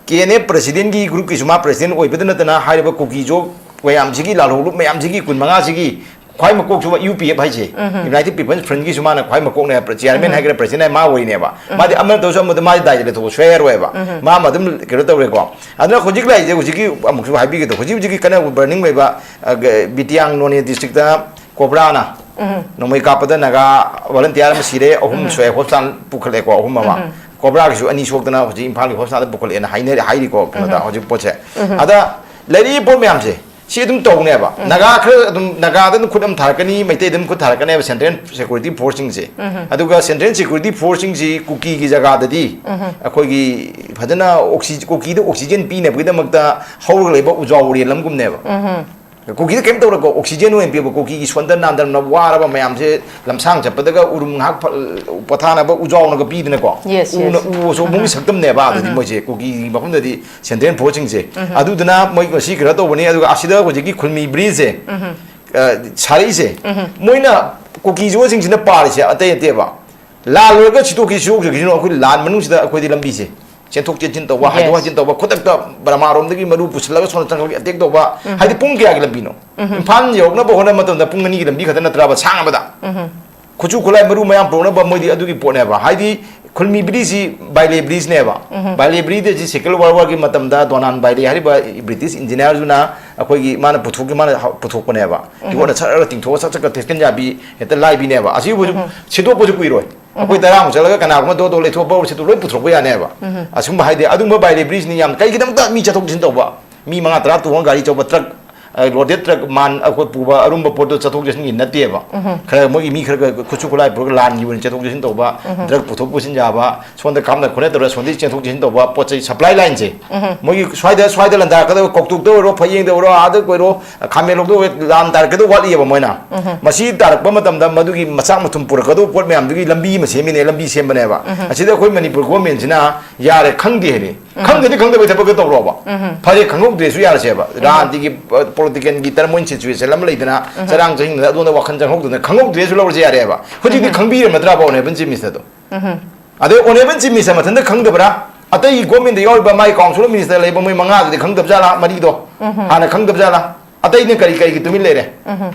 ꯀꯦ ꯑꯦꯟ ꯑꯦꯐ president ꯀꯤ group ꯀꯤꯁꯨ ꯃꯥ president ꯑꯣꯏꯕꯗ ꯅꯠꯇꯅ ꯍꯥꯏꯔꯤꯕ ꯀꯨꯀꯤ ꯖꯣ ꯃꯌꯥꯝꯁꯤꯒꯤ, ꯂꯥꯜꯍꯧꯂꯨꯞ ꯃꯌꯥꯝꯁꯤꯒꯤ ꯀꯨꯟ ꯃꯉꯥꯁꯤꯒꯤ ꯈ꯭ꯋꯥꯏ ꯃꯀꯣꯛꯁꯨ ꯌꯨ ꯄꯤ ꯑꯦꯐ ꯍꯥꯏꯁꯦ, ꯎꯝꯍꯨꯝ꯫ United People's Front ꯀꯤꯁꯨ ꯃꯥꯅ ꯈ꯭ꯋꯥꯏ ꯃꯀꯣꯛꯅꯦ, chairman ꯎꯝꯍꯨꯝ꯫ ꯍꯥꯏꯒꯦꯔꯥ president ꯍꯥꯏ ꯃꯥ ꯑꯣꯏꯅꯦꯕ꯫ ꯎꯝꯍꯨꯝ꯫ ꯃꯥꯗꯤ ꯑꯃꯅ ꯇꯧꯔꯁꯨ ꯑꯃꯗ ꯃꯥꯗꯤ ꯗꯥꯏꯗ ꯂꯩꯊꯣꯛꯄ ꯁꯨꯡꯌꯥ ꯌꯥꯔꯣꯏꯕ꯫ ꯎꯝꯍꯨꯝ꯫ ꯃꯥ ꯑꯃ ꯑꯗꯨꯝ ꯀꯩꯅꯣ ꯇꯧꯔꯦꯀꯣ꯫ ꯑꯗꯨꯅ ꯍꯧꯖꯤꯛ ꯂꯥꯛꯏꯁꯦ ꯍꯧꯖꯤꯛꯀꯤ ꯑꯃꯨꯛꯁꯨ ꯍꯥꯏꯕꯤꯒꯦ ꯇꯧꯕ, ꯍꯧꯖꯤꯛ ꯍꯧꯖꯤꯛꯀꯤ ꯀꯟꯅ burning ꯑꯣꯏꯕ, ꯑ, ꯒ-, ꯕꯤꯇꯤꯌꯥꯡ ꯅꯣꯅꯦ district ꯇ ꯀꯣꯕ꯭ꯔꯥꯅ ꯎꯝ꯫ ꯅꯣꯡꯃꯩ ꯀꯥꯞꯄꯗ ꯅꯥꯒꯥ volunteer ꯑꯃ ꯁꯤꯔꯦ, ꯑꯍꯨꯝ ꯎꯝ꯫ ꯁꯣꯛꯑꯦ, hospital ꯄꯨꯈꯠꯂꯦꯀꯣ, ꯑꯍꯨꯝ ꯑꯃ꯫ ꯎꯝ꯫ ꯀꯣꯕ꯭ꯔꯥꯒꯤꯁꯨ ꯑꯅꯤ ꯁꯣꯛꯇꯅ ꯍꯧꯖꯤꯛ ꯏꯝꯐꯥꯜꯒꯤ hospital ꯗ ꯄꯨꯈꯠꯂꯦꯅ ꯍꯥꯏꯅꯔꯤ, ꯍꯥꯏꯔꯤꯀꯣ, ꯀꯩꯅꯣꯗ, ꯎꯝ꯫ ꯍꯧꯖꯤꯛ ꯄꯣꯠꯁꯦ꯫ ꯎꯝ꯫ ꯑꯗ ꯂꯩꯔꯤꯕ ꯄꯣꯠ ꯃꯌꯥꯝꯁꯦ ꯁꯤ ꯑꯗꯨꯝ ꯇꯧꯅꯦꯕ꯫ ꯎꯝ꯫ ꯅꯥꯒꯥ ꯈꯔ ꯑꯗꯨꯝ, ꯅꯥꯒꯥꯗ ꯑꯗꯨꯝ ꯈꯨꯠ ꯑꯃ ꯊꯥꯔꯛꯀꯅꯤ, ꯃꯩꯇꯩꯗ ꯑꯗꯨꯝ ꯈꯨꯠ ꯊꯥꯔꯛꯀꯅꯦꯕ central security force ꯁꯤꯡꯁꯦ꯫ ꯎꯝ꯫ ꯑꯗꯨꯒ central security force ꯁꯤꯡꯁꯤ ꯀꯨꯀꯤꯒꯤ ꯖꯒꯥꯗꯗꯤ ꯎꯝ꯫ ꯑꯩꯈꯣꯏꯒꯤ ꯐꯖꯅ oxy-, ꯀꯨꯀꯤꯗ oxygen ꯄꯤꯅꯕꯒꯤꯗꯃꯛꯇ ꯍꯧꯔꯒ ꯂꯩꯕ ꯎꯖꯥꯎ ꯎꯔꯦꯜ ꯑꯃꯒꯨꯝꯅꯦꯕ꯫ ꯎꯝ꯫ ꯀꯨꯀꯤꯗ ꯀꯩꯝ ꯇꯧꯔꯀꯣ, oxygen ꯑꯣꯏꯅ ꯄꯤꯕ, ꯀꯨꯀꯤꯒꯤ ꯁꯣꯟꯗ ꯅꯥꯟꯗꯅ ꯋꯥꯔꯕ ꯃꯌꯥꯝꯁꯦ ꯂꯝꯁꯥꯡ ꯆꯠꯄꯗꯒ ꯎꯔꯨꯝ ꯉꯥꯏꯍꯥꯛ ꯐ-, ꯄꯣꯊꯥꯅꯕ ꯎꯖꯥꯎꯅꯒ ꯄꯤꯗꯅꯀꯣ, Yes, ꯎꯅ, yes꯫ ꯎ ꯑꯆꯧꯕꯒꯤ ꯎꯝ꯫ ꯁꯛꯇꯝꯅꯦꯕ ꯑꯗꯨꯗꯤ ꯎꯝ꯫ ꯃꯣꯏꯁꯦ ꯀꯨꯀꯤꯒꯤ ꯃꯐꯝꯗꯗꯤ central force ꯁꯤꯡꯁꯦ꯫ ꯎꯝ꯫ ꯑꯗꯨꯗꯨꯅ ꯃꯣꯏ ꯉꯁꯤ ꯀꯩꯅꯣ ꯇꯧꯕꯅꯤ, ꯑꯗꯨꯒ ꯑꯁꯤꯗ ꯍꯧꯖꯤꯛꯀꯤ ꯈꯨꯜꯃꯤ bridge ꯁꯦ ꯎꯝ꯫ ꯑ, ꯁꯥꯔꯛꯏꯁꯦ, ꯃꯣꯏꯅ ꯀꯨꯀꯤ ꯖꯣꯁꯤꯡꯁꯤꯅ ꯄꯥꯔꯤꯁꯦ ꯑꯇꯩ ꯅꯠꯇꯦꯕ, ꯂꯥꯜꯂꯨꯔꯒ ꯁꯤꯠꯇꯣꯛꯈꯤ ꯁꯤꯠꯇꯣꯛꯈꯤꯁꯅꯨ, ꯑꯩꯈꯣꯏ ꯂꯥꯟ ꯃꯅꯨꯡꯁꯤꯗ ꯑꯩꯈꯣꯏꯗꯤ ꯂꯝꯕꯤꯁꯦ ꯆꯦꯟꯊꯣꯛ ꯆꯦꯟꯁꯤꯟ ꯇꯧꯕ, ꯍꯥꯏꯗꯣꯛ Yes. ꯍꯥꯏꯖꯤꯟ ꯇꯧꯕ, ꯈꯨꯗꯛꯇ ꯕꯔꯃꯥꯔꯣꯝꯗꯒꯤ ꯃꯔꯨ ꯄꯨꯁꯤꯜꯂꯒ ꯁꯣꯝꯗ ꯆꯪꯈꯠꯂꯒ ꯑꯦꯇꯦꯛ ꯇꯧꯕ, ꯍꯥꯏꯗꯤ ꯄꯨꯡ ꯀꯌꯥꯒꯤ ꯂꯝꯕꯤꯅꯣ? ꯏꯝꯐꯥꯜ ꯌꯧꯔꯛꯅꯕ ꯍꯣꯠꯅꯕ ꯃꯇꯝꯗ ꯄꯨꯡ ꯑꯅꯤꯒꯤ ꯂꯝꯕꯤ ꯈꯛꯇ ꯅꯠꯇ꯭ꯔꯕ ꯁꯥꯡꯉꯕꯗ? ꯈꯨꯠꯁꯨ ꯈꯨꯠꯂꯥꯏ ꯃꯔꯨ ꯃꯌꯥꯝ ꯄꯨꯔꯛꯅꯕ ꯃꯣꯏꯗꯤ ꯑꯗꯨꯒꯤ ꯄꯣꯠꯅꯦꯕ꯫ ꯍꯥꯏꯗꯤ ꯈꯨꯜꯃꯤ ꯕ꯭ꯔꯤꯖꯁꯤ ꯕꯥꯏꯂꯦ ꯕ꯭ꯔꯤꯖꯅꯦꯕ꯫ ꯕꯥꯏꯂꯦ ꯕ꯭ꯔꯤꯖ ꯑꯁꯤ Second World War ꯒꯤ ꯃꯇꯝꯗ ꯗꯣꯅꯥꯟ ꯕꯥꯏꯂꯦ ꯍꯥꯏꯔꯤꯕ ꯕ꯭ꯔꯤꯇꯤꯁ ꯏꯟꯖꯤꯅꯤꯌꯥꯔꯗꯨꯅ ꯑꯩꯈꯣꯏꯒꯤ ꯃꯥꯅ ꯄꯨꯊꯣꯛꯈꯤ, ꯃꯥꯅ ꯍ-, ꯄꯨꯊꯣꯛꯄꯅꯦꯕ꯫ ꯏꯒꯣꯠꯅ ꯁꯠ ꯁꯠ ꯇꯤꯡꯊꯣꯛꯑ ꯁꯠ ꯁꯠꯀ ꯊꯦꯛꯆꯤꯟ ꯌꯥꯕꯤ ꯍꯦꯛꯇ ꯂꯥꯏꯕꯤꯅꯦꯕ꯫ ꯑꯁꯤꯕꯨ ꯁꯤꯗꯣꯛꯄꯁꯨ ꯀꯨꯏꯔꯣꯏ꯫ ꯑꯩꯈꯣꯏ ꯇꯔꯥꯃꯨꯛ ꯆꯠꯂꯒ ꯀꯅꯥꯒꯨꯝꯕ ꯗꯣ ꯗꯣ ꯂꯩꯊꯣꯛꯄ ꯑꯣꯏꯔꯁꯨ ꯂꯣꯏ ꯄꯨꯊꯣꯛꯄ ꯌꯥꯅꯦꯕ꯫ ꯑꯁꯨꯝꯕ ꯍꯥꯏꯗꯤ ꯑꯗꯨꯝꯕ ꯕꯥꯏꯂꯦ ꯕ꯭ꯔꯤꯖꯅ ꯌꯥꯝ ꯀꯩꯒꯤꯗꯃꯛꯇ ꯃꯤ ꯆꯠꯊꯣꯛ ꯆꯠꯁꯤꯟ ꯇꯧꯕ? ꯃꯤ ꯃꯉꯥ ꯇꯔꯥ ꯇꯣꯡꯉꯒ ꯒꯥꯔꯤ ꯑꯆꯧꯕ ꯇ꯭ꯔꯛ, ꯑ, ꯂꯣꯗꯦꯗ ꯇ꯭ꯔꯛ ꯃꯥꯟ ꯑꯩꯈꯣꯏ ꯄꯨꯕ ꯑꯔꯨꯝꯕ ꯄꯣꯠꯇꯣ ꯆꯠꯊꯣꯛ ꯆꯠꯁꯤꯟꯒꯤ ꯅꯠꯇꯦꯕ꯫ ꯈꯔ ꯃꯣꯏꯒꯤ ꯃꯤ ꯈꯔ ꯈꯔ ꯈꯨꯠꯁꯨ ꯈꯨꯠꯂꯥꯏ ꯄꯨꯔꯒ ꯂꯥꯟꯒꯤ ꯑꯣꯏꯅ ꯆꯠꯊꯣꯛ ꯆꯠꯁꯤꯟ ꯇꯧꯕ, ꯗ꯭ꯔꯛ ꯄꯨꯊꯣꯛ ꯄꯨꯁꯤꯟ ꯌꯥꯕ, ꯁꯣꯝꯗ ꯀꯥꯞꯅ ꯈꯣꯠꯅ ꯇꯧꯔꯒ ꯁꯣꯝꯗꯒꯤ ꯆꯦꯟꯊꯣꯛ ꯆꯦꯟꯁꯤꯟ ꯇꯧꯕ ꯄꯣꯠ ꯆꯩ ꯁꯄ꯭ꯂꯥꯏ ꯂꯥꯏꯟꯁꯦ꯫ ꯃꯣꯏꯒꯤ ꯁ꯭ꯋꯥꯏꯗ, ꯁ꯭ꯋꯥꯏꯗ ꯂꯥꯟꯗꯥꯔꯛꯀꯗꯕ, ꯀꯧꯇꯣꯛꯇ ꯑꯣꯏꯔꯣ, ꯐꯌꯦꯡꯗ ꯑꯣꯏꯔꯣ, ꯑꯥꯗ ꯑꯣꯏꯔꯣ, ꯈꯥꯃꯦꯟꯂꯣꯛꯇ ꯑꯣꯏꯔꯣ, ꯂꯥꯟ ꯇꯥꯔꯛꯀꯗꯕ ꯋꯥꯠꯂꯤꯑꯕ ꯃꯣꯏꯅ꯫ ꯃꯁꯤ ꯇꯥꯔꯛꯄ ꯃꯇꯝꯗ ꯃꯗꯨꯒꯤ ꯃꯆꯥꯛ ꯃꯊꯨꯝ ꯄꯨꯔꯛꯀꯗꯕ ꯄꯣꯠ ꯃꯌꯥꯝꯗꯨꯒꯤ ꯂꯝꯕꯤ ꯑꯃ ꯁꯦꯝꯃꯤꯅꯦ, ꯂꯝꯕꯤ ꯁꯦꯝꯕꯅꯦꯕ꯫ ꯑꯁꯤꯗ ꯑꯩꯈꯣꯏ ꯃꯅꯤꯄꯨꯔ ꯒꯣꯔꯃꯦꯟꯁꯤꯅ ꯌꯥꯔꯦ, ꯈꯪꯗꯦ ꯍꯥꯏꯔꯦ꯫ ꯈꯪꯗꯗꯤ ꯈꯪꯗꯕꯩ ꯊꯕꯛꯇ ꯇꯧꯔꯣꯕ꯫ ꯐꯔꯦ, ꯈꯪꯍꯧꯗ꯭ꯔꯦꯁꯨ ꯌꯥꯔꯁꯦꯕ꯫ ꯔꯥꯖꯅꯤꯇꯤꯒꯤ, ꯑ, ꯄꯣꯂꯤꯇꯤꯀꯦꯜꯒꯤ ꯇꯔꯃꯣꯏꯟ ꯁꯤꯆꯨꯋꯦꯁꯟ ꯑꯃ ꯂꯩꯗꯅ, ꯆꯔꯥꯡ ꯆꯍꯤꯡꯗꯅ ꯑꯗꯨꯗ ꯋꯥꯈꯜ ꯆꯪꯍꯧꯗꯅ ꯈꯪꯍꯧꯗ꯭ꯔꯦꯁꯨ ꯂꯧꯔꯁꯦ ꯌꯥꯔꯦꯕ꯫ ꯍꯧꯖꯤꯛꯇꯤ ꯈꯪꯕꯤꯔꯕ ꯅꯠꯇ꯭ꯔꯕ ꯑꯣꯅꯦꯕꯜ ꯆꯤꯐ ꯃꯤꯅꯤꯁꯇꯔꯗꯣ? ꯑꯗꯩ ꯑꯣꯅꯦꯕꯜ ꯆꯤꯐ ꯃꯤꯅꯤꯁꯇꯔ ꯃꯊꯟꯇ ꯈꯪꯗꯕ꯭ꯔꯥ? ꯑꯇꯩ ꯒꯣꯔꯃꯦꯟꯗ ꯌꯥꯎꯔꯤꯕ ꯃꯥꯒꯤ ꯀꯥꯎꯟꯁꯤꯜ ꯑꯣꯐ ꯃꯤꯅꯤꯁꯇꯔ ꯂꯩꯕ ꯃꯣꯏ ꯃꯉꯥꯗꯨꯗꯤ ꯈꯪꯗꯕ ꯖꯥꯠꯂꯥ? ꯃꯔꯤꯗꯣ ꯍꯥꯟꯅ ꯈꯪꯗꯕ ꯖꯥꯠꯂꯥ? ꯑꯇꯩꯅ ꯀꯔꯤ ꯀꯔꯤꯒꯤ ꯇꯨꯃꯤꯟ ꯂꯩꯔꯦ?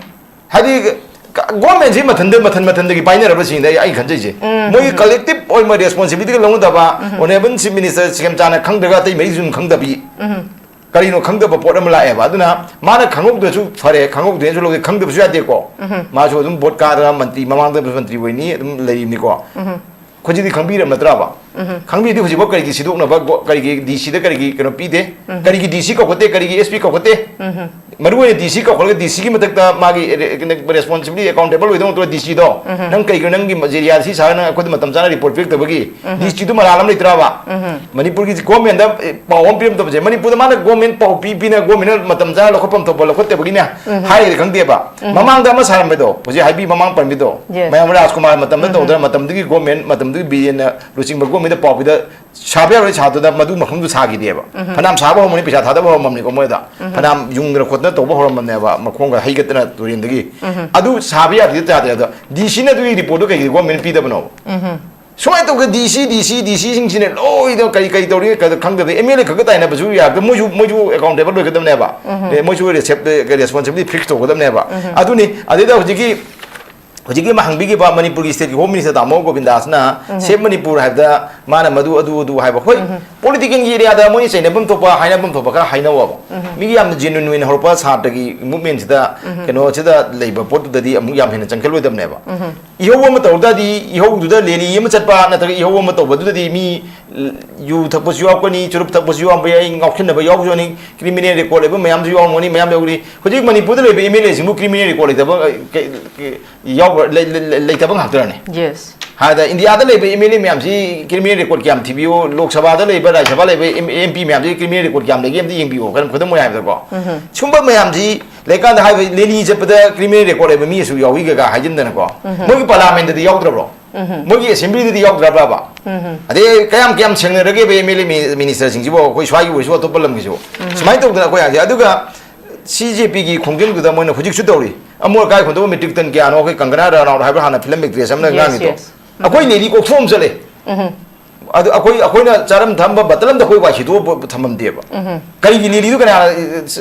ꯍꯥꯏꯗꯤ, ꯒ-, ꯒꯣꯔꯃꯦꯟꯁꯤ ꯃꯊꯟꯗ, ꯃꯊꯟ ꯃꯊꯟꯗꯒꯤ ꯄꯥꯏꯅꯔꯕꯁꯤꯡꯗ ꯑꯩ, ꯑꯩ ꯈꯟꯖꯩꯁꯦ꯫ ꯃꯣꯏꯒꯤ ꯀꯂꯦꯛꯇꯤꯚ ꯑꯣꯏꯕ ꯔꯦꯁꯄꯣꯟꯁꯤꯕꯤꯂꯤꯇꯤꯒ ꯂꯧꯅꯗꯕ, ꯑꯣꯅꯦꯕꯜ ꯆꯤꯐ ꯃꯤꯅꯤꯁꯇꯔ ꯁꯤ ꯈꯦꯝꯆꯥꯅ ꯈꯪꯗ꯭ꯔꯒ ꯑꯇꯩ ꯃꯔꯤꯁꯨ ꯑꯗꯨꯝ ꯈꯪꯗꯕꯤ꯫ ꯀꯔꯤꯅꯣ ꯈꯪꯗꯕ ꯄꯣꯠ ꯑꯃ ꯂꯥꯛꯑꯦꯕ꯫ ꯑꯗꯨꯅ ꯃꯥꯅ ꯈꯪꯍꯧꯗ꯭ꯔꯁꯨ ꯐꯔꯦ, ꯈꯪꯍꯧꯗ꯭ꯔꯦꯅꯁꯨ ꯂꯧꯗꯦ, ꯈꯪꯗꯕꯁꯨ ꯌꯥꯗꯦꯀꯣ꯫ ꯃꯥꯁꯨ ꯑꯗꯨꯝ ꯚꯣꯠ ꯀꯥꯔꯒ ꯃꯟꯇ꯭ꯔꯤ, ꯃꯃꯥꯡꯗ ꯃꯟꯇ꯭ꯔꯤ ꯑꯣꯏꯅꯤ, ꯑꯗꯨꯝ ꯂꯩꯔꯤꯕꯅꯤꯀꯣ꯫ ꯍꯧꯖꯤꯛꯇꯤ ꯈꯪꯕꯤꯔꯕ ꯅꯠꯇ꯭ꯔꯕ? ꯈꯪꯕꯤꯔꯗꯤ ꯍꯧꯖꯤꯛꯐꯥꯎ ꯀꯔꯤꯒꯤ ꯁꯤꯗꯣꯛꯅꯕ ꯒꯣ-, ꯀꯔꯤꯒꯤ ꯗꯤ ꯁꯤꯗ ꯀꯔꯤꯒꯤ ꯀꯩꯅꯣ ꯄꯤꯗꯦ? ꯀꯔꯤꯒꯤ ꯗꯤ ꯁꯤ ꯀꯧꯈꯠꯇꯦ? ꯀꯔꯤꯒꯤ ꯑꯦꯁ ꯄꯤ ꯀꯧꯈꯠꯇꯦ? ꯃꯔꯨ ꯑꯣꯏꯅ ꯗꯤ ꯁꯤ ꯀꯧꯈꯠꯂꯒ ꯗꯤ ꯁꯤꯒꯤ ꯃꯊꯛꯇ ꯃꯥꯒꯤ ꯔꯦ-, ꯔꯦꯁꯄꯣꯟꯁꯤꯕꯤꯂꯤꯇꯤ, ꯑꯦꯀꯥꯎꯟꯇꯦꯕꯜ ꯑꯣꯏꯗꯧ ꯅꯠꯇ꯭ꯔꯣ ꯗꯤ ꯁꯤꯗꯣ? ꯅꯪ ꯀꯩꯒꯤꯅꯣ ꯅꯪꯒꯤ ꯃ-, ꯑꯦꯔꯤꯌꯥ ꯁꯤ ꯁꯥꯔꯒ ꯅꯪ ꯑꯩꯈꯣꯏꯗ ꯃꯇꯝ ꯆꯥꯅ ꯔꯤꯄꯣꯔꯠ ꯄꯤꯔꯛꯇꯕꯒꯤ? ꯗꯤ ꯁꯤꯗꯨ ꯃꯔꯥꯜ ꯑꯃ ꯂꯩꯇ꯭ꯔꯕ? ꯃꯅꯤꯄꯨꯔꯒꯤ ꯒꯣꯔꯃꯦꯟꯗ, ꯑꯦ, ꯄꯥꯎ ꯑꯃ ꯄꯤꯔꯝꯗꯕꯁꯦ, ꯃꯅꯤꯄꯨꯔꯗ ꯃꯥꯅ ꯒꯣꯔꯃꯦꯟ ꯄꯥꯎ ꯄꯤ ꯄꯤꯅ ꯒꯣꯔꯃꯦꯟꯅ ꯃꯇꯝ ꯆꯥꯅ ꯂꯧꯈꯠꯐꯝ ꯊꯣꯛꯄ ꯂꯧꯈꯠꯇꯕꯒꯤꯅꯦ ꯍꯥꯏꯔꯒꯗꯤ ꯈꯪꯗꯦꯕ꯫ ꯃꯃꯥꯡꯗ ꯑꯃ ꯁꯥꯔꯝꯕꯗꯣ, ꯍꯧꯖꯤꯛ ꯍꯥꯏꯕꯤ ꯃꯃꯥꯡ ꯄꯟꯕꯤꯗꯣ, Yes. ꯃꯌꯥꯝ ꯔꯥꯖꯀꯨꯃꯥꯔ ꯃꯇꯝꯗ ꯇꯧꯗꯅ ꯃꯇꯝꯗꯨꯒꯤ ꯒꯣꯔꯃꯦꯟ, ꯃꯇꯝꯗꯨꯒꯤ ꯕꯤꯔꯦꯟꯅ ꯂꯨꯆꯤꯡꯕ ꯒꯣꯔꯃꯦꯟꯗ ꯄꯥꯎ ꯄꯤꯗ ꯁꯥꯕ ꯌꯥꯔꯣꯏ ꯁꯥꯗꯨꯅ ꯃꯗꯨ ꯃꯐꯝꯗꯨ ꯁꯥꯈꯤꯗꯦꯕ꯫ ꯐꯅꯌꯥꯝ ꯁꯥꯕ ꯍꯧꯔꯝꯃꯅꯤ, ꯄꯩꯁꯥ ꯊꯥꯗꯕ ꯍꯧꯔꯝꯃꯅꯤꯀꯣ ꯃꯣꯏꯗ꯫ ꯐꯅꯌꯥꯝ ꯌꯨꯡꯗꯅ ꯈꯣꯠꯇꯅ ꯇꯧꯕ ꯍꯧꯔꯝꯃꯅꯦꯕ, ꯃꯈꯣꯡꯒ ꯍꯩꯒꯠꯇꯅ ꯇꯨꯔꯦꯟꯗꯒꯤ꯫ ꯑꯗꯨ ꯁꯥꯕ ꯌꯥꯗꯦ ꯌꯥꯗꯦ꯫ ꯑꯗꯣ ꯗꯤ ꯁꯤꯅ ꯑꯗꯨꯒꯤ ꯔꯤꯄꯣꯔꯠꯇꯨ ꯀꯩꯒꯤ ꯒꯣꯔꯃꯦꯟ ꯄꯤꯗꯕꯅꯣꯕ? ꯁꯨꯃꯥꯏꯅ ꯇꯧꯗꯅ ꯗꯤ ꯁꯤ, ꯗꯤ ꯁꯤ, ꯗꯤ ꯁꯤꯁꯤꯡꯁꯤꯅ ꯂꯣꯏꯅ ꯀꯔꯤ ꯀꯔꯤ ꯇꯧꯔꯤ ꯀ-, ꯈꯪꯗꯕꯗ ꯑꯦꯝ ꯑꯦꯜ ꯑꯦ ꯈꯛꯇ ꯇꯥꯏꯅꯕꯁꯨ ꯌꯥꯗꯦ꯫ ꯃꯣꯏꯁꯨ, ꯃꯣꯏꯁꯨ ꯑꯦꯀꯥꯎꯟꯇꯦꯕꯜ ꯑꯣꯏꯒꯗꯕꯅꯦꯕ꯫ ꯑꯦ, ꯃꯣꯏꯁꯨ ꯔꯦꯁꯦꯞ-, ꯔꯦꯁꯄꯣꯟꯁꯤꯕꯤꯂꯤꯇꯤ ꯐꯤꯛꯁ ꯇꯧꯒꯗꯕꯅꯦꯕ꯫ ꯑꯗꯨꯅꯤ꯫ ꯑꯗꯨꯗ ꯍꯧꯖꯤꯛꯀꯤ ꯍꯧꯖꯤꯛꯀꯤ ꯑꯃ ꯍꯪꯕꯤꯈꯤꯕ ꯃꯅꯤꯄꯨꯔꯒꯤ ꯁ꯭ꯇꯦꯠꯀꯤ ꯍꯣꯝ ꯃꯤꯅꯤꯁꯇꯔ ꯗꯥꯃꯣ ꯒꯣꯕꯤꯟꯗꯥꯁꯅ ꯁꯦꯞ ꯃꯅꯤꯄꯨꯔ ꯍꯥꯏꯕꯗ ꯃꯥꯅ ꯃꯗꯨ ꯑꯗꯨ ꯑꯗꯨ ꯍꯥꯏꯕ꯫ ꯍꯣꯏ, ꯄꯣꯂꯤꯇꯤꯀꯦꯜꯒꯤ ꯑꯦꯔꯤꯌꯥꯗ ꯃꯣꯏꯅ ꯆꯩꯅꯐꯝ ꯊꯣꯛꯄ, ꯍꯥꯏꯅꯐꯝ ꯊꯣꯛꯄ ꯈꯔ ꯍꯥꯏꯅꯧꯑꯕ꯫ ꯃꯤꯒꯤ ꯌꯥꯝꯅ ꯖꯦꯅꯨꯏꯟ ꯑꯣꯏꯅ ꯍꯧꯔꯛꯄ ꯁꯥꯇ꯭ꯔꯒꯤ ꯃꯨꯞꯃꯦꯟꯁꯤꯗ, ꯀꯩꯅꯣꯁꯤꯗ ꯂꯩꯕ ꯄꯣꯠꯇꯨꯗꯗꯤ ꯑꯃꯨꯛ ꯌꯥꯝ ꯍꯦꯟꯅ ꯆꯪꯁꯤꯜꯂꯣꯏꯗꯕꯅꯦꯕ꯫ ꯏꯍꯧ ꯑꯃ ꯇꯧꯔ ꯇꯥꯔꯗꯤ, ꯏꯍꯧꯗꯨꯗ ꯔꯦꯂꯤ ꯑꯃ ꯆꯠꯄ ꯅꯠꯇ꯭ꯔꯒ ꯏꯍꯧ ꯑꯃ ꯇꯧꯕꯗꯨꯗꯗꯤ ꯃꯤ ꯌꯨ ꯊꯛꯄꯁꯨ ꯌꯥꯎꯔꯛꯀꯅꯤ, ꯆꯨꯔꯨꯞ ꯊꯛꯄꯁꯨ ꯌꯥꯎꯔꯝꯕ ꯌꯥꯏ, ꯉꯥꯎꯁꯤꯟꯅꯕ ꯌꯥꯎꯕꯁꯨ ꯌꯥꯎꯅꯤ, ꯀ꯭ꯔꯤꯃꯤꯅꯦꯜ ꯔꯦꯀꯣꯔꯗ ꯂꯩꯕ ꯃꯌꯥꯝꯁꯨ ꯌꯥꯎꯔꯝꯒꯅꯤ, ꯃꯌꯥꯝ ꯌꯥꯎꯒꯅꯤ꯫ ꯍꯧꯖꯤꯛ ꯃꯅꯤꯄꯨꯔꯗ ꯂꯩꯕ ꯑꯦꯝ ꯑꯦꯜ ꯑꯦꯁꯤꯡꯕꯨ ꯀ꯭ꯔꯤꯃꯤꯅꯦꯜ ꯔꯦꯀꯣꯔꯗ ꯂꯩꯇꯕ, ꯑ, ꯀ-, ꯀ-, ꯌꯥꯎꯕ-, ꯂꯩ-, ꯂꯩ-, ꯂꯩ-, ꯂꯩꯇꯕ ꯉꯥꯛꯇꯅꯅꯦ꯫ Yes. ꯍꯥꯏꯗ ꯏꯟꯗꯤꯌꯥꯗ ꯂꯩꯕ ꯑꯦꯝ ꯑꯦꯜ ꯑꯦ ꯃꯌꯥꯝꯁꯤ ꯀ꯭ꯔꯤꯃꯤꯅꯦꯜ ꯔꯦꯀꯣꯔꯗ ꯀꯌꯥꯝ ꯊꯤꯕꯤꯌꯨ, ꯂꯣꯛ ꯁꯚꯥꯗ ꯂꯩꯕ, ꯔꯥꯖ꯭ꯌ ꯁꯚꯥ ꯂꯩꯕ ꯑꯦꯝ-, ꯑꯦꯝ ꯄꯤ ꯃꯌꯥꯝꯁꯤ ꯀ꯭ꯔꯤꯃꯤꯅꯦꯜ ꯔꯦꯀꯣꯔꯗ ꯀꯌꯥꯝ ꯂꯩꯒꯦ ꯑꯝꯇ ꯌꯦꯡꯕꯤꯌꯨ꯫ ꯈꯨꯗꯝ, ꯈꯨꯗꯝ ꯑꯣꯏꯅ ꯍꯥꯏꯕꯗꯀꯣ, ꯁꯨꯝꯕ ꯃꯌꯥꯝꯁꯤ ꯂꯩꯀꯥꯟꯗ ꯍꯥꯏꯕ ꯔꯦꯂꯤ ꯆꯠꯄꯗ ꯀ꯭ꯔꯤꯃꯤꯅꯦꯜ ꯔꯦꯀꯣꯔꯗ ꯂꯩꯕ ꯃꯤ ꯑꯁꯨꯛ ꯌꯥꯎꯏꯒ ꯍꯥꯏꯖꯤꯟꯗꯅꯀꯣ, ꯃꯣꯏꯒꯤ ꯄꯥꯔꯂꯤꯌꯥꯃꯦꯟꯗꯗꯤ ꯌꯥꯎꯗ꯭ꯔꯕ꯭ꯔꯣ? ꯃꯣꯏꯒꯤ ꯑꯦꯁꯦꯝꯕ꯭ꯂꯤꯗꯗꯤ ꯌꯥꯎꯗ꯭ꯔꯕ꯭ꯔꯕ? ꯑꯗꯩ ꯀꯌꯥꯝ ꯀꯌꯥꯝ ꯁꯦꯡꯅꯔꯒꯦꯕ ꯑꯦꯝ ꯑꯦꯜ ꯑꯦ ꯃꯤ-, ꯃꯤꯅꯤꯁꯇꯔꯁꯤꯡꯁꯤꯕꯨ, ꯑꯩꯈꯣꯏ ꯁ꯭ꯋꯥꯏꯒꯤ ꯑꯣꯏꯔꯁꯨ ꯑꯇꯣꯞꯄ ꯂꯝꯒꯤꯁꯨ? ꯁꯨꯃꯥꯏꯅ ꯇꯧꯗꯅ ꯑꯩꯈꯣꯏ ꯍꯥꯏꯁꯦ꯫ ꯑꯗꯨꯒ ꯁꯤ ꯖꯦ ꯄꯤꯒꯤ ꯈꯣꯡꯖꯪꯗꯨꯗ ꯃꯣꯏꯅ ꯍꯧꯖꯤꯛꯁꯨ ꯇꯧꯔꯤ꯫ ꯑꯃꯣꯠ ꯑꯀꯥꯏ ꯍꯨꯟꯗꯣꯛꯄ ꯃꯦꯇ꯭ꯔꯤꯛ ꯇꯟ ꯀꯌꯥꯅꯣ, ꯑꯩꯈꯣꯏ ꯀꯪꯒꯅꯥ ꯔꯅꯥꯎꯠ ꯍꯥꯏꯕ꯭ꯔꯥ ꯍꯥꯟꯅ ꯐꯤꯂꯝ ꯑꯦꯛꯇ꯭ꯔꯦꯁ ꯑꯃꯅ Yes, ꯉꯥꯡꯉꯤꯗꯣ? Yes. ꯑꯩꯈꯣꯏ ꯔꯦꯂꯤ ꯀꯣꯛꯊꯣꯛꯑꯝ ꯆꯠꯂꯦ꯫ ꯑꯗꯨ ꯑꯩꯈꯣꯏ, ꯑꯩꯈꯣꯏꯅ ꯆꯥꯔꯝ ꯊꯛꯂꯝꯕ ꯕꯇꯜ ꯑꯝꯗ ꯑꯩꯈꯣꯏ ꯋꯥꯏ ꯁꯤꯠꯇꯣꯛꯑ ꯊꯝꯃꯝꯗꯦꯕ꯫ ꯀꯔꯤꯒꯤ ꯔꯦꯂꯤꯗꯨ ꯀꯅꯥꯅ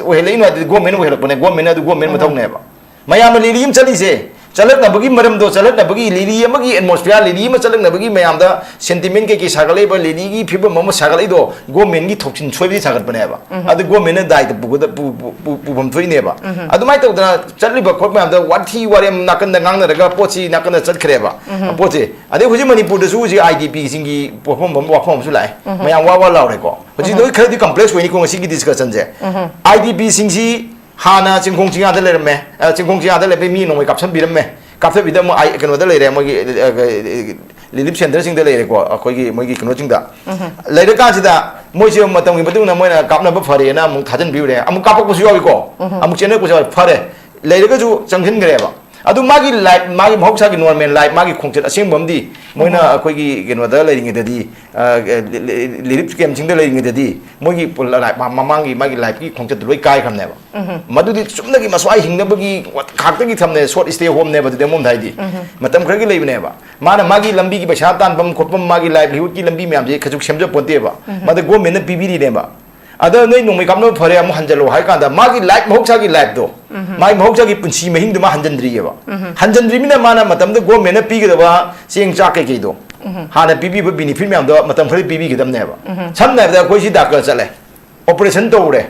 ꯑꯣꯏꯍꯜꯂꯛꯏꯅꯣ ꯍꯥꯏꯗꯤ ꯒꯣꯔꯃꯦꯟꯅ ꯑꯣꯏꯍꯜꯂꯛꯄꯅꯦ, ꯒꯣꯔꯃꯦꯟꯅ ꯑꯗꯨ ꯒꯣꯔꯃꯦꯟ ꯃꯊꯧꯅꯦꯕ꯫ ꯃꯌꯥꯝꯅ ꯔꯦꯂꯤ ꯑꯃ ꯆꯠꯂꯤꯁꯦ, ꯆꯠꯂꯛꯅꯕꯒꯤ ꯃꯔꯝꯗꯣ, ꯆꯠꯂꯛꯅꯕꯒꯤ ꯔꯦꯂꯤ ꯑꯃꯒꯤ ꯑꯦꯠꯃꯣꯁꯐꯤꯌꯥꯔ, ꯔꯦꯂꯤ ꯑꯃ ꯆꯠꯂꯛꯅꯕꯒꯤ ꯃꯌꯥꯝꯗ ꯁꯦꯟꯇꯤꯃꯦꯟ ꯀꯩꯀꯩ ꯁꯥꯒꯠꯂꯛꯏꯕ, ꯔꯦꯂꯤꯒꯤ ꯐꯤꯕꯝ ꯑꯃ ꯁꯥꯒꯠꯂꯛꯏꯗꯣ ꯒꯣꯔꯃꯦꯟꯒꯤ ꯊꯧꯁꯤꯟ ꯁꯣꯏꯕꯗꯤ ꯁꯥꯒꯠꯄꯅꯦꯕ꯫ ꯑꯗꯨ ꯒꯣꯔꯃꯦꯟꯅ ꯗꯥꯏꯇ ꯄꯨꯒꯗ-, ꯄꯨ-, ꯄꯨ-, ꯄꯨ-, ꯄꯨꯐꯝ ꯊꯣꯛꯏꯅꯦꯕ꯫ ꯑꯗꯨꯃꯥꯏꯅ ꯇꯧꯗꯅ ꯆꯠꯂꯤꯕ ꯈꯣꯠꯄ ꯃꯌꯥꯝꯗ ꯋꯥꯊꯤ ꯋꯥꯔꯦꯝ ꯅꯥꯀꯟꯗ ꯉꯥꯡꯅꯔꯒ ꯄꯣꯠꯁꯤ ꯅꯥꯀꯟꯗ ꯆꯠꯈ꯭ꯔꯦꯕ꯫ ꯄꯣꯠꯁꯦ꯫ ꯑꯗꯩ ꯍꯧꯖꯤꯛ ꯃꯅꯤꯄꯨꯔꯗꯁꯨ ꯍꯧꯖꯤꯛ ꯑꯥꯏ ꯗꯤ ꯄꯤꯁꯤꯡꯒꯤ ꯋꯥꯐꯝ ꯑꯃ, ꯋꯥꯐꯝ ꯑꯃꯁꯨ ꯂꯥꯛꯑꯦ꯫ ꯃꯌꯥꯝ ꯋꯥ ꯋꯥ ꯂꯥꯎꯔꯦꯀꯣ꯫ ꯍꯧꯖꯤꯛ ꯂꯣꯏ ꯈꯔꯗꯤ ꯀꯝꯄ꯭ꯂꯦꯛꯁ ꯑꯣꯏꯅꯤꯀꯣ ꯉꯁꯤꯒꯤ ꯗꯤꯁꯀꯁꯟꯁꯦ꯫ ꯑꯥꯏ ꯗꯤ ꯄꯤꯁꯤꯡꯁꯤ ꯍꯥꯟꯅ ꯆꯤꯡꯈꯣꯡ ꯆꯤꯡꯌꯥꯗ ꯂꯩꯔꯝꯃꯦ꯫ ꯑ, ꯆꯤꯡꯈꯣꯡ ꯆꯤꯡꯌꯥꯗ ꯂꯩꯕꯩ ꯃꯤ ꯅꯣꯡꯃꯩ ꯀꯥꯞꯁꯟꯕꯤꯔꯝꯃꯦ꯫ ꯀꯥꯞꯊꯕꯤꯗ ꯑꯃꯨꯛ ꯑꯥꯏ-, ꯀꯩꯅꯣꯗ ꯂꯩꯔꯦ, ꯃꯣꯏꯒꯤ, ꯑ, ꯔꯤꯂꯤꯐ ꯁꯦꯟꯇꯔꯁꯤꯡꯗ ꯂꯩꯔꯦꯀꯣ, ꯑꯩꯈꯣꯏꯒꯤ, ꯃꯣꯏꯒꯤ ꯀꯩꯅꯣꯁꯤꯡꯗ꯫ ꯂꯩꯔꯀꯥꯟꯁꯤꯗ ꯃꯣꯏꯁꯦ ꯃꯇꯝꯒꯤ ꯃꯇꯨꯡ ꯏꯟꯅ ꯃꯣꯏꯅ ꯀꯥꯞꯅꯕ ꯐꯔꯦꯅ ꯑꯃꯨꯛ ꯊꯥꯖꯤꯟꯕꯤꯔꯨꯔꯦ, ꯑꯃꯨꯛ ꯀꯥꯞꯄꯛꯄꯁꯨ ꯌꯥꯎꯏꯀꯣ꯫ ꯑꯃꯨꯛ ꯆꯦꯟꯅꯔꯛꯄꯁꯨ ꯌꯥꯎꯏ꯫ ꯐꯔꯦ, ꯂꯩꯔꯒꯁꯨ ꯆꯪꯁꯤꯟꯈ꯭ꯔꯦꯕ꯫ ꯑꯗꯨ ꯃꯥꯒꯤ ꯂꯥꯏꯐ, ꯃꯥꯒꯤ ꯃꯍꯧꯁꯥꯒꯤ ꯅꯣꯔꯃꯦꯜ ꯂꯥꯏꯐ, ꯃꯥꯒꯤ ꯈꯣꯡꯆꯠ ꯑꯁꯦꯡꯕ ꯑꯃꯗꯤ ꯃꯣꯏꯅ ꯑꯩꯈꯣꯏꯒꯤ ꯀꯩꯅꯣꯗ ꯂꯩꯔꯤꯉꯩꯗꯗꯤ, ꯂꯤꯔꯤꯞ ꯀꯦꯝꯁꯤꯡꯗ ꯂꯩꯔꯤꯉꯩꯗꯗꯤ ꯃꯣꯏꯒꯤ ꯂꯥꯏꯐ, ꯃꯃꯥꯡꯒꯤ ꯃꯥꯒꯤ ꯂꯥꯏꯐꯀꯤ ꯈꯣꯡꯆꯠꯇꯨ ꯂꯣꯏ ꯀꯥꯏꯈ꯭ꯔꯕꯅꯦꯕ꯫ ꯃꯗꯨꯗꯤ ꯆꯨꯝꯅꯒꯤ ꯃꯁ꯭ꯋꯥꯏ ꯍꯤꯡꯅꯕꯒꯤ ꯈꯥꯛꯇꯒꯤ ꯊꯝꯅꯦ, ꯁꯣꯔꯠ ꯁ꯭ꯇꯦ ꯍꯣꯝꯅꯦꯕ ꯑꯗꯨꯗꯤ ꯑꯃꯔꯣꯝꯗ ꯍꯥꯏꯗꯤ꯫ ꯃꯇꯝ ꯈꯔꯒꯤ ꯂꯩꯕꯅꯦꯕ꯫ ꯃꯥꯅ ꯃꯥꯒꯤ ꯂꯝꯕꯤꯒꯤ ꯄꯩꯁꯥ ꯇꯥꯟꯐꯝ ꯈꯣꯠꯐꯝ, ꯃꯥꯒꯤ ꯂꯥꯏꯚꯂꯤꯍꯨꯗꯀꯤ ꯂꯝꯕꯤ ꯃꯌꯥꯝꯁꯦ ꯀꯩꯁꯨ ꯁꯦꯝꯖ ꯄꯣꯟꯇꯦꯕ꯫ ꯃꯗ ꯒꯣꯔꯃꯦꯟꯅ ꯄꯤꯕꯤꯔꯤꯅꯦꯕ꯫ ꯑꯗ ꯅꯣꯏ ꯅꯣꯡꯃꯩ ꯀꯥꯞꯅꯕ ꯐꯔꯦ, ꯑꯃꯨꯛ ꯍꯟꯖꯜꯂꯣ ꯍꯥꯏ ꯀꯥꯟꯗ ꯃꯥꯒꯤ ꯂꯥꯏꯐ, ꯃꯍꯧꯁꯥꯒꯤ ꯂꯥꯏꯐꯇꯣ, ꯃꯥꯒꯤ ꯃꯍꯧꯁꯥꯒꯤ ꯄꯨꯟꯁꯤ ꯃꯍꯤꯡꯗꯨ ꯃꯥ ꯍꯟꯖꯤꯟꯗ꯭ꯔꯤꯑꯕ꯫ ꯍꯟꯖꯤꯟꯗ꯭ꯔꯤꯕꯅꯤꯅ ꯃꯥꯅ ꯃꯇꯝꯗ ꯒꯣꯔꯃꯦꯟꯅ ꯄꯤꯒꯗꯕ ꯆꯦꯡ ꯆꯥꯛ ꯀꯩꯀꯩꯗꯣ, ꯍꯥꯟꯅ ꯄꯤꯕꯤꯕ ꯕꯤꯅꯤꯐꯤꯠ ꯃꯌꯥꯝꯗꯣ ꯃꯇꯝ ꯈꯔ ꯄꯤꯕꯤꯒꯗꯕꯅꯦꯕ꯫ ꯁꯝꯅ ꯍꯥꯏꯔꯕꯗ ꯑꯩꯈꯣꯏ ꯁꯤ ꯗꯥꯛꯇꯔ ꯆꯠꯂꯦ, ꯑꯣꯄꯔꯦꯁꯟ ꯇꯧꯔꯦ,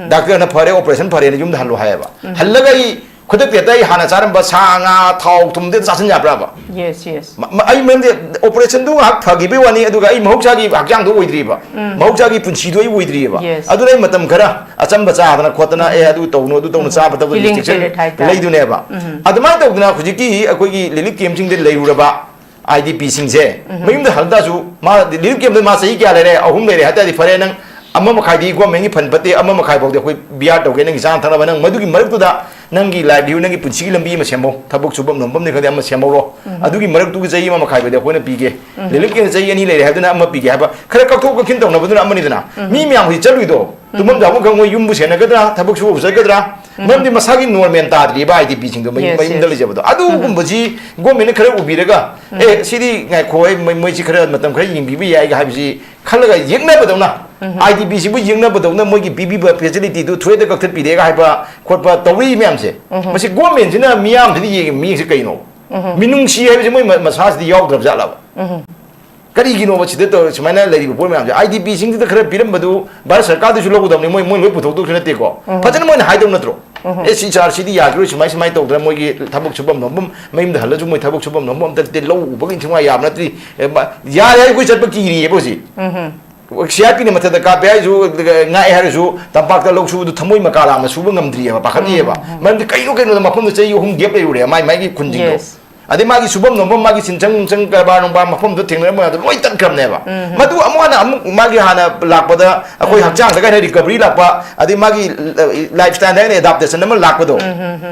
ꯗꯥꯛꯇꯔꯅ ꯐꯔꯦ, ꯑꯣꯄꯔꯦꯁꯟ ꯐꯔꯦꯅ ꯌꯨꯝꯗ ꯍꯜꯂꯣ ꯍꯥꯏꯌꯦꯕ꯫ ꯍꯜꯂꯒ ꯑꯩ ꯈꯨꯗꯛꯇ ꯍꯦꯛꯇ ꯑꯩ ꯍꯥꯟꯅ ꯆꯥꯔꯝꯕ ꯁꯥ, ꯉꯥ, ꯊꯥꯎ, ꯊꯨꯝꯗꯤ ꯆꯥꯁꯤꯟ ꯌꯥꯕ꯭ꯔꯕ? Yes, yes. ꯃ- ꯃ- ꯑꯩ ꯃꯔꯝꯗꯤ ꯑꯣꯄꯔꯦꯁꯟꯗꯨ ꯉꯥꯏꯍꯥꯛ ꯐꯈꯤꯕꯒꯤ ꯋꯥꯅꯤ, ꯑꯗꯨꯒ ꯑꯩ ꯃꯍꯧꯁꯥꯒꯤ ꯍꯛꯆꯥꯡꯗꯣ ꯑꯣꯏꯗ꯭ꯔꯤꯕ, ꯃꯍꯧꯁꯥꯒꯤ ꯄꯨꯟꯁꯤꯗꯣ ꯑꯩ ꯑꯣꯏꯗ꯭ꯔꯤꯕ꯫ Yes. ꯑꯗꯨꯅ ꯑꯩ ꯃꯇꯝ ꯈꯔ ꯑꯆꯝꯕ ꯆꯥꯗꯅ ꯈꯣꯠꯇꯅ, ꯑꯦ, ꯑꯗꯨ ꯇꯧꯅꯨ, ꯑꯗꯨ ꯇꯧꯅꯨ, ꯆꯥꯕ ꯊꯛꯄ Healing restriction period ꯍꯥꯏꯇꯥꯔꯦ. ꯂꯩꯗꯨꯅꯦꯕ꯫ ꯑꯗꯨꯃꯥꯏꯅ ꯇꯧꯗꯅ ꯍꯧꯖꯤꯛꯀꯤ ꯑꯩꯈꯣꯏꯒꯤ ꯔꯤꯂꯤꯐ ꯀꯦꯝꯁꯤꯡꯗ ꯂꯩꯔꯨꯔꯕ ꯑꯥꯏ ꯗꯤ ꯄꯤꯁꯤꯡꯁꯦ ꯃꯌꯨꯝꯗ ꯍꯜꯂꯛꯇꯥꯁꯨ, ꯃꯥ ꯔꯤꯂꯤꯐ ꯀꯦꯝꯗ ꯃꯥ ꯆꯍꯤ ꯀꯌꯥ ꯂꯩꯔꯦ? ꯑꯍꯨꯝ ꯂꯩꯔꯦ ꯍꯥꯏꯇꯥꯔꯗꯤ ꯐꯔꯦ, ꯅꯪ ꯑꯃ ꯃꯈꯥꯏꯗꯤ ꯒꯣꯔꯃꯦꯟꯒꯤ ꯐꯟ ꯄꯠꯇꯦ, ꯑꯃ ꯃꯈꯥꯏ ꯐꯥꯎꯗꯤ ꯑꯩꯈꯣꯏ ꯕꯤꯌꯥꯔ ꯇꯧꯒꯦ ꯅꯪꯒꯤ ꯆꯥꯅ ꯊꯛꯅꯕ, ꯅꯪ ꯃꯗꯨꯒꯤ ꯃꯔꯛꯇꯨꯗ ꯅꯪꯒꯤ ꯂꯥꯏꯚꯂꯤꯍꯨꯗ, ꯅꯪꯒꯤ ꯄꯨꯟꯁꯤꯒꯤ ꯂꯝꯕꯤ ꯑꯃ ꯁꯦꯝꯍꯧ, ꯊꯕꯛ ꯁꯨꯐꯝ ꯅꯣꯝꯐꯝꯅꯤ ꯈꯪꯗꯦ, ꯑꯃ ꯁꯦꯝꯍꯧꯔꯣ꯫ ꯑꯗꯨꯒꯤ ꯃꯔꯛꯇꯨꯒꯤ ꯆꯍꯤ ꯑꯃ ꯃꯈꯥꯏ ꯐꯥꯎꯗꯤ ꯑꯩꯈꯣꯏꯅ ꯄꯤꯒꯦ꯫ ꯔꯤꯂꯤꯐ ꯀꯦꯝꯗ ꯆꯍꯤ ꯑꯅꯤ ꯂꯩꯔꯦ ꯍꯥꯏꯕꯗꯨꯅ ꯑꯃ ꯄꯤꯒꯦ ꯍꯥꯏꯕ, ꯈꯔ ꯀꯛꯊꯣꯛ ꯀꯛꯁꯤꯟ ꯇꯧꯅꯕꯗꯨꯅ ꯑꯃꯅꯤꯗꯅ꯫ ꯃꯤ ꯃꯌꯥꯝ ꯍꯧꯖꯤꯛ ꯆꯠꯂꯨꯏꯗꯣ, ꯇꯨꯝꯐꯝ ꯆꯥꯐꯝ ꯈꯪꯉꯣꯏ, ꯌꯨꯝꯕꯨ ꯁꯦꯟꯅꯒꯗ꯭ꯔꯥ, ꯊꯕꯛ ꯁꯨꯕꯕꯨ ꯆꯠꯀꯗ꯭ꯔꯥ? ꯃꯔꯝꯗꯤ ꯃꯁꯥꯒꯤ ꯅꯣꯔꯃꯦꯜ ꯇꯥꯗ꯭ꯔꯤꯕ ꯑꯥꯏ ꯗꯤ ꯄꯤꯁꯤꯡꯗꯣ ꯃꯌꯨꯝ- Yes, ꯃꯌꯨꯝꯗ yes. ꯂꯩꯖꯕꯗꯣ, ꯑꯗꯨꯒꯨꯝꯕꯁꯤ ꯒꯣꯔꯃꯦꯟꯅ ꯈꯔ ꯎꯕꯤꯔꯒ, ꯑꯦ, ꯁꯤꯗꯤ ꯉꯥꯏꯈꯣ, ꯑꯩ ꯃꯣꯏ- ꯃꯣꯏꯁꯤ ꯈꯔ ꯃꯇꯝ ꯈꯔ ꯌꯦꯡꯕꯤꯕ ꯌꯥꯏꯒ ꯍꯥꯏꯕꯁꯤ ꯈꯜꯂꯒ ꯌꯦꯡꯅꯕꯗꯧꯅ, ꯑꯥꯏ ꯗꯤ ꯄꯤꯁꯤꯕꯨ ꯌꯦꯡꯅꯕꯗꯧꯅ ꯃꯣꯏꯒꯤ ꯄꯤꯕꯤꯕ ꯐꯦꯁꯤꯂꯤꯇꯤꯗꯨ ꯊ꯭ꯔꯨꯗ ꯀꯛꯊꯠꯄꯤꯔꯦꯒ ꯍꯥꯏꯕ ꯈꯣꯠꯄ ꯇꯧꯔꯤ ꯃꯌꯥꯝꯁꯦ, ꯃꯁꯤ ꯒꯣꯔꯃꯦꯟꯁꯤꯅ ꯃꯤꯌꯥꯝꯁꯤꯗ ꯌꯦꯡꯉꯤ ꯃꯤꯁꯦ ꯀꯩꯅꯣ? ꯃꯤꯅꯨꯡꯁꯤ ꯍꯥꯏꯕꯁꯤ ꯃꯣꯏ ꯃ- ꯃꯁꯥꯁꯤꯗ ꯌꯥꯎꯗ꯭ꯔꯕ ꯖꯥꯠꯂꯕ? ꯀꯔꯤꯒꯤꯅꯣꯕ ꯁꯤꯗ ꯇꯧꯔ ꯁꯨꯃꯥꯏꯅ ꯂꯩꯔꯤꯕ ꯄꯣꯠ ꯃꯌꯥꯝꯁꯦ? ꯑꯥꯏ ꯗꯤ ꯄꯤꯁꯤꯡꯁꯤꯗ ꯈꯔ ꯄꯤꯔꯝꯕꯗꯨ ꯚꯥꯔꯠ ꯁꯔꯀꯥꯔꯗꯁꯨ ꯂꯧꯒꯗꯕꯅꯤ, ꯃꯣꯏ- ꯃꯣꯏ ꯂꯣꯏ ꯄꯨꯊꯣꯛꯇꯧꯁꯨ ꯅꯠꯇꯦꯀꯣ꯫ ꯐꯖꯅ ꯃꯣꯏꯅ ꯍꯥꯏꯗꯧ ꯅꯠꯇ꯭ꯔꯣ? ꯑꯦ, ꯁꯤ ꯆꯥꯔ ꯁꯤꯗꯤ ꯌꯥꯈꯤꯔꯣꯏ, ꯁꯨꯃꯥꯏ ꯁꯨꯃꯥꯏꯅ ꯇꯧꯗꯅ ꯃꯣꯏꯒꯤ ꯊꯕꯛ ꯁꯨꯐꯝ ꯅꯣꯝꯐꯝ, ꯃꯌꯨꯝꯗ ꯍꯜꯂꯁꯨ ꯃꯣꯏ ꯊꯕꯛ ꯁꯨꯐꯝ ꯅꯣꯝꯐꯝ ꯑꯝꯇ ꯅꯠꯇꯦ, ꯂꯧ ꯎꯕꯒꯤ ꯏꯟꯊꯤ ꯅꯨꯡꯉꯥꯏ ꯌꯥꯕ ꯅꯠꯇ꯭ꯔꯤ꯫ ꯑꯦ, ꯃ- ꯌꯥꯔꯦ, ꯑꯩꯈꯣꯏ ꯆꯠꯄ ꯀꯤꯔꯤꯑꯕ ꯍꯧꯖꯤꯛ꯫ ꯁꯤ ꯑꯥꯔ ꯄꯤꯅ ꯃꯊꯛꯇ ꯀꯥꯞꯄꯦ ꯍꯥꯏꯔꯁꯨ, ꯉꯥꯛꯑꯦ ꯍꯥꯏꯔꯁꯨ, ꯇꯝꯄꯥꯛꯇ ꯂꯧ ꯁꯨꯕꯗꯨ ꯊꯃꯣꯏ ꯃꯀꯥ ꯂꯥꯝꯅ ꯁꯨꯕ ꯉꯝꯗ꯭ꯔꯤꯑꯕ, ꯄꯥꯈꯠꯂꯤꯑꯕ꯫ ꯃꯔꯝꯗꯤ ꯀꯩꯅꯣ, ꯀꯩꯅꯣꯗ ꯃꯐꯝꯗ ꯆꯍꯤ ꯑꯍꯨꯝ ꯒꯦꯞ ꯂꯩꯔꯨꯔꯦ ꯃꯥꯏ ꯃꯥꯏꯒꯤ ꯈꯨꯟꯁꯤꯡꯗꯣ꯫ Yes. ꯑꯗꯩ ꯃꯥꯒꯤ ꯁꯨꯐꯝ ꯅꯣꯝꯐꯝ, ꯃꯥꯒꯤ ꯁꯤꯟꯁꯪ ꯅꯨꯡꯁꯪ, ꯀꯔꯕꯥꯔ ꯅꯨꯡꯕꯥꯔ ꯃꯐꯝꯗꯨꯗ ꯊꯦꯡꯅꯔꯝꯕ ꯃꯌꯥꯝꯗꯣ ꯂꯣꯏ ꯇꯠꯈ꯭ꯔꯕꯅꯦꯕ꯫ ꯃꯗꯨ ꯑꯃꯨꯛ ꯍꯟꯅ ꯑꯃꯨꯛ ꯃꯥꯒꯤ ꯍꯥꯟꯅ ꯂꯥꯛꯄꯗ ꯑꯩꯈꯣꯏ ꯍꯛꯆꯥꯡꯗ ꯀꯩ ꯍꯥꯏꯅ recovery ꯂꯥꯛꯄ, ꯑꯗꯩ ꯃꯥꯒꯤ ꯂꯥꯏꯐ ꯁ꯭ꯇꯥꯏꯜꯗ ꯀꯩ ꯍꯥꯏꯅ adaptation ꯑꯃ ꯂꯥꯛꯄꯗꯣ,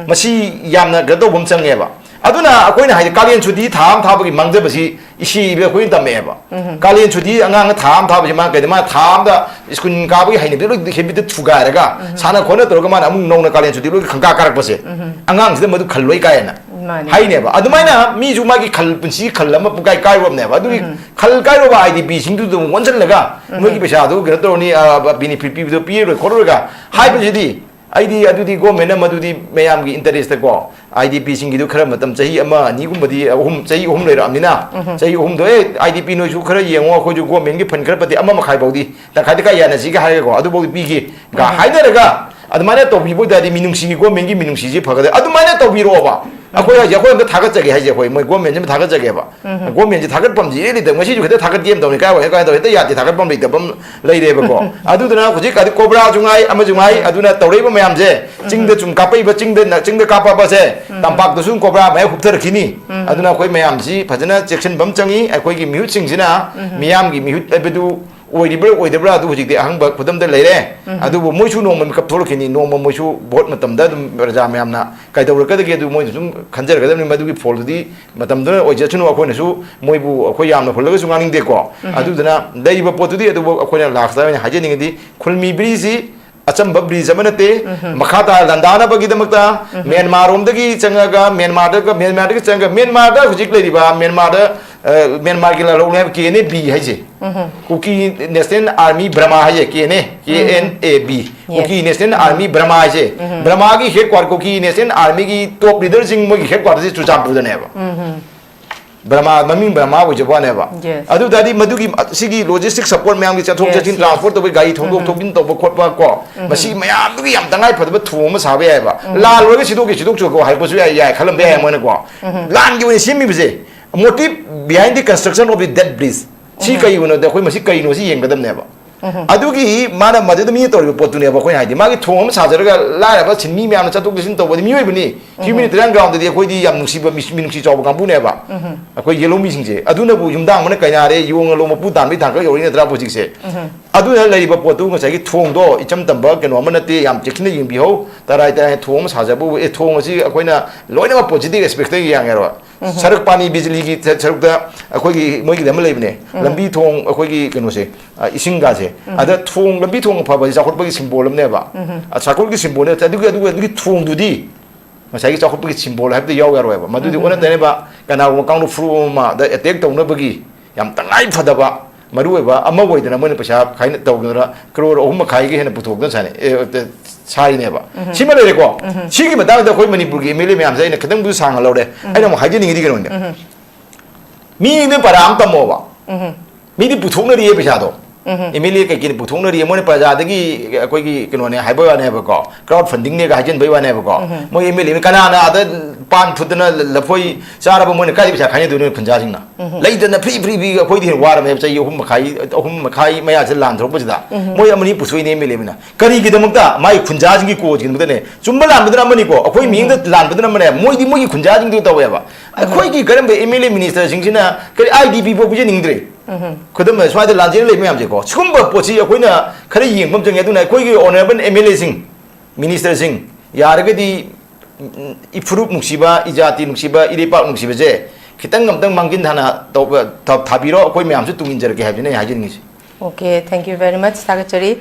ꯃꯁꯤ ꯌꯥꯝꯅ ꯀꯩꯅꯣ ꯇꯧꯕ ꯑꯃ ꯆꯪꯉꯦꯕ꯫ ꯑꯗꯨꯅ ꯑꯩꯈꯣꯏꯅ ꯍꯥꯏꯗꯤ ꯀꯥꯂꯦꯟ ꯁꯨꯇꯤ ꯊꯥ ꯑꯃ ꯊꯥꯕꯒꯤ ꯃꯥꯡꯖꯕꯁꯤ ꯏꯆꯦ ꯏꯕ ꯑꯩꯈꯣꯏꯅ ꯇꯝꯃꯛꯑꯦꯕ꯫ ꯀꯥꯂꯦꯟ ꯁꯨꯇꯤ ꯑꯉꯥꯡꯅ ꯊꯥ ꯑꯃ ꯊꯥꯕꯁꯤ ꯃꯥ ꯀꯩꯗ ꯃꯥ ꯊꯥ ꯑꯃꯗ ꯁ꯭ꯀꯨꯜ ꯀꯥꯕꯒꯤ ꯍꯩꯅꯕꯤ ꯂꯣꯏ ꯍꯦꯕꯤꯠꯇ ꯊꯨꯒꯥꯏꯔꯒ ꯁꯥꯟꯅ ꯈꯣꯠꯅ ꯇꯧꯔꯒ ꯃꯥꯅ ꯑꯃꯨꯛ ꯅꯧꯅ ꯀꯥꯂꯦꯟ ꯁꯨꯇꯤ ꯂꯣꯏ ꯈꯪꯀꯥ ꯀꯥꯔꯛꯄꯁꯦ, ꯑꯉꯥꯡꯁꯤꯗ ꯃꯗꯨ ꯈꯜꯂꯣꯏ ꯀꯥꯏꯅ ꯃꯥꯅꯦ꯫ ꯍꯥꯏꯅꯦꯕ꯫ ꯑꯗꯨꯃꯥꯏꯅ ꯃꯤꯁꯨ ꯃꯥꯒꯤ ꯈꯜ, ꯄꯨꯟꯁꯤꯒꯤ ꯈꯜ ꯑꯃ ꯄꯨꯡꯀꯥꯏ ꯀꯥꯏꯔꯨꯔꯕꯅꯦꯕ꯫ ꯑꯗꯨꯒꯤ ꯈꯜ ꯀꯥꯏꯔꯨꯕ ꯑꯥꯏ ꯗꯤ ꯄꯤꯁꯤꯡꯗꯨꯗ ꯑꯃꯨꯛ ꯑꯣꯟꯁꯤꯜꯂꯒ ꯅꯣꯏꯒꯤ ꯄꯩꯁꯥꯗꯨ ꯀꯩꯅꯣ ꯇꯧꯔꯅꯤ, benefit ꯄꯤꯕꯗꯣ ꯄꯤꯔꯔꯣꯏ ꯈꯣꯠꯂꯔꯣꯏꯒ ꯍꯥꯏꯕꯁꯤꯗꯤ, ꯑꯩꯗꯤ ꯑꯗꯨꯗꯤ ꯒꯣꯔꯃꯦꯟꯅ ꯃꯗꯨꯗꯤ ꯃꯌꯥꯝꯒꯤ ꯏꯟꯇꯔꯦꯁꯇꯀꯣ, ꯑꯥꯏ ꯗꯤ ꯄꯤꯁꯤꯡꯒꯤꯗꯨ ꯈꯔ ꯃꯇꯝ ꯆꯍꯤ ꯑꯃ ꯑꯅꯤꯒꯨꯝꯕꯗꯤ, ꯑꯍꯨꯝ, ꯆꯍꯤ ꯑꯍꯨꯝ ꯂꯩꯔꯛꯑꯕꯅꯤꯅ, ꯆꯍꯤ ꯑꯍꯨꯝꯗꯣ, "ꯑꯦ, ꯑꯥꯏ ꯗꯤ ꯄꯤ ꯅꯣꯏꯁꯨ ꯈꯔ ꯌꯦꯡꯉꯣ, ꯑꯩꯈꯣꯏꯁꯨ ꯒꯣꯔꯃꯦꯟꯒꯤ ꯐꯟ ꯈꯔ ꯄꯗꯤ ꯑꯃ ꯃꯈꯥꯏ ꯐꯥꯎꯗꯤ ꯇꯪꯈꯥꯏ ꯇꯪꯈꯥꯏ ꯌꯥꯅꯁꯤꯒ" ꯍꯥꯏꯔꯒꯀꯣ, ꯑꯗꯨꯐꯥꯎꯗꯤ ꯄꯤꯒꯦ ꯒ ꯍꯥꯏꯅꯔꯒ ꯑꯗꯨꯃꯥꯏꯅ ꯇꯧꯕꯤꯕ ꯑꯣꯏꯇꯥꯔꯗꯤ ꯃꯤꯅꯨꯡꯁꯤꯒꯤ, ꯒꯣꯔꯃꯦꯟꯒꯤ ꯃꯤꯅꯨꯡꯁꯤꯁꯤ ꯐꯒꯗ꯭ꯔꯦ꯫ ꯑꯗꯨꯃꯥꯏꯅ ꯇꯧꯕꯤꯔꯛꯑꯣꯕ꯫ ꯑꯩꯈꯣꯏ ꯍꯥꯏꯁꯦ, ꯑꯩꯈꯣꯏ ꯑꯝꯇ ꯊꯥꯒꯠꯆꯒꯦ ꯍꯥꯏꯁꯦ, ꯑꯩꯈꯣꯏ ꯃꯣꯏ ꯒꯣꯔꯃꯦꯟꯁꯦ ꯑꯝꯇ ꯊꯥꯒꯠꯆꯒꯦꯕ꯫ ꯒꯣꯔꯃꯦꯟꯁꯦ ꯊꯥꯒꯠꯐꯝꯁꯦ ꯏꯔꯩ ꯂꯩꯇꯕ, ꯉꯁꯤꯁꯨ ꯈꯤꯇ ꯊꯥꯒꯠꯀꯦ ꯑꯃ ꯇꯧꯅꯤ, ꯀꯥꯏ ꯋꯥꯏ ꯀꯥꯏ ꯇꯧ ꯍꯦꯛꯇ ꯌꯥꯗꯦ, ꯊꯥꯒꯠꯐꯝ ꯂꯩꯇꯕ ꯑꯃ ꯂꯩꯔꯦꯕꯀꯣ꯫ ꯑꯗꯨꯗꯨꯅ ꯍꯧꯖꯤꯛ ꯑꯗꯤ ꯀꯣꯕ꯭ꯔꯥꯁꯨ ꯉꯥꯏ, ꯑꯃꯁꯨ ꯉꯥꯏ, ꯑꯗꯨꯅ ꯇꯧꯔꯛꯏꯕ ꯃꯌꯥꯝꯁꯦ, ꯆꯤꯡꯗ ꯁꯨꯝ ꯀꯥꯞꯄꯛꯏꯕ, ꯆꯤꯡꯗ ꯅ-, ꯆꯤꯡꯗ ꯀꯥꯞꯄꯛꯄꯁꯦ ꯇꯝꯄꯥꯛꯇꯁꯨ ꯁꯨꯝ ꯀꯣꯕ꯭ꯔꯥ ꯃꯌꯥꯝ ꯍꯨꯞꯊꯔꯛꯈꯤꯅꯤ꯫ ꯑꯗꯨꯅ ꯑꯩꯈꯣꯏ ꯃꯌꯥꯝꯁꯤ ꯐꯖꯅ ꯆꯦꯛꯁꯤꯟꯕ ꯑꯃ ꯆꯪꯉꯤ꯫ ꯑꯩꯈꯣꯏꯒꯤ ꯃꯤꯍꯨꯠꯁꯤꯡꯁꯤꯅ ꯃꯤꯌꯥꯝꯒꯤ ꯃꯤꯍꯨꯠ ꯍꯥꯏꯕꯗꯨ ꯑꯣꯏꯔꯤꯕ꯭ꯔꯥ ꯑꯣꯏꯗꯕ꯭ꯔꯥ ꯑꯗꯨ ꯍꯧꯖꯤꯛꯇꯤ ꯑꯍꯪꯕ ꯈꯨꯗꯝꯗ ꯂꯩꯔꯦ꯫ ꯑꯗꯨꯕꯨ ꯃꯣꯏꯁꯨ ꯅꯣꯡꯃ ꯃꯤꯀꯞ ꯊꯣꯛꯂꯛꯈꯤꯅꯤ꯫ ꯅꯣꯡꯃ ꯃꯣꯏꯁꯨ ꯚꯣꯠ ꯃꯇꯝꯗ ꯑꯗꯨꯝ ꯄ꯭ꯔꯖꯥ ꯃꯌꯥꯝꯅ ꯀꯩꯗꯧꯔꯛꯀꯗꯒꯦ ꯑꯗꯨ ꯃꯣꯏꯅ ꯁꯨꯝ ꯈꯟꯖꯔꯒꯗꯕꯅꯤ꯫ ꯃꯗꯨꯒꯤ ꯐꯣꯜꯗꯨꯗꯤ ꯃꯇꯝꯗꯨꯅ ꯑꯣꯏꯖꯁꯅꯨ꯫ ꯑꯩꯈꯣꯏꯅꯁꯨ ꯃꯣꯏꯕꯨ ꯑꯩꯈꯣꯏ ꯌꯥꯝꯅ ꯍꯨꯜꯂꯒꯁꯨ ꯉꯥꯡꯅꯤꯡꯗꯦꯀꯣ꯫ ꯑꯗꯨꯗꯨꯅ ꯂꯩꯔꯤꯕ ꯄꯣꯠꯇꯨꯗꯤ ꯑꯗꯨꯕꯨ ꯑꯩꯈꯣꯏꯅ ꯂꯥꯁꯇ ꯑꯣꯏꯅ ꯍꯥꯏꯖꯅꯤꯡꯉꯗꯤ ꯈꯨꯜꯃꯤ ꯕ꯭ꯔꯤꯖꯁꯤ ꯑꯆꯝꯕ ꯕ꯭ꯔꯤꯖ ꯑꯃ ꯅꯠꯇꯦ꯫ ꯃꯈꯥ ꯇꯥꯅ ꯂꯥꯟꯗꯥꯅꯕꯒꯤꯗꯃꯛꯇ ꯃ꯭ꯌꯥꯟꯃꯥꯔ ꯔꯣꯝꯗꯒꯤ ꯆꯪꯉꯒ, ꯃ꯭ꯌꯥꯟꯃꯥꯔꯗꯒ, ꯃ꯭ꯌꯥꯟꯃꯥꯔꯗꯒꯤ ꯆꯪꯉꯒ, ꯃ꯭ꯌꯥꯟꯃꯥꯔꯗ ꯍꯧꯖꯤꯛ ꯂꯩꯔꯤꯕ ꯃ꯭ꯌꯥꯟꯃꯥꯔꯗ, ꯑ, ꯃ꯭ꯌꯥꯟꯃꯥꯔꯒꯤ ꯂꯥꯜꯍꯧꯂꯨꯞ ꯍꯥꯏꯕ ꯀꯦ ꯑꯦꯟ ꯑꯦ ꯕꯤ ꯍꯥꯏꯁꯦ, ꯀꯨꯀꯤ ꯅꯦꯁꯅꯦꯜ ꯑꯥꯔꯃꯤ ꯕ꯭ꯔꯃꯥ ꯍꯥꯏꯁꯦ, K N A, K N A B, Kuki national army Burma ꯍꯥꯏꯁꯦ, ꯕ꯭ꯔꯃꯥꯒꯤ ꯍꯦꯗ ꯀ꯭ꯋꯥꯇꯔ, ꯀꯨꯀꯤ ꯅꯦꯁꯅꯦꯜ ꯑꯥꯔꯃꯤꯒꯤ ꯇꯣꯞ ꯂꯤꯗꯔꯁꯤꯡ ꯃꯣꯏꯒꯤ ꯍꯦꯗ ꯀ꯭ꯋꯥꯇꯔꯁꯦ ꯆꯨꯔꯆꯥꯟꯄꯨꯔꯗꯅꯦꯕ꯫ ꯕ꯭ꯔꯃꯥ, ꯃꯃꯤꯡ ꯕ꯭ꯔꯃꯥ ꯑꯣꯏꯖꯕ ꯋꯥꯅꯦꯕ꯫ Yes. ꯑꯗꯨ ꯇꯥꯔꯗꯤ ꯃꯗꯨꯒꯤ, ꯁꯤꯒꯤ ꯂꯣꯖꯤꯁꯇꯤꯛ ꯁꯄꯣꯔꯠ ꯃꯌꯥꯝꯒꯤ ꯆꯠꯊꯣꯛ Yes, ꯆꯠꯁꯤꯟ, yes. ꯇ꯭ꯔꯥꯟꯁꯄꯣꯔꯠ ꯇꯧꯕꯒꯤ ꯒꯥꯔꯤ ꯊꯧꯗꯣꯛ ꯊꯧꯖꯤꯟ ꯇꯧꯕ ꯈꯣꯠꯄ ꯀꯣ, ꯃꯁꯤ ꯃꯌꯥꯝꯗꯨꯒꯤ ꯌꯥꯝ ꯇꯉꯥꯏ ꯐꯗꯕ ꯊꯣꯡ ꯑꯃ ꯁꯥꯕ ꯌꯥꯏꯑꯕ꯫ ꯂꯥꯜ ꯑꯣꯏꯔꯒ ꯁꯤꯗꯣꯛꯀꯦ, ꯁꯤꯗꯣꯛꯆꯈꯣ ꯍꯥꯏꯔꯛꯄꯁꯨ ꯌꯥꯏ, ꯌꯥꯏ ꯈꯜꯂꯝꯕ ꯌꯥꯏ ꯃꯣꯏꯅꯀꯣ꯫ ꯂꯥꯟꯒꯤ ꯑꯣꯏꯅ ꯁꯦꯝꯃꯤꯕꯁꯦ, motive behind the construction of the that bridge, ꯁꯤ ꯀꯩꯒꯤꯅꯣꯗ ꯑꯩꯈꯣꯏ ꯃꯁꯤ ꯀꯩꯅꯣ ꯁꯤ ꯌꯦꯡꯒꯗꯕꯅꯦꯕ꯫ ꯑꯗꯨꯒꯤ ꯃꯥꯅ ꯃꯗꯨꯗ ꯃꯤꯅ ꯇꯧꯔꯤꯕ ꯄꯣꯠꯇꯨꯅꯦꯕ ꯑꯩꯈꯣꯏꯅ ꯍꯥꯏꯗꯤ꯫ ꯃꯥꯒꯤ ꯊꯣꯡ ꯑꯃ ꯁꯥꯖꯔꯒ ꯂꯥꯏꯔꯕ ꯁꯤꯟꯃꯤ ꯃꯌꯥꯝꯅ ꯆꯠꯊꯣꯛ ꯆꯠꯁꯤꯟ ꯇꯧꯕꯗꯤ ꯃꯤꯑꯣꯏꯕꯅꯤ꯫ Humanitarian groundꯗꯗꯤ ꯑꯩꯈꯣꯏꯗꯤ ꯌꯥꯝ ꯅꯨꯡꯁꯤꯕ, ꯃꯤ- ꯃꯤꯅꯨꯡꯁꯤ ꯆꯥꯎꯕ ꯀꯥꯡꯕꯨꯅꯦꯕ꯫ ꯑꯩꯈꯣꯏ ꯌꯦꯜꯍꯧꯃꯤꯁꯤꯡꯁꯦ꯫ ꯑꯗꯨꯅꯕꯨ ꯌꯨꯝꯗꯥꯡꯕꯅ ꯀꯩꯅꯥꯔꯦ, ꯌꯣꯡꯅ ꯂꯣ ꯃꯄꯨ ꯇꯥꯟꯕꯒꯤ ꯊꯥꯡꯀꯠ ꯌꯧꯔꯛꯏ ꯅꯠꯇ꯭ꯔꯥ ꯍꯧꯖꯤꯛꯁꯦ? ꯑꯗꯨꯅ ꯂꯩꯔꯤꯕ ꯄꯣꯠꯇꯨ ꯉꯁꯥꯏꯒꯤ ꯊꯣꯡꯗꯣ ꯏꯆꯝ ꯆꯝꯕ ꯀꯩꯅꯣ ꯑꯃ ꯅꯠꯇꯦ, ꯌꯥꯝ ꯆꯦꯛꯁꯤꯟꯅ ꯌꯦꯡꯕꯤꯍꯧ꯫ ꯇꯔꯥꯏ ꯇꯔꯥꯏ ꯊꯣꯡ ꯑꯃ ꯁꯥꯖꯕꯕꯨ, ꯑꯦ, ꯊꯣꯡ ꯑꯁꯤ ꯑꯩꯈꯣꯏꯅ ꯂꯣꯏꯅꯃꯛ positive aspectꯇ ꯌꯦꯡꯉꯦꯕ꯫ ꯁꯔꯛ ꯄꯥꯅꯤ ꯕꯤꯖꯂꯤꯒꯤ ꯁ- ꯁꯔꯨꯛꯇ ꯑꯩꯈꯣꯏꯒꯤ ꯃꯣꯏꯒꯤ ꯑꯃ ꯂꯩꯕꯅꯦ, ꯂꯝꯕꯤ ꯊꯣꯡ ꯑꯩꯈꯣꯏꯒꯤ ꯀꯩꯅꯣꯁꯦ, ꯑ, ꯏꯁꯤꯡꯒꯥꯁꯦ꯫ ꯑꯗ ꯊꯣꯡ, ꯂꯝꯕꯤ ꯊꯣꯡ ꯑꯐꯕꯁꯤ ꯆꯥꯎꯈꯠꯄꯒꯤ symbol ꯑꯃꯅꯦꯕ꯫ ꯑ, ꯆꯥꯎꯈꯠꯄꯒꯤ symbol ꯅꯠꯇꯦ, ꯑꯗꯨꯒꯤ, ꯑꯗꯨꯒꯤ, ꯑꯗꯨꯒꯤ ꯊꯣꯡꯗꯨꯗꯤ ꯉꯁꯥꯏꯒꯤ ꯆꯥꯎꯈꯠꯄꯒꯤ symbol ꯍꯥꯏꯕꯗ ꯌꯥꯎ ꯌꯥꯔꯣꯏꯕ꯫ ꯃꯗꯨꯗꯤ ꯑꯣꯟꯅ ꯇꯩꯅꯕ, ꯀꯅꯥꯒꯨꯝꯕ ꯀꯥꯡꯂꯨꯞ ꯐꯨꯔꯨꯞ ꯑꯃꯗ attack ꯇꯧꯅꯕꯒꯤ ꯌꯥꯝ ꯇꯉꯥꯏ ꯐꯗꯕ ꯃꯔꯨꯑꯣꯏꯕ ꯑꯃ ꯑꯣꯏꯗꯅ ꯃꯣꯏꯅ ꯄꯩꯁꯥ ꯈꯥꯏꯅ ꯇꯧꯗꯅ ꯀ꯭ꯔꯣꯔ ꯑꯍꯨꯝ ꯃꯈꯥꯏꯒꯤ ꯍꯦꯟꯅ ꯄꯨꯊꯣꯛꯇꯅ ꯁꯥꯟꯅꯩ, ꯑꯦ, ꯁꯥꯔꯤꯅꯦꯕ꯫ ꯁꯤꯃ ꯂꯩꯔꯦꯀꯣ꯫ ꯁꯤꯒꯤ ꯃꯇꯥꯡꯗ ꯑꯩꯈꯣꯏ ꯃꯅꯤꯄꯨꯔꯒꯤ MLA ꯃꯌꯥꯝꯁꯦ ꯑꯩꯅ ꯈꯤꯇꯪꯕꯨ ꯁꯥꯡꯅ ꯂꯧꯔꯦ꯫ ꯑꯩꯅ ꯑꯃꯨꯛ ꯍꯥꯏꯖꯅꯤꯡꯉꯤꯗꯤ ꯀꯩꯅꯣꯅꯦ? ꯃꯤꯅ ꯄꯔꯥ ꯑꯃ ꯇꯝꯃꯣꯕ꯫ ꯃꯤꯗꯤ ꯄꯨꯊꯣꯛꯅꯔꯤꯌꯦ ꯄꯩꯁꯥꯗꯣ꯫ MLA ꯀꯩꯀꯩꯅ ꯄꯨꯊꯣꯛꯅꯔꯤꯌꯦ, ꯃꯣꯏꯅ ꯄ꯭ꯔꯖꯥꯗꯒꯤ ꯑꯩꯈꯣꯏꯒꯤ ꯀꯩꯅꯣꯅꯦ ꯍꯥꯏꯕ ꯋꯥꯅꯦꯕꯀꯣ, crowd fundingꯅꯦꯒ ꯍꯥꯏꯖꯤꯟꯕꯩ ꯋꯥꯅꯦꯕꯀꯣ꯫ ꯃꯣꯏ MLA ꯀꯅꯥꯅ ꯑꯥꯗ ꯄꯥꯟ ꯐꯨꯠꯇꯅ ꯂꯐꯣꯏ ꯆꯥꯔꯕ ꯃꯣꯏꯅ ꯀꯥꯏꯗ ꯄꯩꯁꯥ ꯈꯥꯏꯅꯗꯣꯏꯅꯣ ꯈꯨꯟꯖꯥꯁꯤꯡꯅ? ꯂꯩꯇꯅ free free free ꯑꯩꯈꯣꯏꯗꯤ ꯍꯦꯟꯅ ꯋꯥꯔꯝꯃꯦꯕ ꯆꯍꯤ ꯑꯍꯨꯝ ꯃꯈꯥꯏ, ꯑꯍꯨꯝ ꯃꯈꯥꯏ ꯃꯌꯥꯁꯤꯗ ꯂꯥꯟ ꯊꯣꯛꯄꯁꯤꯗ꯫ ꯃꯣꯏ ꯑꯃꯅꯤ ꯄꯨꯊꯣꯛꯏꯅꯦ MLA ꯑꯃꯅ꯫ ꯀꯔꯤꯒꯤꯗꯃꯛꯇ? ꯃꯥꯒꯤ ꯈꯨꯟꯖꯥꯁꯤꯡꯒꯤ causeꯒꯤꯗꯃꯛꯇꯅꯦ꯫ ꯆꯨꯝꯕ ꯂꯥꯟꯕꯗꯨꯅ ꯑꯃꯅꯤꯀꯣ, ꯑꯩꯈꯣꯏ ꯃꯤꯠꯌꯦꯡꯗ ꯂꯥꯟꯕꯗꯨꯅ ꯑꯃꯅꯦ꯫ ꯃꯣꯏꯗꯤ ꯃꯣꯏꯒꯤ ꯈꯨꯟꯖꯥꯁꯤꯡꯗꯨ ꯇꯧꯋꯦꯕ꯫ ꯑꯩꯈꯣꯏꯒꯤ ꯀꯔꯝꯕ MLA ministerꯁꯤꯡꯁꯤꯅ ꯀꯔꯤ IDP ꯐꯥꯎ ꯄꯤꯖꯅꯤꯡꯗ꯭ꯔꯦ? ꯈꯨꯗꯝ ꯑꯣꯏꯅ ꯁ꯭ꯋꯥꯏꯗ ꯂꯥꯟꯖꯦꯜ ꯂꯩꯕ ꯃꯌꯥꯝꯁꯦꯀꯣ, ꯁꯤꯒꯨꯝꯕ ꯄꯣꯠꯁꯤ ꯑꯩꯈꯣꯏꯅ ꯈꯔ ꯌꯦꯡꯕ ꯑꯃ ꯆꯪꯉꯦ꯫ ꯑꯗꯨꯅ ꯑꯩꯈꯣꯏꯒꯤ honourable MLAꯁꯤꯡ, ministerꯁꯤꯡ, ꯌꯥꯔꯒꯗꯤ, ꯎꯝ, ꯏꯐꯨꯔꯨꯞ ꯅꯨꯡꯁꯤꯕ, ꯏꯖꯥꯇꯤ ꯅꯨꯡꯁꯤꯕ, ꯏꯔꯩꯄꯥꯛ ꯅꯨꯡꯁꯤꯕꯁꯦ ꯈꯤꯇꯪ ꯑꯝꯇꯪ ꯃꯥꯡꯖꯤꯟ ꯊꯥꯅ ꯇꯧꯕ, ꯊ- ꯊꯥꯕꯤꯔꯣ, ꯑꯩꯈꯣꯏ ꯃꯌꯥꯝꯁꯨ ꯇꯨꯡ ꯏꯟꯖꯔꯒꯦ ꯍꯥꯏꯕꯁꯤꯅ ꯑꯩ ꯍꯥꯏꯖꯅꯤꯡꯉꯤꯁꯦ꯫ Okay, thank you very much, ꯊꯥꯒꯠꯆꯔꯤ꯫